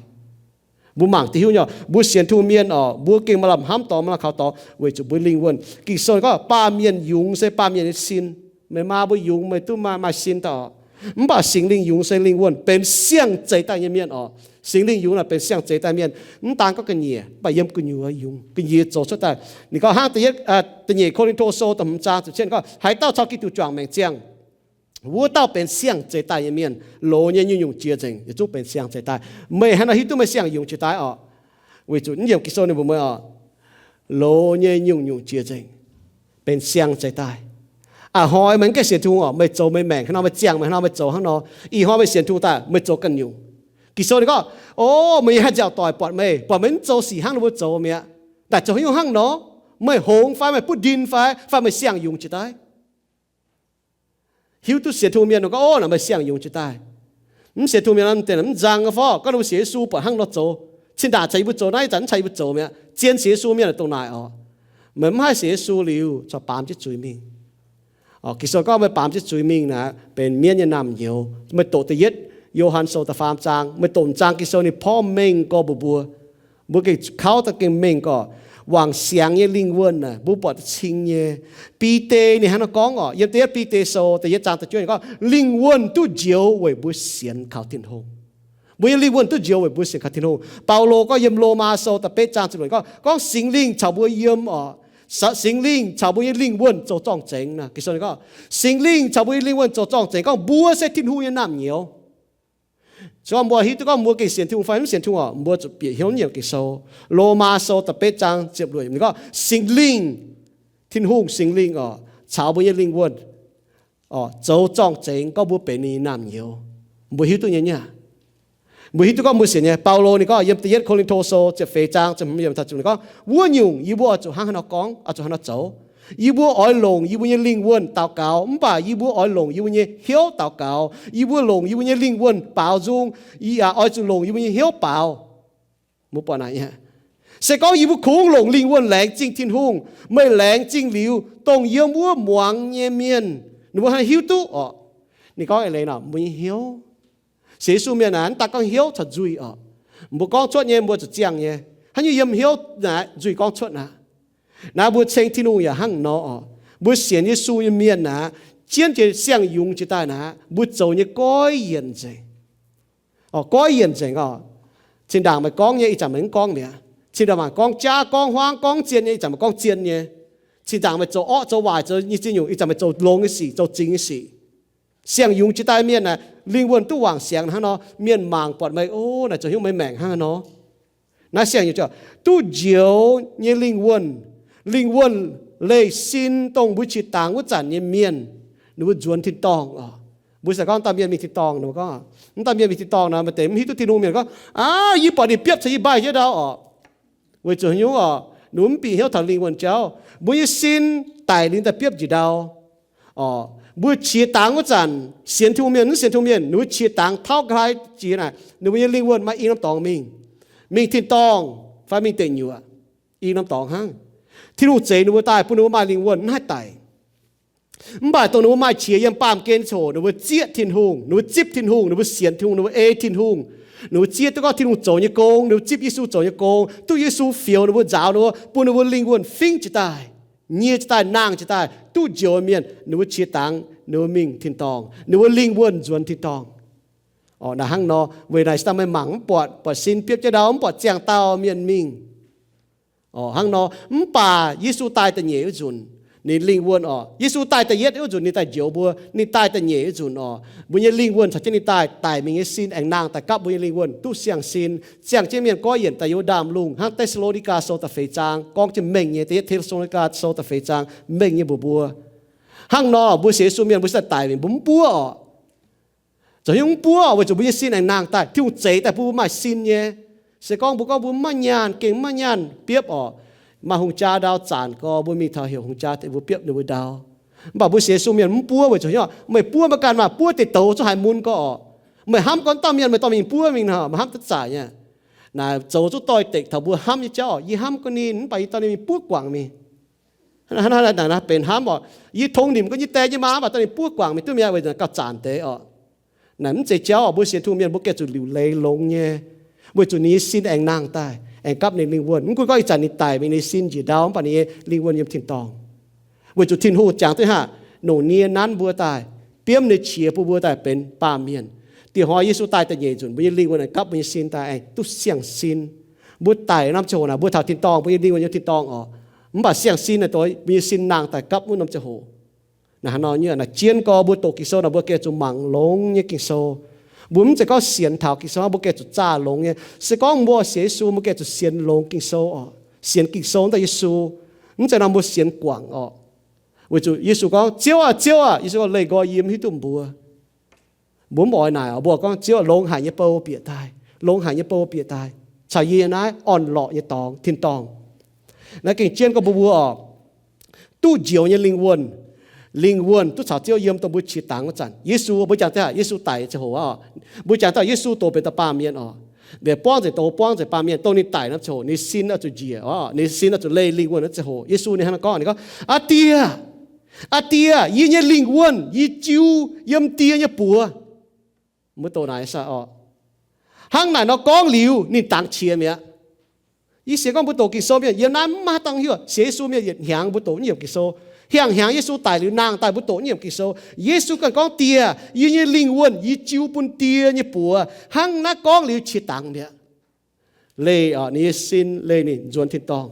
Mbuo mangc duqv hiuv nyei, mbuo sienx Tin-Hungh mienh oc, mbuo gengh maaih lamh hnamv dorngx, maaih lamh kaux dorngx weic zuqc mbuo lingh wuonh. Ging-Sou gorngv baamh mienh yungz se baamh mienh nyei sin. Meih maa mbuo yungz meih duqv maaih, maaih sin daaih oc. Mv baac Singx Lingh yungz se lingh wuonh benx siang-zeix daaih nyei mienh oc. Singx Lingh yungz naaic benx siang-zeix daaih mienh. Mv daan gorngv ga'nyiec, mv baac yiem gu'nyuoz yungz, ga'nyiec zoux cuotv daaih. Ninh gorngv hnangv da'yietv, da'nyeic Ko^lin^to Sou da'hmz zaang ziepc cietv gorngv, haaix dauh caux Giduc juangc maengc ziangh, wuov dauh benx siang-zeix daaih nyei mienh. Loz nyei nyungc-nyungc jiex nzengc, yietc zungv benx siang-zeix daaih. Meih hnangv nor hiuv duqv meih siang-yungz jiex daaih oc. Weic zuqc mv yiemc Ging-Sou ninh mbuox meih oc, loz nyei nyungc-nyungc jiex nzengc, benx siang-zeix daaih. A'hnoi meih mv gaengh sienx Tin-Hungh oc, meih zoux meih maengc hnangv nor, meih ziangh meih hnangv nor, meih zoux hnangv nor. Ih hnoi meih sienx Tin-Hungh daaih, meih zoux ganh nyungc. Ging-Sou ninh gorngv, o, meih nyei haih nziaauc doic buatc meih, buatc meih mv zoux sic hnangv ninh mbuo zoux mi'aqv. Naaic zoux haaix nyungc hnangv nor? Meih hngongx fai meih butv ndin fai, fai meih siang-yungz jiex daaih? Hiuv duqv sienx Tin-Hungh mienh gorngv, o, naaic meih siang-yungz jiex daaih. Mv sienx Tin-Hungh mienh deix mv nzang fov gorngv ninh mbuo sienx Yesu buatc hnangv nor zoux. Cin-ndaangc caux yie mbuo zoux naaiv, ih zanc mv caux yie mbuo zoux mi'aqv. Zien sienx Yesu mienh dongh naaic oc. Meih mv haih sienx Yesu liuz corc baamz jienv zuiz mingh. Ging-Sou gorngv meih baamz jienv zuiz mingh naaic benx mienv nyei naamh nyouz. Meih doqc da'yietv Yo^han Sou da'faam zaang, meih doqc m'zaang Ging-Sou ninh porv mengh gorx mbuox mbuo. Mbuo gengh kauv daaih gengh mengh gorx, wangc siangx nyei lingh wuonh aah, mbuo buatc duqv cing nyei. Bide ninh hnangv nor gorngv oc, yiem da'yietv Bide Sou da'yietv zaang da'juov ninh gorngv, lingh wuonh duqv njoux weic mbuo sienx kaux Tin-Hungh. Mbuo nyei lingh wuonh duqv njoux weic mbuo sienx kaux Tin-Hungh. Baulo gorngv yiem Lomaa Sou da'betv zaang ziepc luoqc gorngv, gorngv Singx Lingh caux mbuo yiem oc. Singx Lingh caux mbuo nyei lingh wuonh zoux zorng-zengx naaic. Ging-Sou gorngv, Singx Lingh caux mbuo nyei lingh wuonh zoux zorng-zengx gorngv mbuo se Tin-Hungh nyei naamh nyouz. Se gorngv mbuo hiuv duqv gorngv mbuo gengh sienx Tin-Hungh fai mv sienx Tin-Hungh oc, mbuo zuqc bieqc hnyouv nyei Ging-Sou. Lomaa Sou da'betv zaang ziepc luoqc ninh gorngv, Singx Lingh, Tin-Hungh Singx Lingh oc, caux mbuo nyei lingh wuonh zoux zorng-zengx gorngv mbuo benx ninh nyei naamh nyouz. Mbuo hiuv duqv nyei nyei aqv. Mbuo hiuv duqv gorngv mbuo sienx nyei. Baulo ninh gorngv yiem da'yietv Ko^lin^to Sou ziepc feix zaang ziepc hmz yiemc taux ziepc luoqc ninh gorngv, wuov nyungc yie mbuo oix zuqc hnangv haaix nor gorngv, oix zuqc hnangv haaix nor zoux. Yie mbuo oix longc yie mbuo nyei lingh wuonh daux gaux, mv baac yie mbuo oix longc yie mbuo nyei hnyouv daux gaux. Yie mbuo longc yie mbuo nyei lingh wuonh baaux nzung. Yie yaac oix zuqc longc yie mbuo nyei hnyouv baaux. Mbuo buatc naaic, se gorngv yie mbuo kungx longc lingh wuonh laengz zingh Tin-Hungh, meih laengz zingh liuz, dongh yiem wuov muangx nyei mienh ninh mbuo haih hiuv duqv oc. Ninh gorngv eix leiz nor mbuo nyei hnyouv. Sienx Yesu mienh naaic mv daaih gorngv hnyouv caux nzuih oc. Mbuo gorngv cuotv nyei mbuo zuqc ziangh nyei. Haaix nyungc yiem hnyouv naaic nzuih gorngv cuotv aqv. Naaiv mbuo ceng Tin-Hungh yaac hnangv nor oc. Mbuo sienx Yesu nyei mienh naaic, jienv jiex siang-yungz jiex daaih naaic, mbuo zoux nyei goiv yienc nzengc. Goiv yienc nzengc oc. Zinh ndaangc meih gorngv nyei, ih zanc meih mv gorngv mi'aqv. Zinh ndaangc meih gorngv jaav, gorngv huaangv, gorngv zien nyei, ih zanc meih gorngv zien nyei. Zinh ndaangc meih zoux orqv zoux waaic zoux nyei ziex nyungc, ih zanc meih zoux longx nyei sic, zoux zingx nyei sic. Siang-yungz jiex daaih mienh aah, lingh wuonh duqv wangc siangx hnangv nor, mienh mangc buatc meih, o, naaic zoux hnyouv meih maengc hnangv nor. Naaiv siang-yungz duqv njoux nyei lingh wuonh. Lingh wuonh leih sin dongh mbuo qiex dangx wuov zanc nyei mienh, ninh mbuo nzuonx tin-dorngh oc. Mbuo se gorngv dauh mienh mingh tin-dorngh, ninh mbuo gorngv, mv dauh mienh mingh tin-dorngh nor, maaih deix mv hiuv duqv Tin-Hungh mienh gorngv, aav, yie buatc ninh biopv caux yie mbaih jienv ndau oc. Weic zuqc hnyouv oc, ninh mv bieqc hnyouv taux lingh wuonh jauv. Mbuo nyei sin daic liuz daaih biopv njiec ndau oc. Mbuo qiex dangx wuov zanc, sienx Tin-Hungh mienh, mv sienx Tin-Hungh mienh, ninh mbuo qiex dangx tauv ga'hlen jiex naaic, ninh mbuo nyei lingh wuonh maaih i norm dorngx mingh, mingh tin-dorngh fai mingh deic nyuoqc, i norm dorngx hnangv. Tin-Hungh zeix ninh mbuo daaih bun ninh mbuo maaih lingh wuonh mv haih daic. Mv baac dongh ninh mbuo maaih qiex yiem baamh gen ziangh hoc, ninh mbuo zieqv Tin-Hungh, ninh mbuo zipv Tin-Hungh, ninh mbuo sienx Tin-Hungh, ninh mbuo ei Tin-Hungh, ninh mbuo zieqv duqv gorngv Tin-Hungh zoux nyei gong, ninh mbuo zipv Yesu zoux nyei gong, duqv Yesu fioux ninh mbuo, nzaaux ninh mbuo, bun ninh mbuo lingh wuonh fingv jiex daaih, nyie jiex daaih, nangh jiex daaih, duqv njoux mienh, ninh mbuo qiex dangx, ninh mbuo mingh tin-dorngh, ninh mbuo lingh wuonh nzuonx tin-dorngh. Naaiv hnangv nor, weic naaic se daaih meih mangc mv buatc, buatc sin biopv jienv ndau, mv buatc ziangh dauh mienh mingh. Hnangv nor, mv baac Yesu daaih da'nyeic wuov nzunc, ninh lingh wuonh oc. Yesu daaih da'yietv wuov nzunc ninh daaih njoux mbuo, ninh daaih da'nyeic wuov nzunc oc, mbuo nyei lingh wuonh caux jienv ninh daaih, daic mingh nyei sin aengx nangh daaih gapv mbuo nyei lingh wuonh duqv siang-sin. Ziangh jienv mienh goiv yienc daaih yiem ndaamv-lungh hnangv Te^saa^lo^ni^gaa Sou da'feix zaang gorngv jienv mengh nyei, da'yietv Te^saa^lo^ni^gaa Sou da'feix zaang mengh nyei mbuox mbuo. Hnangv nor, mbuo sienx Yesu mienh mbuo se daic mingh, mbuo mv buov oc. Zoux hnyouv mv buov weic zuqc mbuo nyei sin aengx nangh daaih, Tin-Hungh zeix daaih bun mbuo maaih sin nyei. Se gorngv mbuo gorngv mbuo mv maaih nyaanh, gengh mv maaih nyaanh biopv oc, Maaih hungh jaa ndau zaanc gorx, mbuo mingh taux heuc hungh jaa deix mbuo biopv ninh mbuo ndau. Mv baac mbuo sienx Yesu mienh mv buov weic zuqc hnyouv, meih buov maiv ganh maah, buov deix douz zungv haiz mun gorx orqc. Meih hnamv gorngv dauh mienh meih dorh mingh buov mingh nor, meih hnamv duqv zaaic nyei. Naaic zoux zungv doix-dekc taux mbuo hnamv nyei jauv orqc. Yie hnamv gorngv ninh, mv baac yie dorh ninh mingh buov guangc mingh. Naaiv benx hnamv orqc, yie tongx nimc gorngv yie die nyei maa, mv baac dorh ninh buov guangc mingh duqv mi'aqv, weic zuqc gauh zaanc deix orqc. Naaic mv zeiz jauv orqc. Mbuo sienx Tin-Hungh mienh mbuo gengh zuqc liuc leiz longx nyei, weic zuqc ninh nyei sin aengx nangh daaih, aengx gapv ninh lingh wuonh. Mv gunv gorngv ih zanc ninh daic mingh, ninh sin njiec ndau, mv baac ninh nyei lingh wuonh yiem tin-dorngh. Weic zuqc Tin-Hungh jangx duqv hnangv, longc nie nanv mbuo daaih, biomv ninh nyei qiex bun mbuo daaih benx baamh mienh. Diex hnoi Yesu daaih da'nyeic nzunc, mbuo nyei lingh wuonh aengx gapv mbuo nyei sin daaih, aengx duqv siang-sin. Mbuo daic norm ziangh hoc naaic, mbuo taux tin-dorngh, mbuo nyei lingh wuonh yiem tin-dorngh orqc. Mv baac siang-sin naaic, mbuo nyei sin nangh daaih gapv wuov norm ziangh hoc. Naaic hnangv nor nyei, naaic jien gorx mbuo doqc Ging-Sou naaic, mbuo gengh zuqc mangc longx nyei Ging-Sou. Mbuo mv zeiz gorngv sienx taux Ging-Sou, mbuo gengh zuqc zaah longx nyei. Se gorngv mbuo sienx Yesu, mbuo gengh zuqc sienx longx Ging-Sou orqc. Sienx Ging-Sou daaih Yesu. Mv zeiz nor mbuo sienx guangc orqc. Weic zuqc Yesu gorngv, Ziouv aah! Ziouv aah! Yesu gorngv, Leih nqoi, yie mv hiuv duqv mbuo. Mbuo mv oix naaic orqc. Mbuo gorngv, Ziouv, longx haic nyei bou bieqc daaih. Longx haic nyei bou bieqc daaih caux yie naaiv orn-lorqc nyei dorngx, tin-dorngh. Naaiv gengh jien gorx mbuo mbuo orqc, duqv njoux nyei lingh wuonh, lingh wuonh duqv caux Ziouv yiem dongh mbuo qiex dangx wuov zanc. Yesu, mbuo jangx daaih Yesu daic nyei ziangh hoc orqc, mbuo jangx daaih Yesu doqc benx dauh baamh mienh orqc, mbuo buangv nzengc douz, buangv nzengc baamh mienh, dongh ninh daic norm ziangh hoc ninh sin oix zuqc njiec orqc, ninh sin oix zuqc leih lingh wuonh norm ziangh hoc. Yesu ninh hnangv naaiv gorngv, ninh gorngv, Aa Die, aa Die, yie nyei lingh wuonh yie jiu yiem Die nyei buoz. Mbuo doqc naaic orqc. Hnangv naaic nor gorngv liuz, ninh dangx qiex mi'aqv. Yie sienx gorngv mbuo doqc Ging-Sou mienh yiem naaiv mv maaih dangh hiuv, sienx Yesu mienh yietc hnyangx mbuo doqc nyei yiemc Ging-Sou. Hiang hnyangx Yesu daic liuz nangh daaih mbuo doqc nyei yiemc Ging-Sou. Yesu ganh gorngv, Die, yie nyei lingh wuonh yie jiu bun Die nyei buoz. Hnangv naaiv gorngv liuz qiex dangx mi'aqv. Leih orqc, ninh nyei sin leih ninh nzuonx tin-dorngh.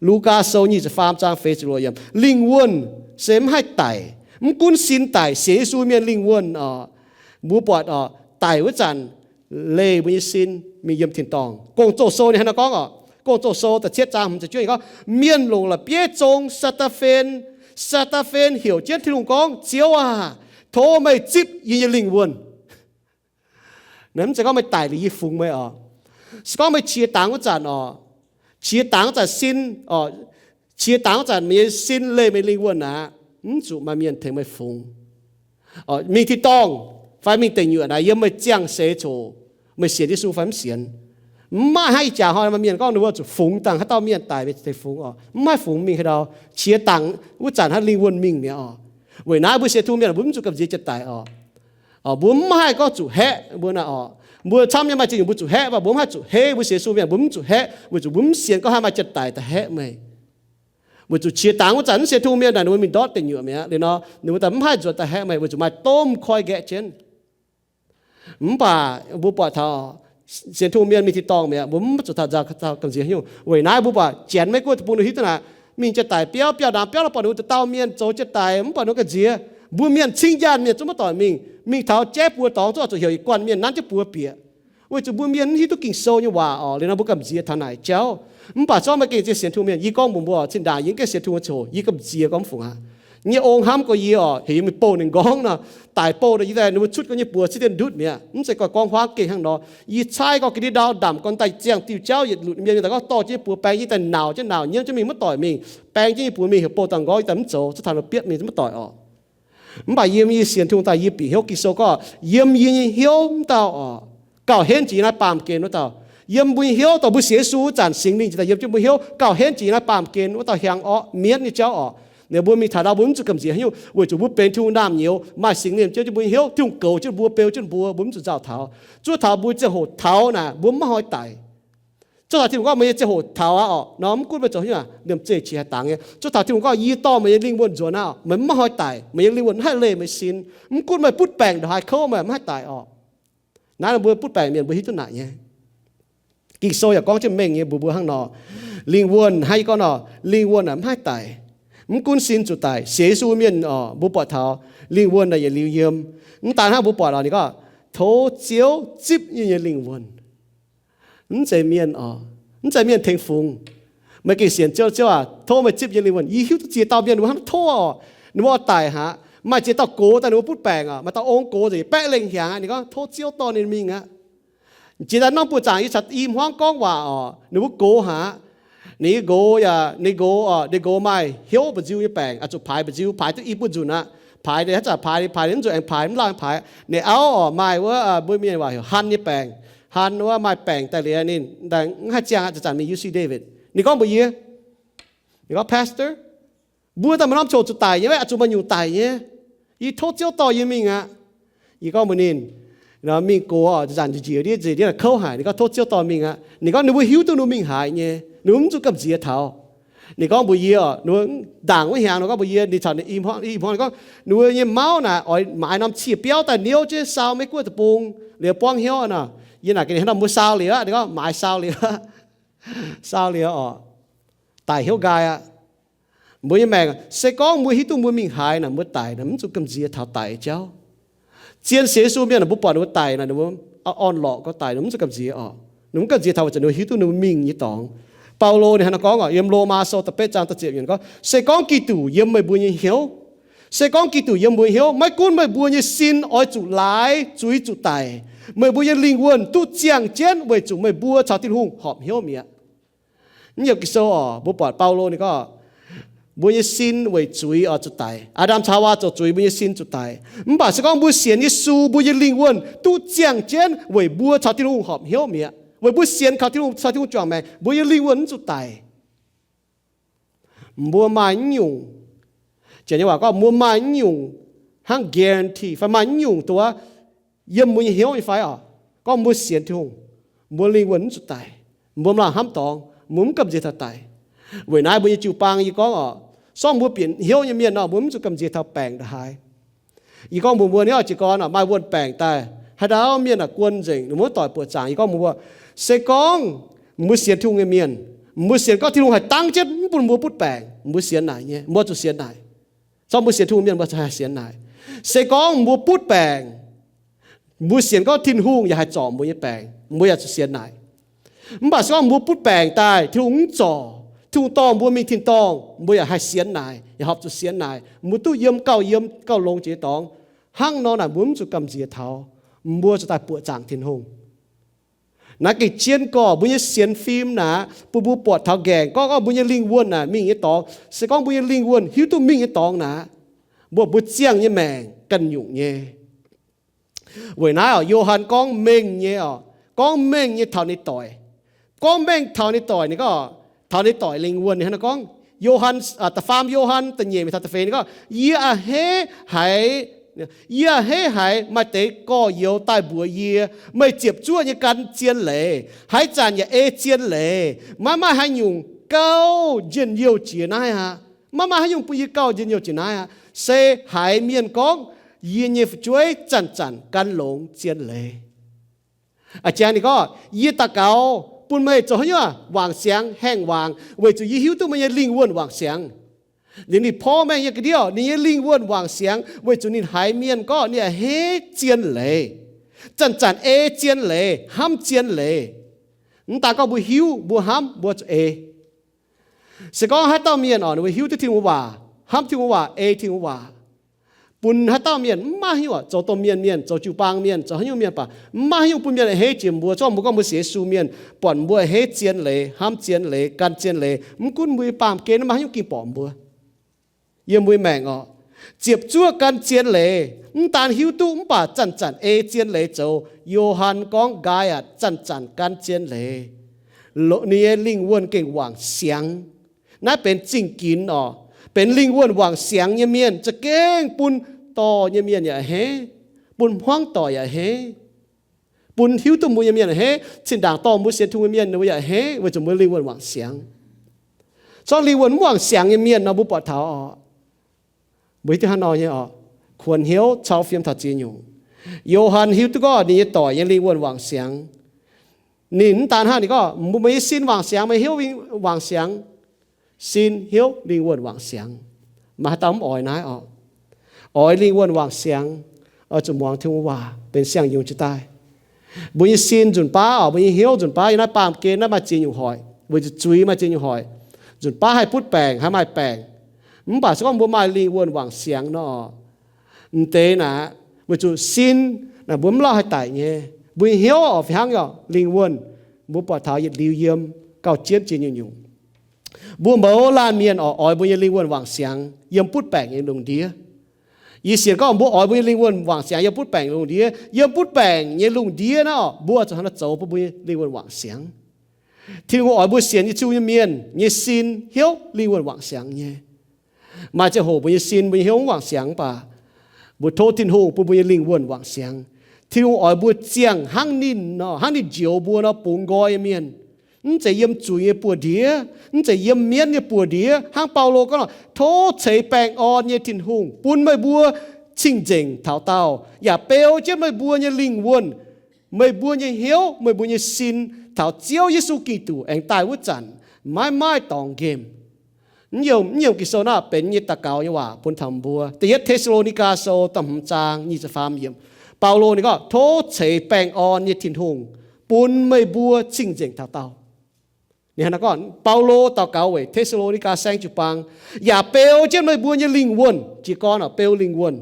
Lugaa Sou nyic ziepc faam zaang feix ziepc luoqc yiemc. Lingh wuonh se mv haih daic. Mv gunv sin daic, sienx Yesu mienh lingh wuonh orqc, mbuo buatc orqc, daic wuov zanc leih mbuo nyei sin mingh yiem tin-dorngh. Gong-Zoh Sou ninh hnangv naaiv gorngv orqc. Gong-Zoh Sou da'cietv zaang hmz ziepc juov ninh gorngv, Mienh longc la'bieiv zong Saa^taa^fen. Saa^taa^fen heuc jienv Tin-Hungh gorngv, Ziouv aah! Tov meih zipv yie nyei lingh wuonh. Naaiv mv zeiz gorngv meih daic liuz yie fungx meih orqc. Se gorngv meih qiex dangx wuov zanc orqc, qiex dangx wuov zanc sin orqc, qiex dangx wuov zanc meih nyei sin leih meih lingh wuonh aqv, mv zuqc maaih mienh tengx meih fungx. Mingh tin-dorngh fai mingh deic nyuoqc naaic, yiem meih ziangh seix coc, meih sienx Yesu fai mv sienx. Mv maaih hnangv ih jaax hnoi maaih mienh gorngv ninh mbuo zuqc fungx dangh haaix dauh mienh daic meih tengx fungx orqc. Mv maaih fungx mingh haaix ndau. Qiex dangx wuov zanc hnangv lingh wuonh mingh mi'aqv orqc. Weic naaiv mbuo sienx Tin-Hungh mienh mbuo mv zuqc gamh nziex jiex daic orqc. Mbuo mv haih gorngv zuqc haeqv mbuo naaic orqc. Mbuo camv nyei maaih ziex nyungc mbuo zuqc haeqv, mv baac mbuo mv haih zuqc heiv mbuo sienx Yesu mienh, mbuo mv zuqc haeqv, weic zuqc mbuo mv sienx gorngv haih maaih jiex daic daaih haeqv meih. Weic zuqc qiex dangx wuov zanc mv sienx Tin-Hungh mienh naaic ninh mbuo mingh ndortv deic nyuoqc mi'aqv. Liuz nor ninh mbuo daaih mv haih nzuonx daaih haeqv meih, weic zuqc maaih domh koi nqaeqv jienv. Mv baac mbuo buatc taux sienx Tin-Hungh mienh mingh tin-dorngh mi'aqv, mbuo mv zuqc taux nzauh gamh nziex nyungc. Weic naaiv mbuo buatc Janx maiv gunv deic-bung ninh hiuv duqv naaic, mingh jiex daic biauv biauv ndaangc biauv lorz buatc ninh mbuo dauh dauh mienh zoux jiex daic, mv buatc ninh mbuo gamh nziex. Mbuo mienh cingv njaanh mienh zungv maiv doic mingh. Mingh taux jaiv buoz dorngx zungv oix zuqc heuc yietc guanh mienh nanv jienv buoz bieqc. Weic zuqc mbuo mienh mv hiuv duqv Ging-Sou nyei waac orqc. Liuz nor mbuo gamh nziex taux naaic jauv. Mv baac zorqv maaih gengh ziex sienx Tin-Hungh mienh, yie gorngv mbuox mbuo, zinh ndaangc yie mv gaengh sienx Tin-Hungh ziangh hoc yie gamh nziex gorngv mv fungc aqv. Nyei ong hnamv gorx yie orqc, heuc yie mingh bouh ninh nqorngv nor, daic bouh nor yie daaih ninh mbuo cuotv gorx nyei buoz ciev dien ndutv mi'aqv. Mv zeiz gorx gorngv huaangv gengh hnangv nor. Yie caaiv gorx ga'ndiev ndau ndamc gorn daaih ziangh diuh jauv yietc lunc mienh daaih gorngv dorh jienv buoz baeng yie daaih nauc jienv nauc nyiemv jienv mingh maiv doic mingh. Baeng jienv nyei buoz mingh heuc bouh daaih nqorngv yie daaih mv zoux, zuov taux nor bietv mingh maiv doic orqc. Mv baac yiem yie sienx Tin-Hungh daaih yie bieqc hnyouv Ging-Sou gorngv yiem yie nyei hnyouv mv dauh orqc, gauh henv jiex yie naaiv baamh gen wuov dauh. Yiem mbuo nyei hnyouv dorh mbuo sienx Yesu wuov zanc Singx Lingh jiex daaih yiem jienv mbuo hnyouv gauh henv jiex yie naaiv baamh gen wuov dauh hiaang orqv mienv nyei jauv orqc. Ninh mbuo mingh taux ndau mbuo mv zuqc gamh nziex haaix nyungc, weic zuqc mbuo benx Tin-Hungh naamh nyouz, maaih Singx Lingh jienv mbuo nyei hnyouv, Tin-Hungh goux jienv mbuo, beu jienv mbuo, mbuo mv zuqc nzauh taux. Zuov taux mbuo ziangh hoc taux naaic mbuo mv maaih hnoi daic. Zuov taux Tin-Hungh gorngv meih nyei ziangh hoc taux aqv orqc, nor mv gunv meih zoux haaix nyungc, liemh zeih qiex haaix dangx nyei. Zuov taux Tin-Hungh gorngv yie dorh meih nyei lingh wuonh nzuonx aqv, meih mv maaih hnoi daic, meih nyei lingh wuonh mv haih leih meih sin. Mv gunv meih butv baengc ndongc haaix kouv, meih mv haih daic orqc. Naaiv mbuo butv baengc mienh mbuo hiuv duqv naaic nyei. Ging-Sou yaac gorngv jienv mengh nyei mbuox mbuo hnangv nor, lingh wuonh hnangv yie gorngv nor, lingh wuonh naaic mv haih daic. Mv gunv sin zuqc daic, sienx Yesu mienh orqc, mbuo buatc taux lingh wuonh naaic yietc liuz yiem. Mv daan hnangv mbuo buatc orqc, ninh gorngv, tov Ziouv zipv yie nyei lingh wuonh. Mv zeiz mienh orqc, mv zeiz mienh tengx fungx. Meih gengh sienx Ziouv, Ziouv aac, tov meih zipv yie lingh wuonh. Yie hiuv duqv ziex dauh mienh ninh mbuo hnangv tov orqc, ninh mbuo oix daic haic. Maaih ziex dauh gox daaih ninh mbuo butv baengc orqc, maaih dauh ong gox nzengc baeqv lengh hiaangx aqv. Ninh gorngv tov Ziouv dorh ninh mingh aqv. Jiex daaih norm buoz zaangc yie caux i hmuangv gorngv waac orqc, ninh mbuo gox haic aqv. Ninh nqox yaac, ninh nqox, ninh nqox maaih hnyouv mba'nziu nyei baengc, oix zuqc paaix mba'nziu, paaix duqv i buoz nzunc aqv. Paaix, haaix zanc paaix, paaix mv zuqc aengx paaix, mv laaih paaix. Ninh auv oc, maaih wuov, mbuo mienh waac heuc han nyei baengc. Han wuov maaih baengc daaih liuz ninh mv haih ziangh aqv, zanc-zanc mingh U C Davis. Ninh gorngv mbuox yie, ninh gorngv, Pastor, mbuo daaih maaih norm ziangh hoc zuqc daic nyei, oix zuqc maaih nyungc daic nyei. Yie tov Ziouv dorh yie mingh aqv. Yie gorngv mbuox ninh, mingh gox, zanc-zanc njiec ndiev njiec ndiev kouv haic. Ninh gorngv, tov Ziouv dorh mingh aqv. Ninh gorngv ninh mbuo hiuv duqv ninh mbuo mingh haaix nyei, ninh mbuo mv zuqc gamh nziex taux. Ninh gorngv mbuox yie, ninh mbuo ndaangc wuov hnyangx, ninh gorngv mbuox yie, ninh caux ninh i hmuangv, ninh gorngv ninh mbuo nyei mauv naaic oix maaiz norm cie biauv daaih niouv jienv sau Meiv Guoqv deic-bung liuz buangv hnyouv nor. Yie naaic gaax ninh, haaix nor mbuo sau liuz aqv? Ninh gorngv, maaiz sau liuz, sau liuz oc, daic hnyouv nqaai aqv. Mbuo nyei maengc, se gorngv mbuo hiuv duqv mbuo mingh haaix naaic, mbuo daic naaic mv zuqc gamh nziex taux daic jauv. Zien sienx Yesu mienh naaic, mbuo buatc ninh mbuo daic naaic, ninh mbuo orn-lorqc gorngv daic, ninh mbuo mv zuqc gamh nziex oc. Ninh mbuo mv gamh nziex taux weic zuqc ninh mbuo hiuv duqv ninh mbuo mingh nyei dorngx. Baulo ninh hnangv naaiv gorngv oc, yiem Lomaa Sou da'betv zaang da'ziepc yiemc gorngv, se gorngv Giduc yiem meih mbuo nyei hnyouv, se gorngv Giduc yiem mbuo nyei hnyouv, maiv gunv meih mbuo nyei sin oix zuqc laaix zuiz zuqc daic, meih mbuo nyei lingh wuonh duqv ziangh jienv weic zuqc meih mbuo caux Tin-Hungh horpc hnyouv mi'aqv. Mv yiem Ging-Sou oc, mbuo buatc Baulo ninh gorngv, mbuo nyei sin weic zuiz oix zuqc daic. Aa^ndam caux Haawaa zoux zuiz, mbuo nyei sin zuqc daic. Mv baac se gorngv mbuo sienx Yesu, mbuo nyei lingh wuonh duqv ziangh jienv weic mbuo caux Tin-Hungh horpc hnyouv mi'aqv. Weic mbuo sienx kaux Tin-Hungh, caux Tin-Hungh juangc maengc, mbuo nyei lingh wuonh mv zuqc daic. Mbuo maaih mv nyungc, janx nyei waac gorngv, mbuo maaih mv nyungc hnangv guarantee fai maaih mv nyungc duqv yiem mbuo nyei hnyouv nyei fai oc? Gorngv mbuo sienx Tin-Hungh, mbuo lingh wuonh mv zuqc daic, mbuo mv laangh hnamv dorngx, mbuo mv gamh nziex taux daic. Weic naaiv mbuo nyei jiu-baang yie gorngv oc, se gorngv mbuo bieqc hnyouv nyei mienh nor, mbuo mv zuqc gamh nziex taux baengc ndongc haaix. Yie gorngv mbuox mbuo nyei jiez gorn oc, maaih wuonh baengc daaih, haaix dauh mienh aah, guon nzengc, ninh mbuo doic buoqc zaangc. Yie gorngv mbuox mbuo, se gorngv mbuo sienx Tin-Hungh nyei mienh, mbuo sienx gorngv Tin-Hungh haih dangv jienv mv bun mbuo butv baengc, mbuo sienx naaic nyei, mbuo zuqc sienx naaic. Se gorngv mbuo sienx Tin-Hungh mienh, mbuo haih sienx naaic. Se gorngv mbuo butv baengc, mbuo sienx gorngv Tin-Hungh yaac haih zorc mbuo nyei baengc, mbuo yaac zuqc sienx naaic. Mv baac se gorngv mbuo butv baengc daaih, Tin-Hungh mv zorc, Tin-Hungh dorh mbuo mingh tin-dorngh, mbuo yaac haih sienx naaic, yaac horpc zuqc sienx naaic. Mbuo duqv yiem gauh yiem gauh longx jiex dorngx. Hnangv nor naaic mbuo mv zuqc gamh nziex taux, mbuo zuqc daaih buoqc zaangc Tin-Hungh. Naaiv gengh jienv gorx mbuo nyei sienx fim naaic, bun mbuo buatc taux nqaengc gorngv, gorngv mbuo nyei lingh wuonh naaic mingh nyei dorngx. Se gorngv mbuo nyei lingh wuonh hiuv duqv mingh nyei dorngx naaic, mbuo, mbuo ziangh nyei maengc ganh nyungc nyei. Weic naaiv oc, Yo^han gorngv mengh nyei oc, gorngv mengh nyei taux ninh doic. Gorngv mengh taux ninh doic, ninh gorngv, taux ninh doic lingh wuonh ninh hnangv naaiv gorngv. Yo^han, da'faam Yo^han da'nyeic mingh taux da'feix ninh gorngv, yie a'hneiv haiz, yie a'hneiv haiz maaih deix gorx-youz daaih mbuox yie, meih ziepc zuoqv nyei gan zien leiz, haaix zanc yaac ei zien leiz. Maiv maaih haaix nyungc gauh njien-youh jiex naaiv aqv. Maiv maaih haaix nyungc bun yie gauh njien-youh jiex naaiv aqv. Se haiz mienh gorngv, yie nyei fu'jueiv zanc-zanc gan longx zien leiz. A'jangx ninh gorngv, yie daux gaux bun meih zoux haaix nyungc wangc siangx haengh wangc, weic zuqc yie hiuv duqv meih nyei lingh wuonh wangc siangx. Liuz ninh porv mengh nyei ga'ndiev, ninh nyei lingh wuonh wangc siangx weic zuqc ninh haiz mienh gorngv ninh a'hneiv zien leiz, zanc-zanc ei zien leiz, hnamv zien leiz. Mv daan gorngv mbuo hiuv, mbuo hnamv, mbuo zuqc ei. Se gorngv haaix dauh mienh oc, ninh mbuo hiuv duqv Tin-Hungh waac, hnamv Tin-Hungh waac, ei Tin-Hungh waac, bun haaix dauh mienh mv maaih haaix nyungc, zoux domh mienh mienh, zoux jiu-baang mienh, zoux haaix nyungc mienh baac, mv maaih haaix nyungc bun mienh a'hneiv jiex mbuo. Zorqv mbuo gorngv mbuo sienx Yesu mienh, buatc mbuo a'hneiv zien leiz, hnamv zien leiz, gan zien leiz, mv gunv mbuo nyei baamh gen maiv maaih haaix nyungc ging borqc mbuo. Yiem mbuo nyei maengc oc, ziepc zuoqv gan zien leiz, mv daan hiuv duqv mv baac zanc-zanc ei zien leiz zoux. Yo^han gorngv nqaai aqv, zanc-zanc gan zien leiz. Ninh nyei lingh wuonh gengh wangc siangx. Naaiv benx zingh ginx oc. Benx lingh wuonh wangc siangx nyei mienh za'gengh bun dorh nyei mienh yaac a'hneiv, bun hmuangv doic yaac a'hneiv, bun hiuv duqv mbuo nyei mienh a'hneiv. Zinh ndaangc dorh mbuo sienx Tin-Hungh nyei mienh ninh mbuo yaac a'hneiv weic zuqc mbuo lingh wuonh wangc siangx. Zorqv lingh wuonh mv wangc siangx nyei mienh nor mbuo buatc taux oc, mbuo hiuv duqv hnangv nor nyei oc, kuonx hnyouv cau fiem taux ziex nyungc. Yo^han hiuv duqv gorngv ninh nyei doic nyei lingh wuonh wangc siangx. Ninh mv daan hnangv, ninh gorngv, mbuo, meih nyei sin wangc siangx, meih hnyouv wangc siangx. Sin, hnyouv, lingh wuonh wangc siangx. Maaih haaix dauh mv oix naaiv oc? Oix lingh wuonh wangc siangx, oix zuqc muangx Tin-Hungh waac, benx siang-yungz jiex daaih. Mbuo nyei sin nzunc baav oc, mbuo nyei hnyouv nzunc baav yiem naaiv baamh gen naaiv maaih ziex nyungc hoic, weic zuqc zuiz maaih ziex nyungc hoic. Nzunc baav haih butv baengc, haih maaih baengc. Mv baac se gorngv mbuo maaih lingh wuonh wangc siangx nor, m'deix naaic, weic zuqc sin naaic mbuo mv lauh haih daic nyei. Mbuo nyei hnyouv oc fih hnangv yaac lingh wuonh, mbuo buatc taux yietc liuz yiem gauh jienv ziex nyungc-nyungc. Mbuo mouz laanh mienh oix, oix mbuo nyei lingh wuonh wangc siangx yiem butv baengc nyei lungh ndiev. Yie sienx gorngv mbuo oix mbuo nyei lingh wuonh wangc siangx yiem butv baengc lungh ndiev. Yiem butv baengc nyei lungh ndiev naaiv, mbuo zuqc hnangv naaiv zoux bun mbuo nyei lingh wuonh wangc siangx. Tin-Hungh oix mbuo sienx Yesu nyei mienh nyei sin hnyouv lingh wuonh wangc siangx nyei. Maaih ziangh hoc mbuo nyei sin, mbuo nyei hnyouv mv wangc siangx, mv baac mbuo tov Tin-Hungh bun mbuo nyei lingh wuonh wangc siangx. Tin-Hungh oix mbuo ziangh hnangv ninh nor, hnangv ninh njoux mbuo nor bungx nqoi nyei mienh. Mv zeiz yiem zuiz nyei buoz-ndiev, mv zeiz yiem mienv nyei buoz-ndiev. Hnangv Baulo gorngv nor, tov ceix baengh orn nyei Tin-Hungh bun meih mbuo cing-nzengc taux daauh, yaac beu jienv meih mbuo nyei lingh wuonh, meih mbuo nyei hnyouv, meih mbuo nyei sin taux Ziouv Yesu Giduc aengx daaih wuov zanc maiv maaih dorngx nqemh. Mv yiem, mv yiem Ging-Sou naaiv benx nyei daux gaux nyei waac bun taux mbuo. Da'yietv Te^saa^lo^ni^gaa Sou da'hmz zaang nyic ziepc faam yiemc, Baulo ninh gorngv, tov ceix baengh orn nyei Tin-Hungh bun meih mbuo cing-nzengc taux daauh. Ninh hnangv naaiv gorngv, Baulo daux gaux weic Te^saa^lo^ni^gaa Saengv jiu-baang, yaac beu jienv meih mbuo nyei lingh wuonh, jiez gorn beu lingh wuonh,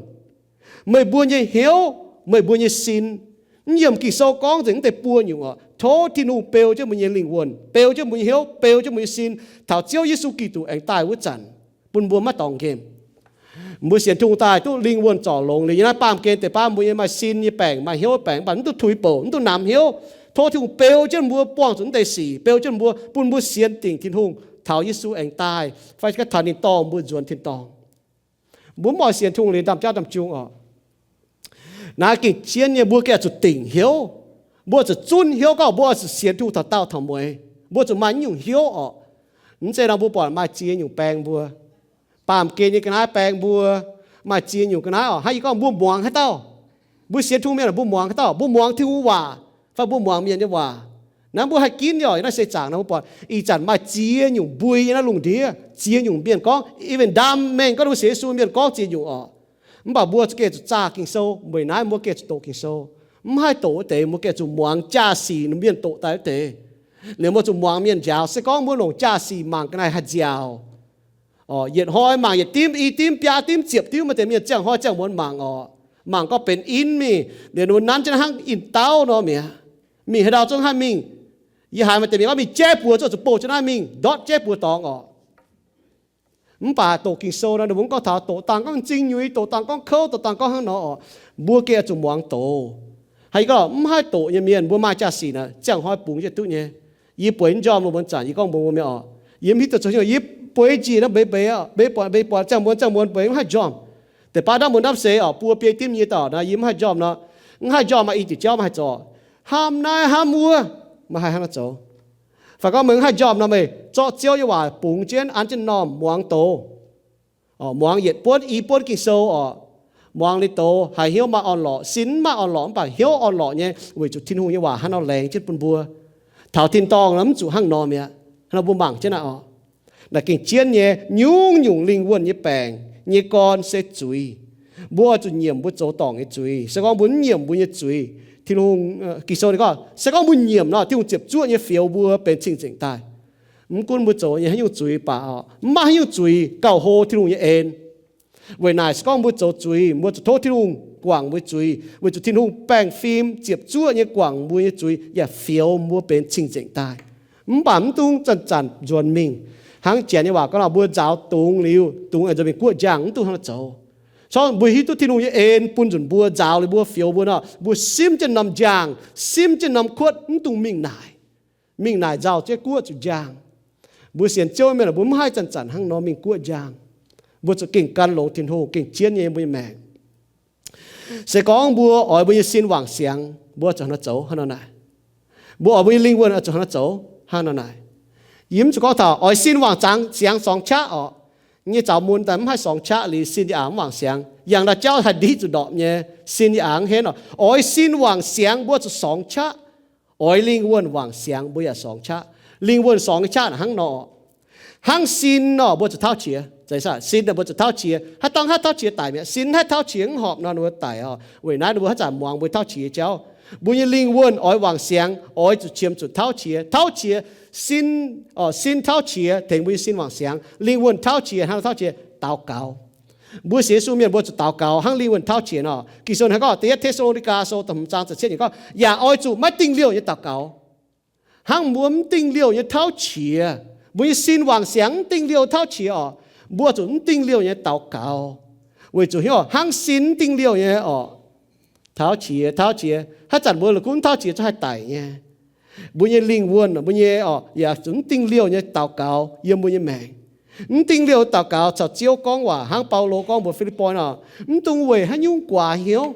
meih mbuo nyei hnyouv, meih mbuo nyei sin. Mv yiem Ging-Sou gorngv nzengc mv deix buo nyungc oc. Tov Tin-Hungh beu jienv mbuo nyei lingh wuonh, beu jienv mbuo nyei hnyouv, beu jienv mbuo nyei sin taux Ziouv Yesu Giduc aengx daaih wuov zanc, bun mbuo maiv dorngx nqemh. Mbuo sienx Tin-Hungh daaih duqv lingh wuonh zorc longx liuz, yiem naaiv baamh gen deix baav mbuo nyei maaih sin nyei baengc, maaih hnyouv baengc, mv baac mv duqv tuix bouc, mv duqv namx hnyouv. Tov Tin-Hungh beu jienv mbuo buangh zuqc mv deix sic, beu jienv mbuo, bun mbuo sienx dingc Tin-Hungh taux Yesu aengx daaih fai taux ninh dorh mbuo nzuonx tin-dorngh. Mbuo mv oix sienx Tin-Hungh liuz ndaamv-jaav ndaamv-jung oc. Naaiv gengh jienv nyei, mbuo gengh zuqc dingc hnyouv. Mbuo zuqc zunv hnyouv gorngv mbuo oix zuqc sienx Tin-Hungh taux daauh taux mueiz. Mbuo zuqc maaih nyungc hnyouv oc. Mv zeiz nor mbuo buatc maaih ziex nyungc baeng mbuo. Baamh gen nyei ga'naaiv baeng mbuo, maaih ziex nyungc ga'naaiv oc. Hnangv yie gorngv mbuo muangx haaix dauh, mbuo sienx Tin-Hungh mienh mbuo muangx haaix dauh, mbuo muangx Tin-Hungh waac fai mbuo muangx mienh nyei waac. Naaiv mbuo haih ginv nyei oc. Yiem naaiv seix zaangc nor mbuo buatc ih zanc maaih ziex nyungc mbui yiem naaiv lungh ndiev, ziex nyungc mienh gorngv, even ndaamv-mengh gorngv mbuo sienx Yesu mienh gorngv ziex nyungc oc. Mv baac mbuo gengh zuqc zaah Ging-Sou. Weic naaiv mbuo gengh zuqc doqc Ging-Sou. Mv haih doqc wuov deix, mbuo gengh zuqc muangx jaa-sic mienh doqc daaih wuov deix. Liuz mbuo zuqc muangx mienh njaaux. Se gorngv mbuo longc jaa-sic mangc ga'naaiv haih nziaauc, yietc hnoi mangc yietc dimv, i dimv, biaa dimv, ziepc dimv, maaih deix mienh ziangh hnoi ziangh muonz mangc oc. Mangc gorngv benx in mingh, liuz ninh mbuo nanv jienv hnangv in-dauh nor mi'aqv. Mingh haaix ndau zungv haih mingh. Yie haiz maaih deix mienh gorngv mingh jaiv buoz zuqc bouh jienv naaiv mingh ndortv jaiv buoz dorngx oc. Mv baac doqc Ging-Sou nor, ninh mbuo mv gorngv taux doqc dangh gorngv m'zing nyuix, doqc dangh gorngv kouv, doqc dangh gorngv hnangv nor oc. Mbuo gengh zuqc muangx doqc. Haaix gorngv mv haih doqc nyei mienh, mbuo maaih jaa-sic naaic ziangh hnoi bungx jienv duqv nyei. Yie bueix njormh lo muonz zanc yie gorngv mbuox mbuo mienh oc, yie mv hiuv duqv zoux hnyouv, yie bueix njiec nor mbeix mbeix, mbeix buatc mbeix buatc ziangh muonz ziangh muonz mbeix mv haih njormh. Deix baav ndamv mbuo ndamv seix oc, buo biei dimv nyei dauh nor yie mv haih njormh nor, mv haih njormh maaih i diuc jauv maiv haih zoux. Hnamv naaiv hnamv wuov, maiv haih hnangv nor zoux. Fai gorngv meih mv haih njormh nor, meih zorqv Ziouv nyei waac bungx jienv an jienv m'normh muangx doz. Muangx yietc buonv i buonv Ging-Sou oc. Muangx liuz doz haiz hnyouv maaih orn-lorqc, sin mv maaih orn-lorqc mv baac hnyouv orn-lorqc nyei weic zuqc Tin-Hungh nyei waac hnangv nor laengz jienv bun mbuo. Taux tin-dorngh nor mv zuqc hnangv nor mi'aqv. Hnangv nor mbuo mangc jienv naaiv oc. Naaic gengh jienv nyei, nyungc-nyungc lingh wuonh nyei baengc nyei gorn se zuiz. Mbuo oix zuqc nyiemc mbuo zoux dorngc nyei zuiz. Se gorngv mbuo mv nyiemc mbuo nyei zuiz, Tin-Hungh, Ging-Sou ninh gorngv se gorngv mbuo nyiemc nor, Tin-Hungh ziepc zuoqv nyei fioux mbuo benx cing-nzengc daaih. Mv gunv mbuo zoux nyei haaix nyungc zuiz baac oc, mv maaih haaix nyungc zuiz gauh hlo Tin-Hungh nyei en. Weic naaic se gorngv mbuo zoux zuiz, mbuo zuqc tov Tin-Hungh guangc mbuo zuiz, weic zuqc Tin-Hungh baengh fim ziepc zuoqv nyei guangc mbuo nyei zuiz yaac fioux mbuo benx cing-nzengc daaih. Mv baac mv dungx zanc-zanc nzuonx mingh. Hnangv Janx nyei waac gorngv nor, mbuo nzaaux dungz liuz, dungz aengx nzuonx mingh guoqv njang, mv dungx hnangv nor zoux. Corc mbuo hiuv duqv Tin-Hungh nyei en bun nzunc mbuo nzaaux liuz mbuo fioux mbuo nor, mbuo simv jienv norm njang, simv jienv norm kuotv, mv dungx mingh naaic. Mingh naaic nzauh jienv guoqv zuqc njang. Mbuo sienx Ziouv mienh mbuo mv haih zanc-zanc hnangv nor mingh guoqv njang. Mbuo zuqc gengh gan longx Tin-Hungh, gengh jienv nyei mbuo nyei maengc. Se gorngv mbuo oix mbuo nyei sin wangc siangx, mbuo zuqc hnangv nor zoux hnangv nor naaic. Mbuo oix mbuo nyei lingh wuonh zuqc hnangv nor zoux hnangv nor naaic. Yie mv zuqc gorngv taux oix sin wangc siangx sorngx qaqv oc. Nyei zaux mun daaih mv haih sorngx qaqv liuz sin yaac mv wangc siangx. Yangh ndau jauv haih ndiqv zuqc ndorpc nyei, sin yaac mv henv oc. Oix sin wangc siangx mbuo zuqc sorngx qaqv. Oix lingh wuonh wangc siangx mbuo yaac sorngx qaqv. Lingh wuonh sorngx nyei qaqv hnangv nor. Hnangv sin nor mbuo zuqc tauv qiex. Sin mbuo zuqc tauv qiex. Haaix dauh haih tauv qiex daic mi'aqv? Sin haih tauv qiex mv horpc nor ninh mbuo daic oc. Weic naaiv ninh mbuo haaix zanc muangx mbuo tauv qiex jauv. Mbuo nyei lingh wuonh oix wangc siangx, oix zuqc qiemx zuqc tauv qiex. Tauv qiex, sin, sin tauv qiex tengx mbuo nyei sin wangc siangx. Lingh wuonh tauv qiex, hnangv tauv qiex, daux gaux. Mbuo sienx Yesu mienh mbuo zuqc daux gaux hnangv lingh wuonh tauv qiex nor. Ging-Sou hnangv gorngv, Da'yietv Te^saa^lo^ni^gaa Sou da'hmz zaang ziepc cietv yiemc gorngv, yaac oix zuqc maiv dingh liouh nyei daux gaux. Hnangv mbuo mv dingh liouh nyei tauv qiex, Mbuo nyei sin wangc siangx mv dingh liouh tauv qiex oc. Mbuo zuqc mv dingh liouh nyei daux gaux, weic zuqc hnyouv hnangv sin mv dingh liouh nyei oc. Tauv qiex, tauv qiex, haaix zanc mbuo la'kuqv mv tauv qiex zungv haih daic nyei. Mbuo nyei lingh wuonh, mbuo nyei oc, yaac zuqc mv dingh liouh nyei daux gaux yiem mbuo nyei maengc. Mv dingh liouh daux gaux caux Ziouv gorngv waac, hnangv Baulo gorngv mbuox Fi^lipv^poi oc, mv dungx weic haaix nyungc guaax hnyouv.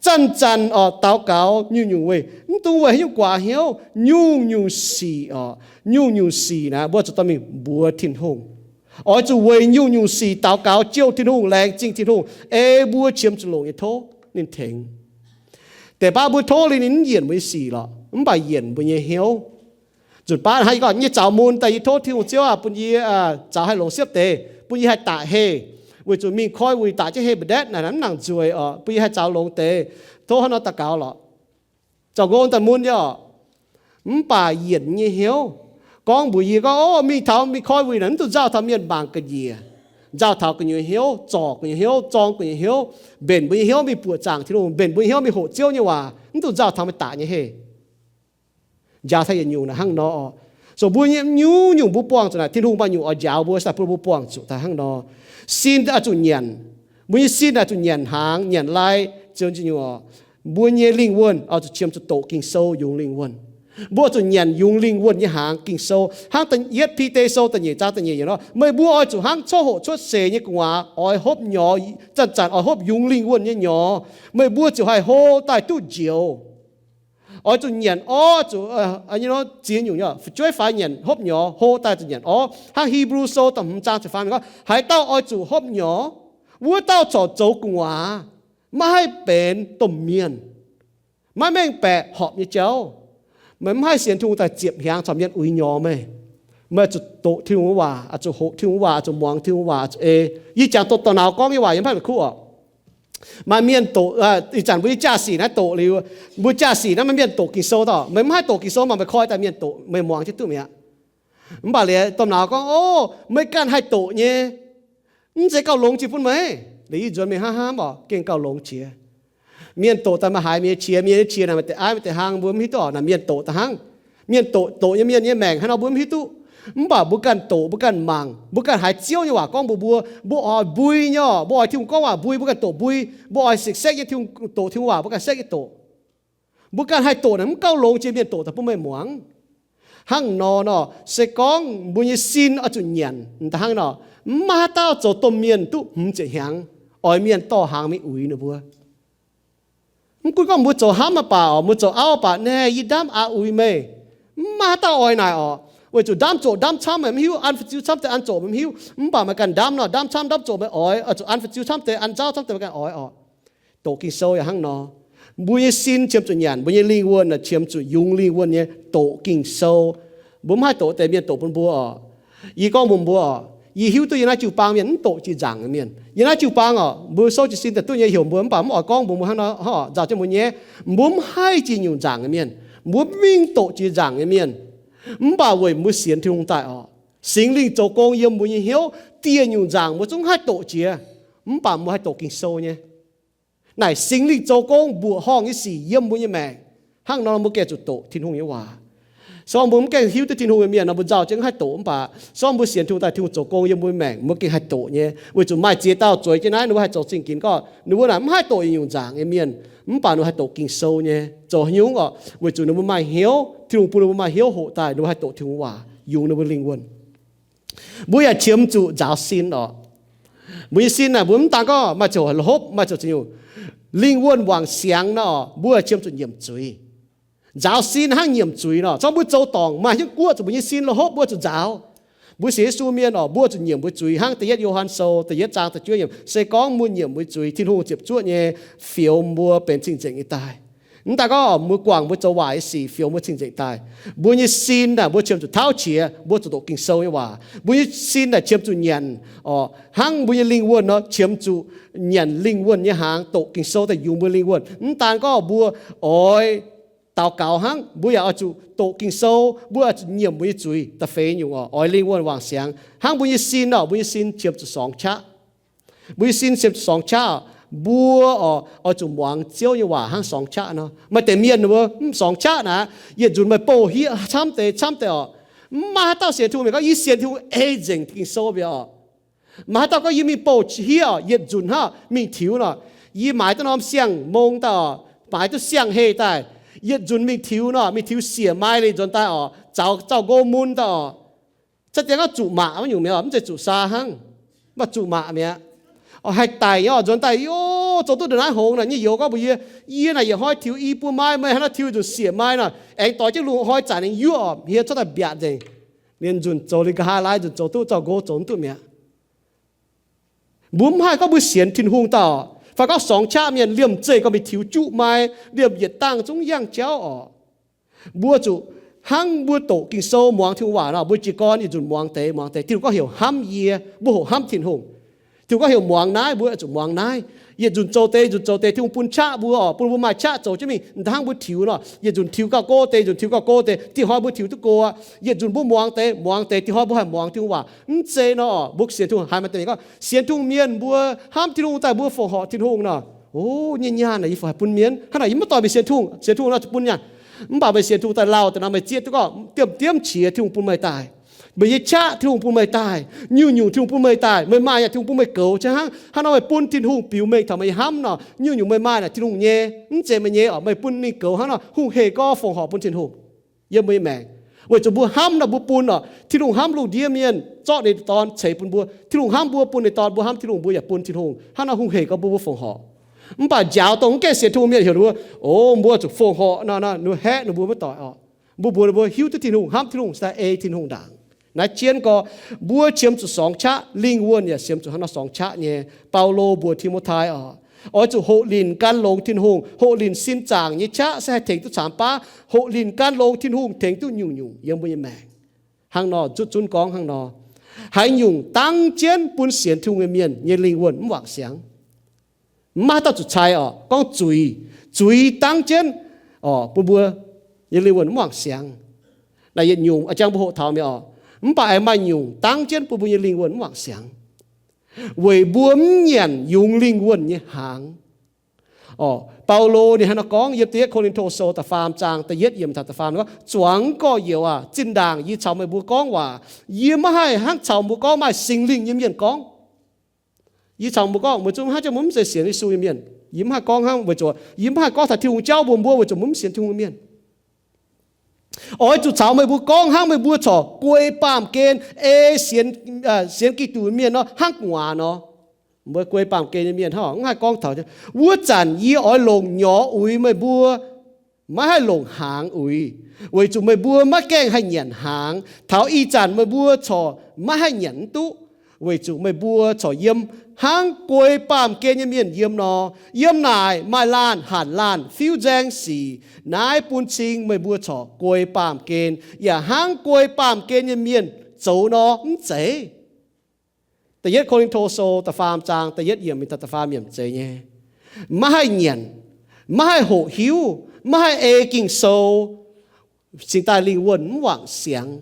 Zanc-zanc oc daux gaux nyungc-nyungc weic, mv dungx weic haaix nyungc guaax hnyouv, nyungc-nyungc sic oc, nyungc-nyungc sic naaiv mbuo zuqc dorh mingh mbuox Tin-Hungh. Oix zuqc weic nyungc-nyungc sic daux gaux jouh Tin-Hungh, laengz zingh Tin-Hungh, ei mbuo qiemx zuqc longc nyei tov ninh tengx. Deix baav mbuo tov liuz ninh mv yienc mbuo nyei sic lorqc, mv baac yienc mbuo nyei hnyouv. Nzunc baav hnangv yie gorngv, yie nyei zaux mun daaih yie tov Tin-Hungh, Ziouv aah, bun yie zaux haih longc siepv deix, bun yie haih daqc heh, weic zuqc mingh koi wuic daqc jienv heh mbu'ndetv naaic mv nangc nzueic oc, bun yie haih zaux longx deix. Tov hnangv nor daux gaux lorqc. Zaux ngongh daaih mun nyei oc. Mv baac yienc nyei hnyouv gorngv mbuox yie gorngv, ov, mingh taux mingh koi wuic naaic mv dungx nzauh taux mienh mangc ga'nyiec. Nzauh taux gu'nyuoz hnyouv, zorc gu'nyuoz hnyouv, zorng gu'nyuoz hnyouv, mbenc mbuo nyei hnyouv mingh buoqc zaangc Tin-Hungh, mbenc mbuo nyei hnyouv mingh hoqc Ziouv nyei waac, mv dungx nzauh taux meih daqc nyei heh. Njaaux taux yietc nyungc naaic hnangv nor oc. So mbuo nyei nyungc-nyungc mbuo buangh zuqc naaic, Tin-Hungh maaih nyungc oix njaaux mbuo, se daaih bun mbuo buangh zuqc daaih hnangv nor. Sin oix zuqc nyanc. Mbuo nyei sin oix zuqc nyanc hnaangx, nyanc lai, ziouc nyungc oc. Mbuo nyei lingh wuonh oix zuqc qiemx zuqc doqc Ging-Sou yungz lingh wuonh. Mbuo oix zuqc nyanc yungz lingh wuonh nyei hnaangx, Ging-Sou. Hnangv da'yietv Bide Sou da'nyeic zaang da'nyeic yiemc nor, meih mbuo oix zuqc hnangv coqv hoqc cuotv seix nyei gu'nguaaz oix hopv nyorx, zanc-zanc oix hopv yungz lingh wuonh nyei nyorx, meih mbuo ziouc haih hlo daaih duqv njoux. Oix zuqc nyanc orv, zuqc ziex nyungc, fu'jueiv faix nyanc hopv nyorx, hlo daaih zuqc nyanc orv. Hnangv Hipv^lu Sou da'hmz zaang ziepc faam gorngv, haaix dauh oix zuqc hopv nyorx, wuov dauh corc zoux gu'nguaaz, maiv haih benx domh mienh, maiv mengh baeqc horpc nyei jauv. Meih mv haih sienx Tin-Hungh daaih ziepc hnyangx corc mienh uix nyorx meih. Meih zuqc doqc Tin-Hungh waac, zuqc hoqc Tin-Hungh waac, zuqc muangx Tin-Hungh waac, zuqc ei. Yie jangx doqc da'nauz gorngv nyei waac yiem mv baac la'kuqv oc. Maaih mienh doqc, ih zanc mbuo nyei jaa-sic naaiv doqc liuz, mbuo jaa-sic naaiv maaih mienh doqc Ging-Sou daaih, meih mv haih doqc Ging-Sou mv baac meih koi daaih mienh doqc, meih muangx jienv duqv mi'aqv. Mv baac liuz domh nauz gorngv, ov, meih ganh haih doqc nyei, mv zeiz gauh longx jiex bun meih. Liuz yie nzuonx mingh hnangv hnangv oc, gengh gauh longx jiex. Mienh doqc daaih meih haiz mienh nyei qiex, mienh nyei qiex naaic meih deix aiv meih deix hlang mbuo mv hiuv duqv oc. Naaic mienh doqc daaih hnangv. Mienh doqc, doqc nyei mienh nyei maengc haaix nor mbuo mv hiuv duqv. Mv baac mbuo ganh doqc, mbuo ganh mangc, mbuo ganh haiz Ziouv nyei waac gorngv mbuox mbuo, mbuo oix mbui nyei oc, mbuo oix Tin-Hungh gorngv waac mbui, mbuo ganh doqc mbui, mbuo oix sekv-sekv nyei Tin-Hungh, doqc Tin-Hungh waac mbuo ganh sekv nyei doqc. Mbuo ganh haih doqc naaic mv gauh longx jiex mienh doqc daaih bun meih muangx. Hnangv nor nor, se gorngv mbuo nyei sin oix zuqc nyanc daaih hnangv nor, mv maaih haaix dauh zoux domh mienh duqv hmz ziepc hnyangx, oix mienh dorh hnaangx mingh uix ninh mbuo. Mv gunv gorngv mbuo zoux hnamv mv baac oc, mbuo zoux auv mv baac, naaic yie ndaamv aqc uix meih. Mv maaih haaix dauh oix naaic oc. Weic zuqc ndaamv zoqc ndaamv camv meih mv hiuv, an fu'ziu camv deix an zoqc meih mv hiuv. Mv baac meih ganh ndaamv nor, ndaamv camv ndaamv zoqc meih oix, oix zuqc an fu'ziu camv deix an nzauv camv deix meih ganh oix oc. Doqc Ging-Sou yaac hnangv nor. Mbuo nyei sin qiemx zuqc nyanc, mbuo nyei lingh wuonh qiemx zuqc yungz lingh wuonh nyei doqc Ging-Sou. Mbuo mv haih doqc deix mienh doqc bun mbuo oc. Yie gorngv mbuox mbuo oc, yie hiuv duqv yie naaiv jiu-baang mienh mv doqc jiex nzaangc nyei mienh. Yie naaiv jiu-baang oc, mbuo souv jiez sin daaih duqv nyei heuc mbuo mv baac mv oix gorngv mbuox mbuo hnangv nor, nzauh jienv mbuo nyei. Mbuo mv haih jiex nyungc nzaangc nyei mienh. Mbuo mingh doqc jiex nzaangc nyei mienh. Mv baac weic mbuo sienx Tin-Hungh daaih oc, Singx Lingh zoux gong yiem mbuo nyei hnyouv, dieh nyungc nzaangc mbuo zungv haih doqc jiex. Mv baac mbuo haih doqc Ging-Sou nyei. Naaic Singx Lingh zoux gong mbuoqc horngh nyei sic yiem mbuo nyei maengc. Hnangv nor mbuo gengh zuqc doqc Tin-Hungh nyei waac. Se gorngv mbuo mv gaengh hiuv duqv Tin-Hungh nyei mienh nor, mbuo nzauh jienv haih doqc, mv baac se gorngv mbuo sienx Tin-Hungh daaih, Tin-Hungh zoux gong yiem mbuo nyei maengc, mbuo gengh haih doqc nyei. Weic zuqc maaih ziex dauh zueiz jienv naaiv, ninh mbuo haih zoux zingh ginx gorngv ninh mbuo naaic mv haih doqc yietc nyungc nzaangc nyei mienh, mv baac ninh mbuo haih doqc Ging-Sou nyei. Zoux haaix nyungc oc? Weic zuqc ninh mbuo maaih hnyouv, Tin-Hungh bun ninh mbuo maaih hnyouv hoqc daaih, ninh mbuo haih doqc Tin-Hungh waac yungz ninh mbuo lingh wuonh. Mbuo yaac qiemx zuqc nzaaux sin oc. Mbuo nyei sin naaic, mbuo mv daan gorngv maaih ziouc hopv, maaih ziouc ziex nyungc. Lingh wuonh wangc siangx nor, mbuo yaac qiemx zuqc nyiemc zuiz. Nzaaux sin hnangv nyiemc zuiz nor. Zorqv mbuo zoux dorngc maaih hnyouv guoqv zuqc mbuo nyei sin lo hopv, mbuo zuqc nzaaux. Mbuo sienx Yesu mienh oc, mbuo zuqc nyiemc mbuo zuiz hnangv Da'yietv Yo^han Sou da'yietv zaang da'juov yiemc, se gorngv mbuo nyiemc mbuo zuiz, Tin-Hungh ziepc zuoqv nyei fioux mbuo benx cing-nzengc nyei daaih. Mv daan gorngv mbuo guangc mbuo zoux waaic nyei sic fioux mbuo cing-nzengc daaih. Mbuo nyei sin naaic mbuo qiemx zuqc tauv qiex, mbuo zuqc doqc Ging-Sou nyei waac. Mbuo nyei sin naaic qiemx zuqc nyanc oc, hnangv mbuo nyei lingh wuonh nor, qiemx zuqc nyanc lingh wuonh nyei hnaangx, doqc Ging-Sou daaih yungz mbuo lingh wuonh. Mv daan gorngv mbuo oix daux gaux hnangv, mbuo yaac oix zuqc doqc Ging-Sou, mbuo oix zuqc nyiemc mbuo nyei zuiz da'feix nyungc oc, oix lingh wuonh wangc siangx. Hnangv mbuo nyei sin oc, mbuo nyei sin qiemx zuqc sorngx qaqv. Mbuo nyei sin qiemx zuqc sorngx qaqv oc. Mbuo oc, oix zuqc muangx Ziouv nyei waac hnangv sorngx qaqv nor. Maaih deix mienh ninh mbuo mv sorngx qaqv naaic, yietc nzunc meih bouh hieqv camv deix camv deix oc. Mv maaih haaix dauh sienx Tin-Hungh mienh gorngv, yie sienx Tin-Hungh ei nzengc Ging-Sou mbiauz oc. Maaih haaix dauh gorngv, yie mingh bouh hiev oc, yietc nzunc hnangv mingh tiux nor, yie maaiz duqv norm siang-mong daaih oc, maaiz duqv siang-heh daaih, yietc nzunc mingh tiux nor, mingh tiux siec mai liuz nzuonx daaih oc, zaux zauh nqo mun daaih oc. Za'gengh gorngv zuqc maac wuov nyungc mi'aqv, mv zeiz zuqc saa hnangv, mv baac zuqc maac mi'aqv. Oc, haih daic nyei oc, nzuonx daaih, o, zoux duqv ndongc naaiv hngongx naaic, nyei youz gorngv mbuox yie, yie naaic yietc hnoi tiux i buo mai, meih haaix nor tiux nzunc siec mai nor, aengx doix jienv lungh hnoi zanc aengx yuoqv oc, hmien cuotv daaih mbiaatc nzengc. Liemh nzunc zoux liuz nqa'haav laai nzunc zoux duqv, zauh nqo zoux mv duqv mi'aqv. Mbuo mv haih gorngv mbuo sienx Tin-Hungh daaih, fai gorngv sorngx qaqv mienh liemh zeih gorngv mingh tiux juqv mai, liemh yietc dangh zungv yangh jauv oc. Mbuo zuqc hnangv mbuo doqc Ging-Sou muangx Tin-Hungh waac nor, mbuo jiez gorn yietc nzunc muangx deix, muangx deix. Tin-Hungh gorngv heuc hnamv yie, mbuo hoqc hnamv Tin-Hungh. Tin-Hungh gorngv heuc muangx naaiv, mbuo zuqc muangx naaiv. Yietc nzunc zoux deix, nzunc zoux deix, Tin-Hungh bun qaqv mbuo oc, bun mbuo maaih qaqv zoux jienv mingh. Hnangv mbuo tiux nor, yietc nzunc tiux gauh go deix, nzunc tiux gauh go deix, dieh hnoi mbuo tiux duqv go aqv. Yietc nzunc mbuo muangx deix, muangx deix, dieh hnoi mbuo haih muangx Tin-Hungh waac. Mv zeiz nor, mbuo sienx Tin-Hungh haiz maaih deix mienh gorngv, sienx Tin-Hungh mienh mbuo hnamv Tin-Hungh daaih mbuo fongc horc Tin-Hungh nor, o, nyei nyaanh naaic yie fai bun mienh, hnangv naaic yie maiv doic meih sienx Tin-Hungh, sienx Tin-Hungh nor zuqc bun nyaanh. Mv baac meih sienx Tin-Hungh daaih lauh daaih nor, meih zieqv duqv gorngv diemv diemv qiex Tin-Hungh bun meih daaih. Meih nyei qaqv Tin-Hungh bun meih daaih, nyungc-nyungc Tin-Hungh bun meih daaih, meih maaih yaac Tin-Hungh bun meih goux jienv hnangv. Hnangv nor meih bun Tin-Hungh biux mengh taux meih nyei hnamv nor, nyungc-nyungc meih maaih naaic Tin-Hungh nyei, mv zeiz meih nyei oc, meih bun ninh goux hnangv nor hungh hec gorngv fongc horc bun Tin-Hungh yiem mbuo nyei maengc. Weic zuqc mbuo hnamv nor mbuo bun oc. Tin-Hungh hnamv lungh ndiev mienh, zorqv ninh dorn ceix bun mbuo. Tin-Hungh hnamv mbuo bun ninh dorn, mbuo hnamv Tin-Hungh mbuo yaac bun Tin-Hungh. Hnangv nor hungh hec gorngv mbuo, mbuo fongc horc. Mv baac njaaux dongh mv gaengh sienx Tin-Hungh mienh heuc mbuo, o, mbuo zuqc fongc horc nor, ninh haeqv ninh mbuo maiv doic oc. Mbuo mbuox ninh mbuo hiuv duqv Tin-Hungh, hnamv Tin-Hungh, se ei Tin-Hungh ndaangc. Naaiv jienv gorx, mbuo qiemx zuqc sorngx qaqv, lingh wuonh yaac qiemx zuqc hnangv nor sorngx qaqv nyei. Baulo mbuox Ti^mo^tai oc, oix zuqc hoqc linc gan longx Tin-Hungh. Hoqc linc sin zaangc nyei qaqv se haih tengx duqv camx baav. Hoqc linc gan longx Tin-Hungh tengx duqv nyungc-nyungc yiem mbuo nyei maengc. Hnangv nor, zuqv zunv gorngv hnangv nor, haaix nyungc dangv jienv bun sienx Tin-Hungh nyei mienh nyei lingh wuonh mv wangc siangx? Mv maaih haaix dauh zuqc cai oc. Gorngv zuiz, zuiz dangv jienv oc, bun mbuo nyei lingh wuonh mv wangc siangx. Naaic yietc nyungc a'jang mbuo hoqc taux mi'aqv oc. Mv baac aengx maaih nyungc dangv jienv bun mbuo nyei lingh wuonh mv wangc siangx, weic mbuo mv nyanc yungz lingh wuonh nyei hnaangx. Oc, Baulo ninh hnangv nor gorngv yiem Da'yietv Ko^lin^to Sou da'faam zaang da'yietv yiemc taux da'faam gorngv, Zuangx gorx-youz aac, zinh ndaangc yie caux meih mbuo gorngv waac, yie maiv haih hnangv caux mbuo gorngv maaih Singx Lingh nyei mienh gorngv. Yie caux mbuo gorngv, meih zungv hnangv jienv mbuo mv zeiz sienx Yesu nyei mienh. Yie mv haih gorngv hnangv, weic zuqc yie mv haih gorngv taux Tin-Hungh jauv mbuox mbuo, weic zuqc mbuo mv sienx Tin-Hungh mienh. Oix zuqc caux meih mbuo gorngv hnangv meih mbuo corc guei baamh gen ei sienx, sienx Giduc mienh nor hnangv gu'nguaaz nor. Mbuo guei baamh gen nyei mienh hnangv mv haih gorngv taux, wuov zanc yie oix longc nyorx uix meih mbuo, maiv haih longc hnaangx uix, weic zuqc meih mbuo maiv gaengh haih nyanc hnaangx. Taux ih zanc meih mbuo corc maiv haih nyanc mv duqv, weic zuqc meih mbuo corc yiem hnangv guei baamh gen nyei mienh yiem nor. Yiem naaic maaih laanh hanc laanh fiuv nzaeng sic. Naaiv bun cing meih mbuo corc guei baamh gen, yaac hnangv guei baamh gen nyei mienh zoux nor, mv zeiz? Da'yietv Ko^lin^to Sou da'faam zaang da'yietv yiemc mingh da'faam yiemc zeiz nyei. Maiv haih nyanc, maiv haih hoqc hiuv, maiv haih ei Ging-Sou, cingx daaih lingh wuonh mv wangc siangx.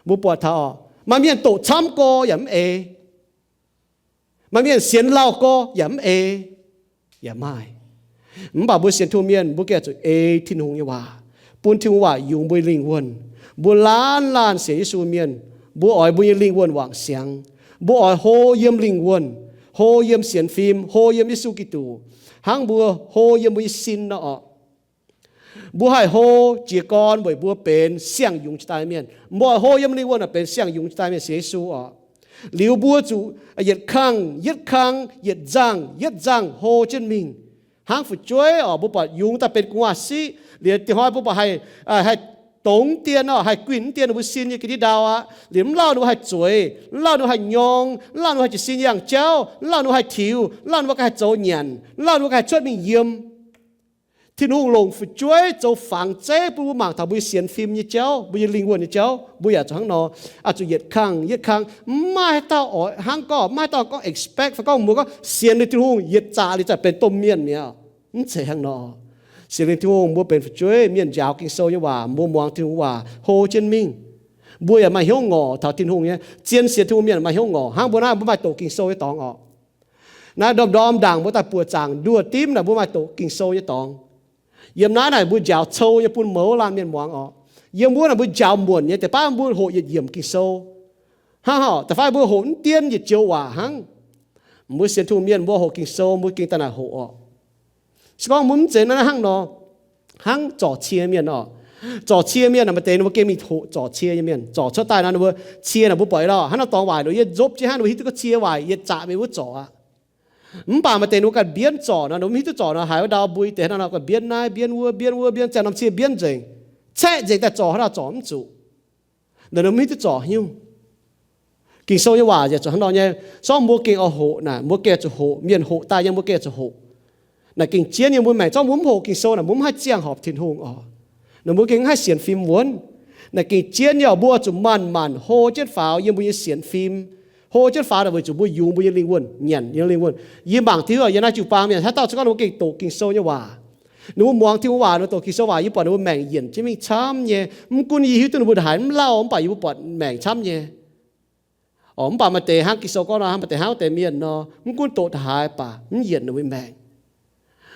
Mbuo buatc taux maaih mienh doqc camv gorx yaac mv ei. Maaih mienh sienx lauh gorx yaac mv ei, yaac maaih. Mv baac mbuo sienx Tin-Hungh mienh, mbuo gengh zuqc ei Tin-Hungh nyei waac, bun Tin-Hungh waac yungz mbuo nyei lingh wuonh. Mbuo laanh laanh sienx Yesu mienh, mbuo oix mbuo nyei lingh wuonh wangc siangx. Mbuo oix hlo yiem lingh wuonh, hlo yiem sienx fim, hlo yiem Yesu Giduc, hnangv mbuo hlo yiem mbuo nyei sin nor oc. Mbuo haih hlo jiez gorn weic mbuo benx siang-yungz jiex daaih mienh. Mbuo oix hlo yiem lingh wuonh benx siang-yungz jiex daaih mienh sienx Yesu oc. Liuz mbuo zuqc yietc kang yietc kang, yietc nzangh yietc nzangh hlo jienv mingh. Hnangv fu'jueiv oc, mbuo buatc yungz daaih benx gu'nguaaz-siqv liuz, dingc hnoi mbuo buatc haih, haih dongz dien oc, haih guinh dien ninh mbuo sin nyei ga'ndiev ndau aqv. Liuz mv lauh ninh mbuo haih zueiz, mv lauh ninh mbuo haih nyorng, mv lauh ninh mbuo haih jiez sin yangh jauv, mv lauh ninh mbuo haih tiux, mv lauh ninh mbuo haih zoux nyanc, mv lauh ninh mbuo haih cuotv mingh yiem. Tin-Hungh longc fu'jueiv zoux fangx zeiv bun mbuo mangc taux mbuo nyei sienx fim nyei jauv, mbuo nyei lingh wuonh nyei jauv. Mbuo yaac zuqc hnangv nor, oix zuqc yietc kang yietc kang. Mv maaih haaix dauh oix hnangv gorngv, mv maaih haaix dauh gorngv expect fai gorngv mbuo gorngv sienx liuz Tin-Hungh yietc zaqc liuz za'gengh benx domh mienh mi'aqv. Mv zeiz hnangv nor. Sienx liuz Tin-Hungh mbuo benx fu'jueiv mienh njaaux Ging-Sou nyei waac, mbuo muangx Tin-Hungh waac hlo jienv mingh. Mbuo yaac maaih hnyouv ngorc taux Tin-Hungh nyei. Zien sienx Tin-Hungh mienh maaih hnyouv ngorc. Hnangv mbuo naaiv mbuo maaih doqc Ging-Sou nyei dorngx oc. Naaiv ndorm-ndorm ndaangc mbuo daaih buoqc zaangc nduoh dimv naaic mbuo maaih doqc Ging-Sou nyei dorngx. Yiem naaiv naaic mbuo njaaux cou nyei bun mouz laanh mienh muangx oc. Yiem wuov naaic mbuo njaaux muonc nyei, deix baav mbuo hoqc yietc yiemc Ging-Sou hnangv, da'faanh mbuo hoqc mv dien yietc joux waac hnangv. Mbuo sienx Tin-Hungh mienh mbuo hoqc Ging-Sou mbuo gengh daaih naaic hoqc oc. Se gorngv mbuo mv zeiz naaiv hnangv nor, hnangv zorc cie mienh oc. Zorc cie mienh naaic maaih deix ninh mbuo gengh mingh hoqc zorc cie nyei mienh. Zorc cuotv daaih nor ninh mbuo cie naaic mbuo buatc lorqc, hnangv nor dorngx waaic nor yie nzopv jienv hnangv ninh mbuo hiuv duqv gorngv cie waaic, yie zaqc mingh wuov zorc aqv. Mv baac maaih deix ninh mbuo ganh mbienv zorc nor, ninh mbuo mv hiuv duqv zorc nor, haiz wuov ndau mbuo deix hnangv nor ganh mbienv naaiv mbienv wuov mbienv wuov mbienv ziangh norm cie mbienv nzengc, caeqv nzengc daaih zorc hnangv nor zorc mv zuqc. Ninh mbuo mv hiuv duqv zorc nyungc. Ging-Sou nyei waac yaac zuqc hnangv nor nyei. Se gorngv mbuo gengh oix hoqc naaic, mbuo gengh zuqc hoqc. Mienh hoqc daaih nyei mbuo gengh zuqc hoqc. Naaic gengh jienv nyei mbuo maengc, se gorngv mbuo mv hoqc Ging-Sou naaic mbuo mv haih ziangh horpc Tin-Hungh oc. Naaic mbuo gengh mv haih sienx fim wuonv. Naaic gengh jienv nyei oc, mbuo zuqc manc-manc hlo jienv faaux yiem mbuo nyei sienx fim, hlo jienv faaux naaic weic zuqc mbuo yungz mbuo nyei lingh wuonh, nyanc nyei lingh wuonh. Yie mangc Tin-Hungh yiem naaiv jiu-baang mienh haaix dauh se gorngv ninh mbuo gengh doqc Ging-Sou nyei waac, ninh mbuo muangx Tin-Hungh waac, ninh mbuo doqc Ging-Sou waac, yie buatc ninh mbuo maengc yienc jienv mingh camv nyei. Mv gunv yie hiuv duqv ninh mbuo ndongc haaix mv lauh, mv baac yie mbuo buatc maengc camv nyei. Oc, mv baac maaih deix hnangv Ging-Sou gorngv nor, maaih deix hnangv wuov deix mienh nor, mv gunv doqc ndongc haaix baac mv yienc ninh mbuo maengc.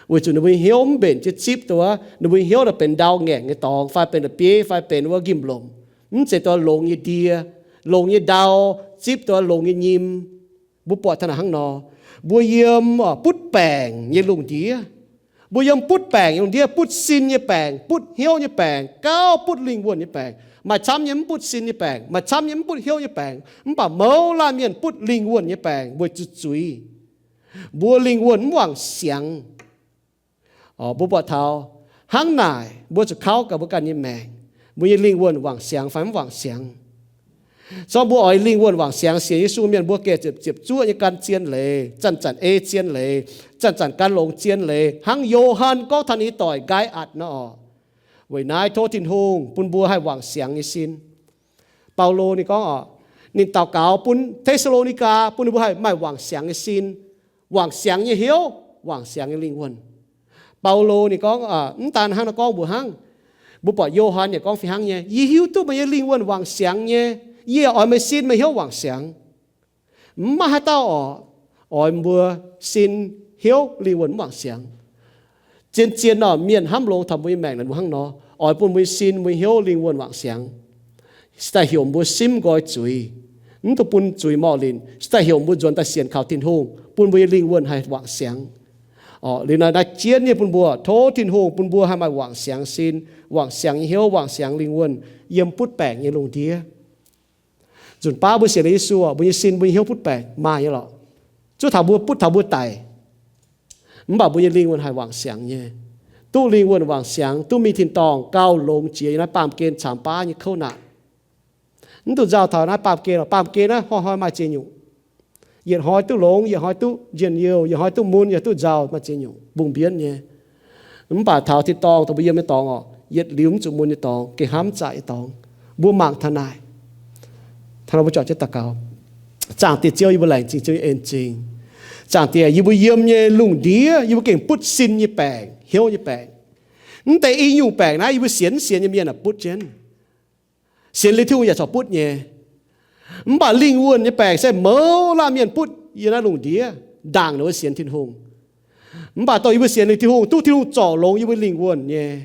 Weic zuqc ninh mbuo nyei hnyouv mv mbenc jienv zipv duqv, ninh mbuo nyei hnyouv naaic benx ndau ngaengc nyei dorngx, fai benx la'bieiv, fai benx wuov nqimh lomc. Mv zeiz duqv longx nyei ndie, longx nyei ndau, zipv duqv longx nyei nyim. Mbuo buatc taux naaic hnangv nor, mbuo yiem butv baengc nyei lungh ndiev. Mbuo yiem butv baengc nyei lungh ndiev, butv sin nyei baengc, butv hnyouv nyei baengc, gauh butv lingh wuonh nyei baengc. Maaih camv nyei mv butv sin nyei baengc, maaih camv nyei mv butv hnyouv nyei baengc, mv baac mouz laanh mienh butv lingh wuonh nyei baengc weic zuqc zuiz. Mbuo lingh wuonh mv wangc siangx. Mbuo buatc taux hnangv naaic, mbuo zuqc kauv gaax mbuo ganh nyei maengc. Mbuo nyei lingh wuonh wangc siangx fai mv wangc siangx? Se gorngv mbuo oix lingh wuonh wangc siangx, sienx Yesu mienh mbuo gengh ziepc ziepc zuoqv nyei gan zien leiz, zanc-zanc ei zien leiz, zanc-zanc gan longx zien leiz, hnangv Yo^han gorngv taux ninh doic Nqaai^atc nor oc. Weic naaiv tov Tin-Hungh bun mbuo haih wangc siangx nyei sin. Baulo ninh gorngv oc, ninh daux gaux bun Te^saa^lo^ni^gaa, bun ninh mbuo haih maaih wangc siangx nyei sin, wangc siangx nyei hnyouv, wangc siangx nyei lingh wuonh. Baulo ninh gorngv, mv daan hnangv nor gorngv mbuox hnangv, mbuo buatc Yo^han yaac gorngv fih hnangv nyei, yie hiuv duqv meih nyei lingh wuonh wangc siangx nyei, yie oix meih sin meih hnyouv wangc siangx. Mv maaih haaix dauh oc, oix mbuo sin, hnyouv, lingh wuonh mv wangc siangx. Zien-zien nor, mienh hnamv longx taux mbuo nyei maengc naaic mbuo hnangv nor, oix bun mbuo nyei sin, mbuo nyei hnyouv, lingh wuonh wangc siangx, se daaih heuc mbuo simv nqoi zuiz, mv dungx bun zuiz morh linc, se daaih heuc mbuo nzuonx daaih sienx kaux Tin-Hungh, bun mbuo nyei lingh wuonh haih wangc siangx. Liuz naaiv, naaiv jienv nyei bun mbuo, tov Tin-Hungh bun mbuo haih maaih wangc siangx sin, wangc siangx nyei hnyouv, wangc siangx lingh wuonh yiem butv baengc nyei lungh ndiev. Nzunc baav mbuo sienx Yesu, mbuo nyei sin, mbuo nyei hnyouv butv baengc maaih nyei lorqc. Zuov taux mbuo butv taux mbuo daic, mv baac mbuo nyei lingh wuonh haih wangc siangx nyei. Duqv lingh wuonh wangc siangx, duqv mingh tin-dorngh gauh longx jiex yiem naaiv baamh gen caamx baav nyei kouv naanc. Mv dungx nzauh taux naaiv baamh gen lorqc. Baamh gen naaiv hnoi-hnoi maaih ziex nyungc. Yietc hnoi duqv longx, yietc hnoi duqv njien-youh, yietc hnoi duqv mun, yietc duqv nzauh, maaih ziex nyungc mbungh mbienv nyei. Mv baac taux tin-dorngh dongh mbuo yiem nyei dorngx oc, yietc liuz mv zuqc mun nyei dorngx, gengh hnamv zaqc nyei dorngx. Mbuo mangc taux naaic. Taux naaic mbuo juangc jienv daux gaux. Zaangc Diex Ziouv, yie mbuo laengz zingh Ziouv nyei en-zingh. Zaangc Diex, yie mbuo yiem nyei lungh ndiev yie mbuo gengh butv sin nyei baengc, hnyouv nyei baengc. Mv deix i nyungc baengc naaiv yie mbuo sienx, sienx nyei mienh aah, butv jienv. Sienx liuz Tin-Hungh yaac corc butv nyei. Mv baac lingh wuonh nyei baengc se mouz laanh mienh butv yiem naaiv lungh ndiev ndaangc ninh mbuo sienx Tin-Hungh. Mv baac dongh yie mbuo sienx liuz Tin-Hungh, duqv Tin-Hungh zorc longx yie mbuo lingh wuonh nyei.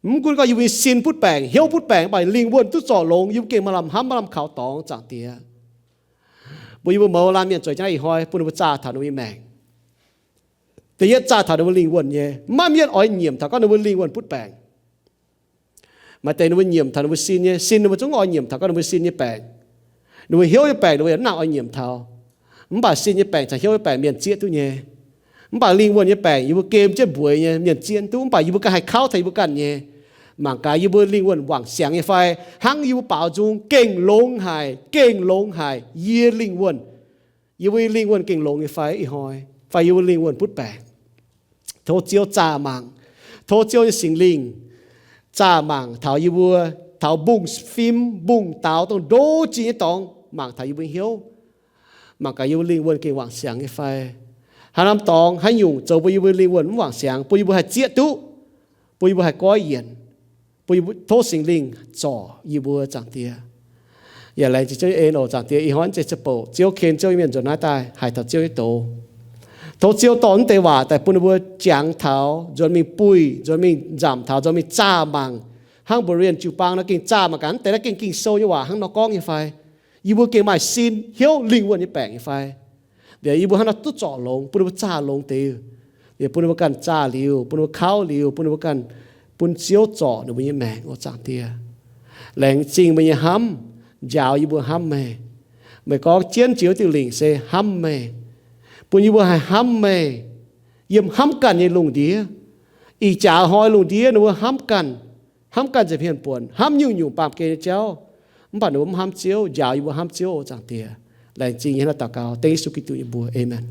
Mv gunv gorngv yie mbuo nyei sin butv baengc, hnyouv butv baengc, mv baac lingh wuonh duqv zorc longx, yie mbuo gengh maaih lamh hnamv, maaih lamh kaux dorngx, Zaangc Diex. Mbuo yie mbuo mouz laanh mienh zueiz jienv naaiv ih hnoi bun ninh mbuo zaah taux ninh mbuo nyei maengc. Da'yietv zaah taux ninh mbuo lingh wuonh nyei. Mv maaih mienh oix nyiemc taux gorngv ninh mbuo lingh wuonh butv baengc. Maaih deix ninh mbuo nyiemc taux ninh mbuo sin nyei, sin ninh mbuo zungv oix nyiemc taux gorngv ninh mbuo sin nyei baengc. Ninh mbuo hnyouv nyei baengc ninh mbuo yaac mv nangc oix nyiemc taux. Mv baac sin nyei baengc caux hnyouv nyei baengc mienh zieqv duqv nyei. Mv baac lingh wuonh nyei baengc yie mbuo gem jienv mbueiz nyei, mienh zieqv duqv, mv baac yie mbuo ganh haih kauv taux yie mbuo ganh nyei. Mangc gaax yie mbuo lingh wuonh wangc siangx nyei fai, hnangv yie mbuo baaux nzung gengh longx haic, gengh longx haic, yie lingh wuonh, yie mbuo lingh wuonh gengh longx nyei fai ih hnoi, fai yie mbuo lingh wuonh butv baengc. Tov Ziouv zaah mangc. Tov Ziouv nyei Singx Lingh zaah mangc taux yie mbuo, taux mbungv fim, mbungv daaux, dongh ndo zingh nyei dorngx, mangc taux yie mbuo hnyouv. Mangc gaax yie mbuo lingh wuonh gengh wangc siangx nyei fai. Haaix norm dorngx, haaix nyungc zoux bun yie mbuo lingh wuonh mv wangc siangx, bun yie mbuo haih zieqv duqv, bun yie mbuo haih goiv yienc, bun yie mbuo, tov Singx Lingh zorc yie mbuo, Zaangc Diex. Yaac laengz zingh Ziouv nyei en oc, Zaangc Diex. Ih hnoi mv zeiz ziangh bouc Ziouv ken Ziouv nyei mienh nzuonx naaiv daaih haiz taux Ziouv nyei doz. Tov Ziouv dorh mv deix waac daaih bun ninh mbuo jangx taux, nzuonx mingh buih, nzuonx mingh nzamc taux, nzuonx mingh zaah mangc, Hnangv Berean jiu-baang nor gengh zaah mangc gaax, deix naaiv gengh Ging-Sou nyei waac hnangv nor gorngv nyei fai? Yie mbuo gengh maaih sin hnyouv lingh wuonh nyei baengc nyei fai? Liuz yie mbuo hnangv naaiv duqv zorc longx, bun ninh mbuo zaah longx deix. Liuz bun ninh mbuo ganh zaah liuz, bun ninh mbuo kauv liuz, bun ninh mbuo ganh bun Ziouv zorc ninh mbuo nyei maengc oc, Zaangc Diex. Laengz zingh meih nyei hnamv, njaaux yie mbuo hnamv meih. Meih gorngv jienv jiex wuov diuh lingc se hnamv meih, bun yie mbuo haih hnamv meih yiem hnamv ganh nyei lungh ndiev. Ih jaax hnoi lungh ndiev ninh mbuo hnamv ganh, hnamv ganh nza'hmien buonc, hnamv nyungc-nyungc baamh gen nyei jauv. Mv baac ninh mbuo mv hnamv Ziouv. Njaaux yie mbuo hnamv Ziouv oc, Zaangc Diex. Laengz zingh nyei hnangv naaiv daux gaux dengv Yesu Giduc nyei mbuox. Aamen.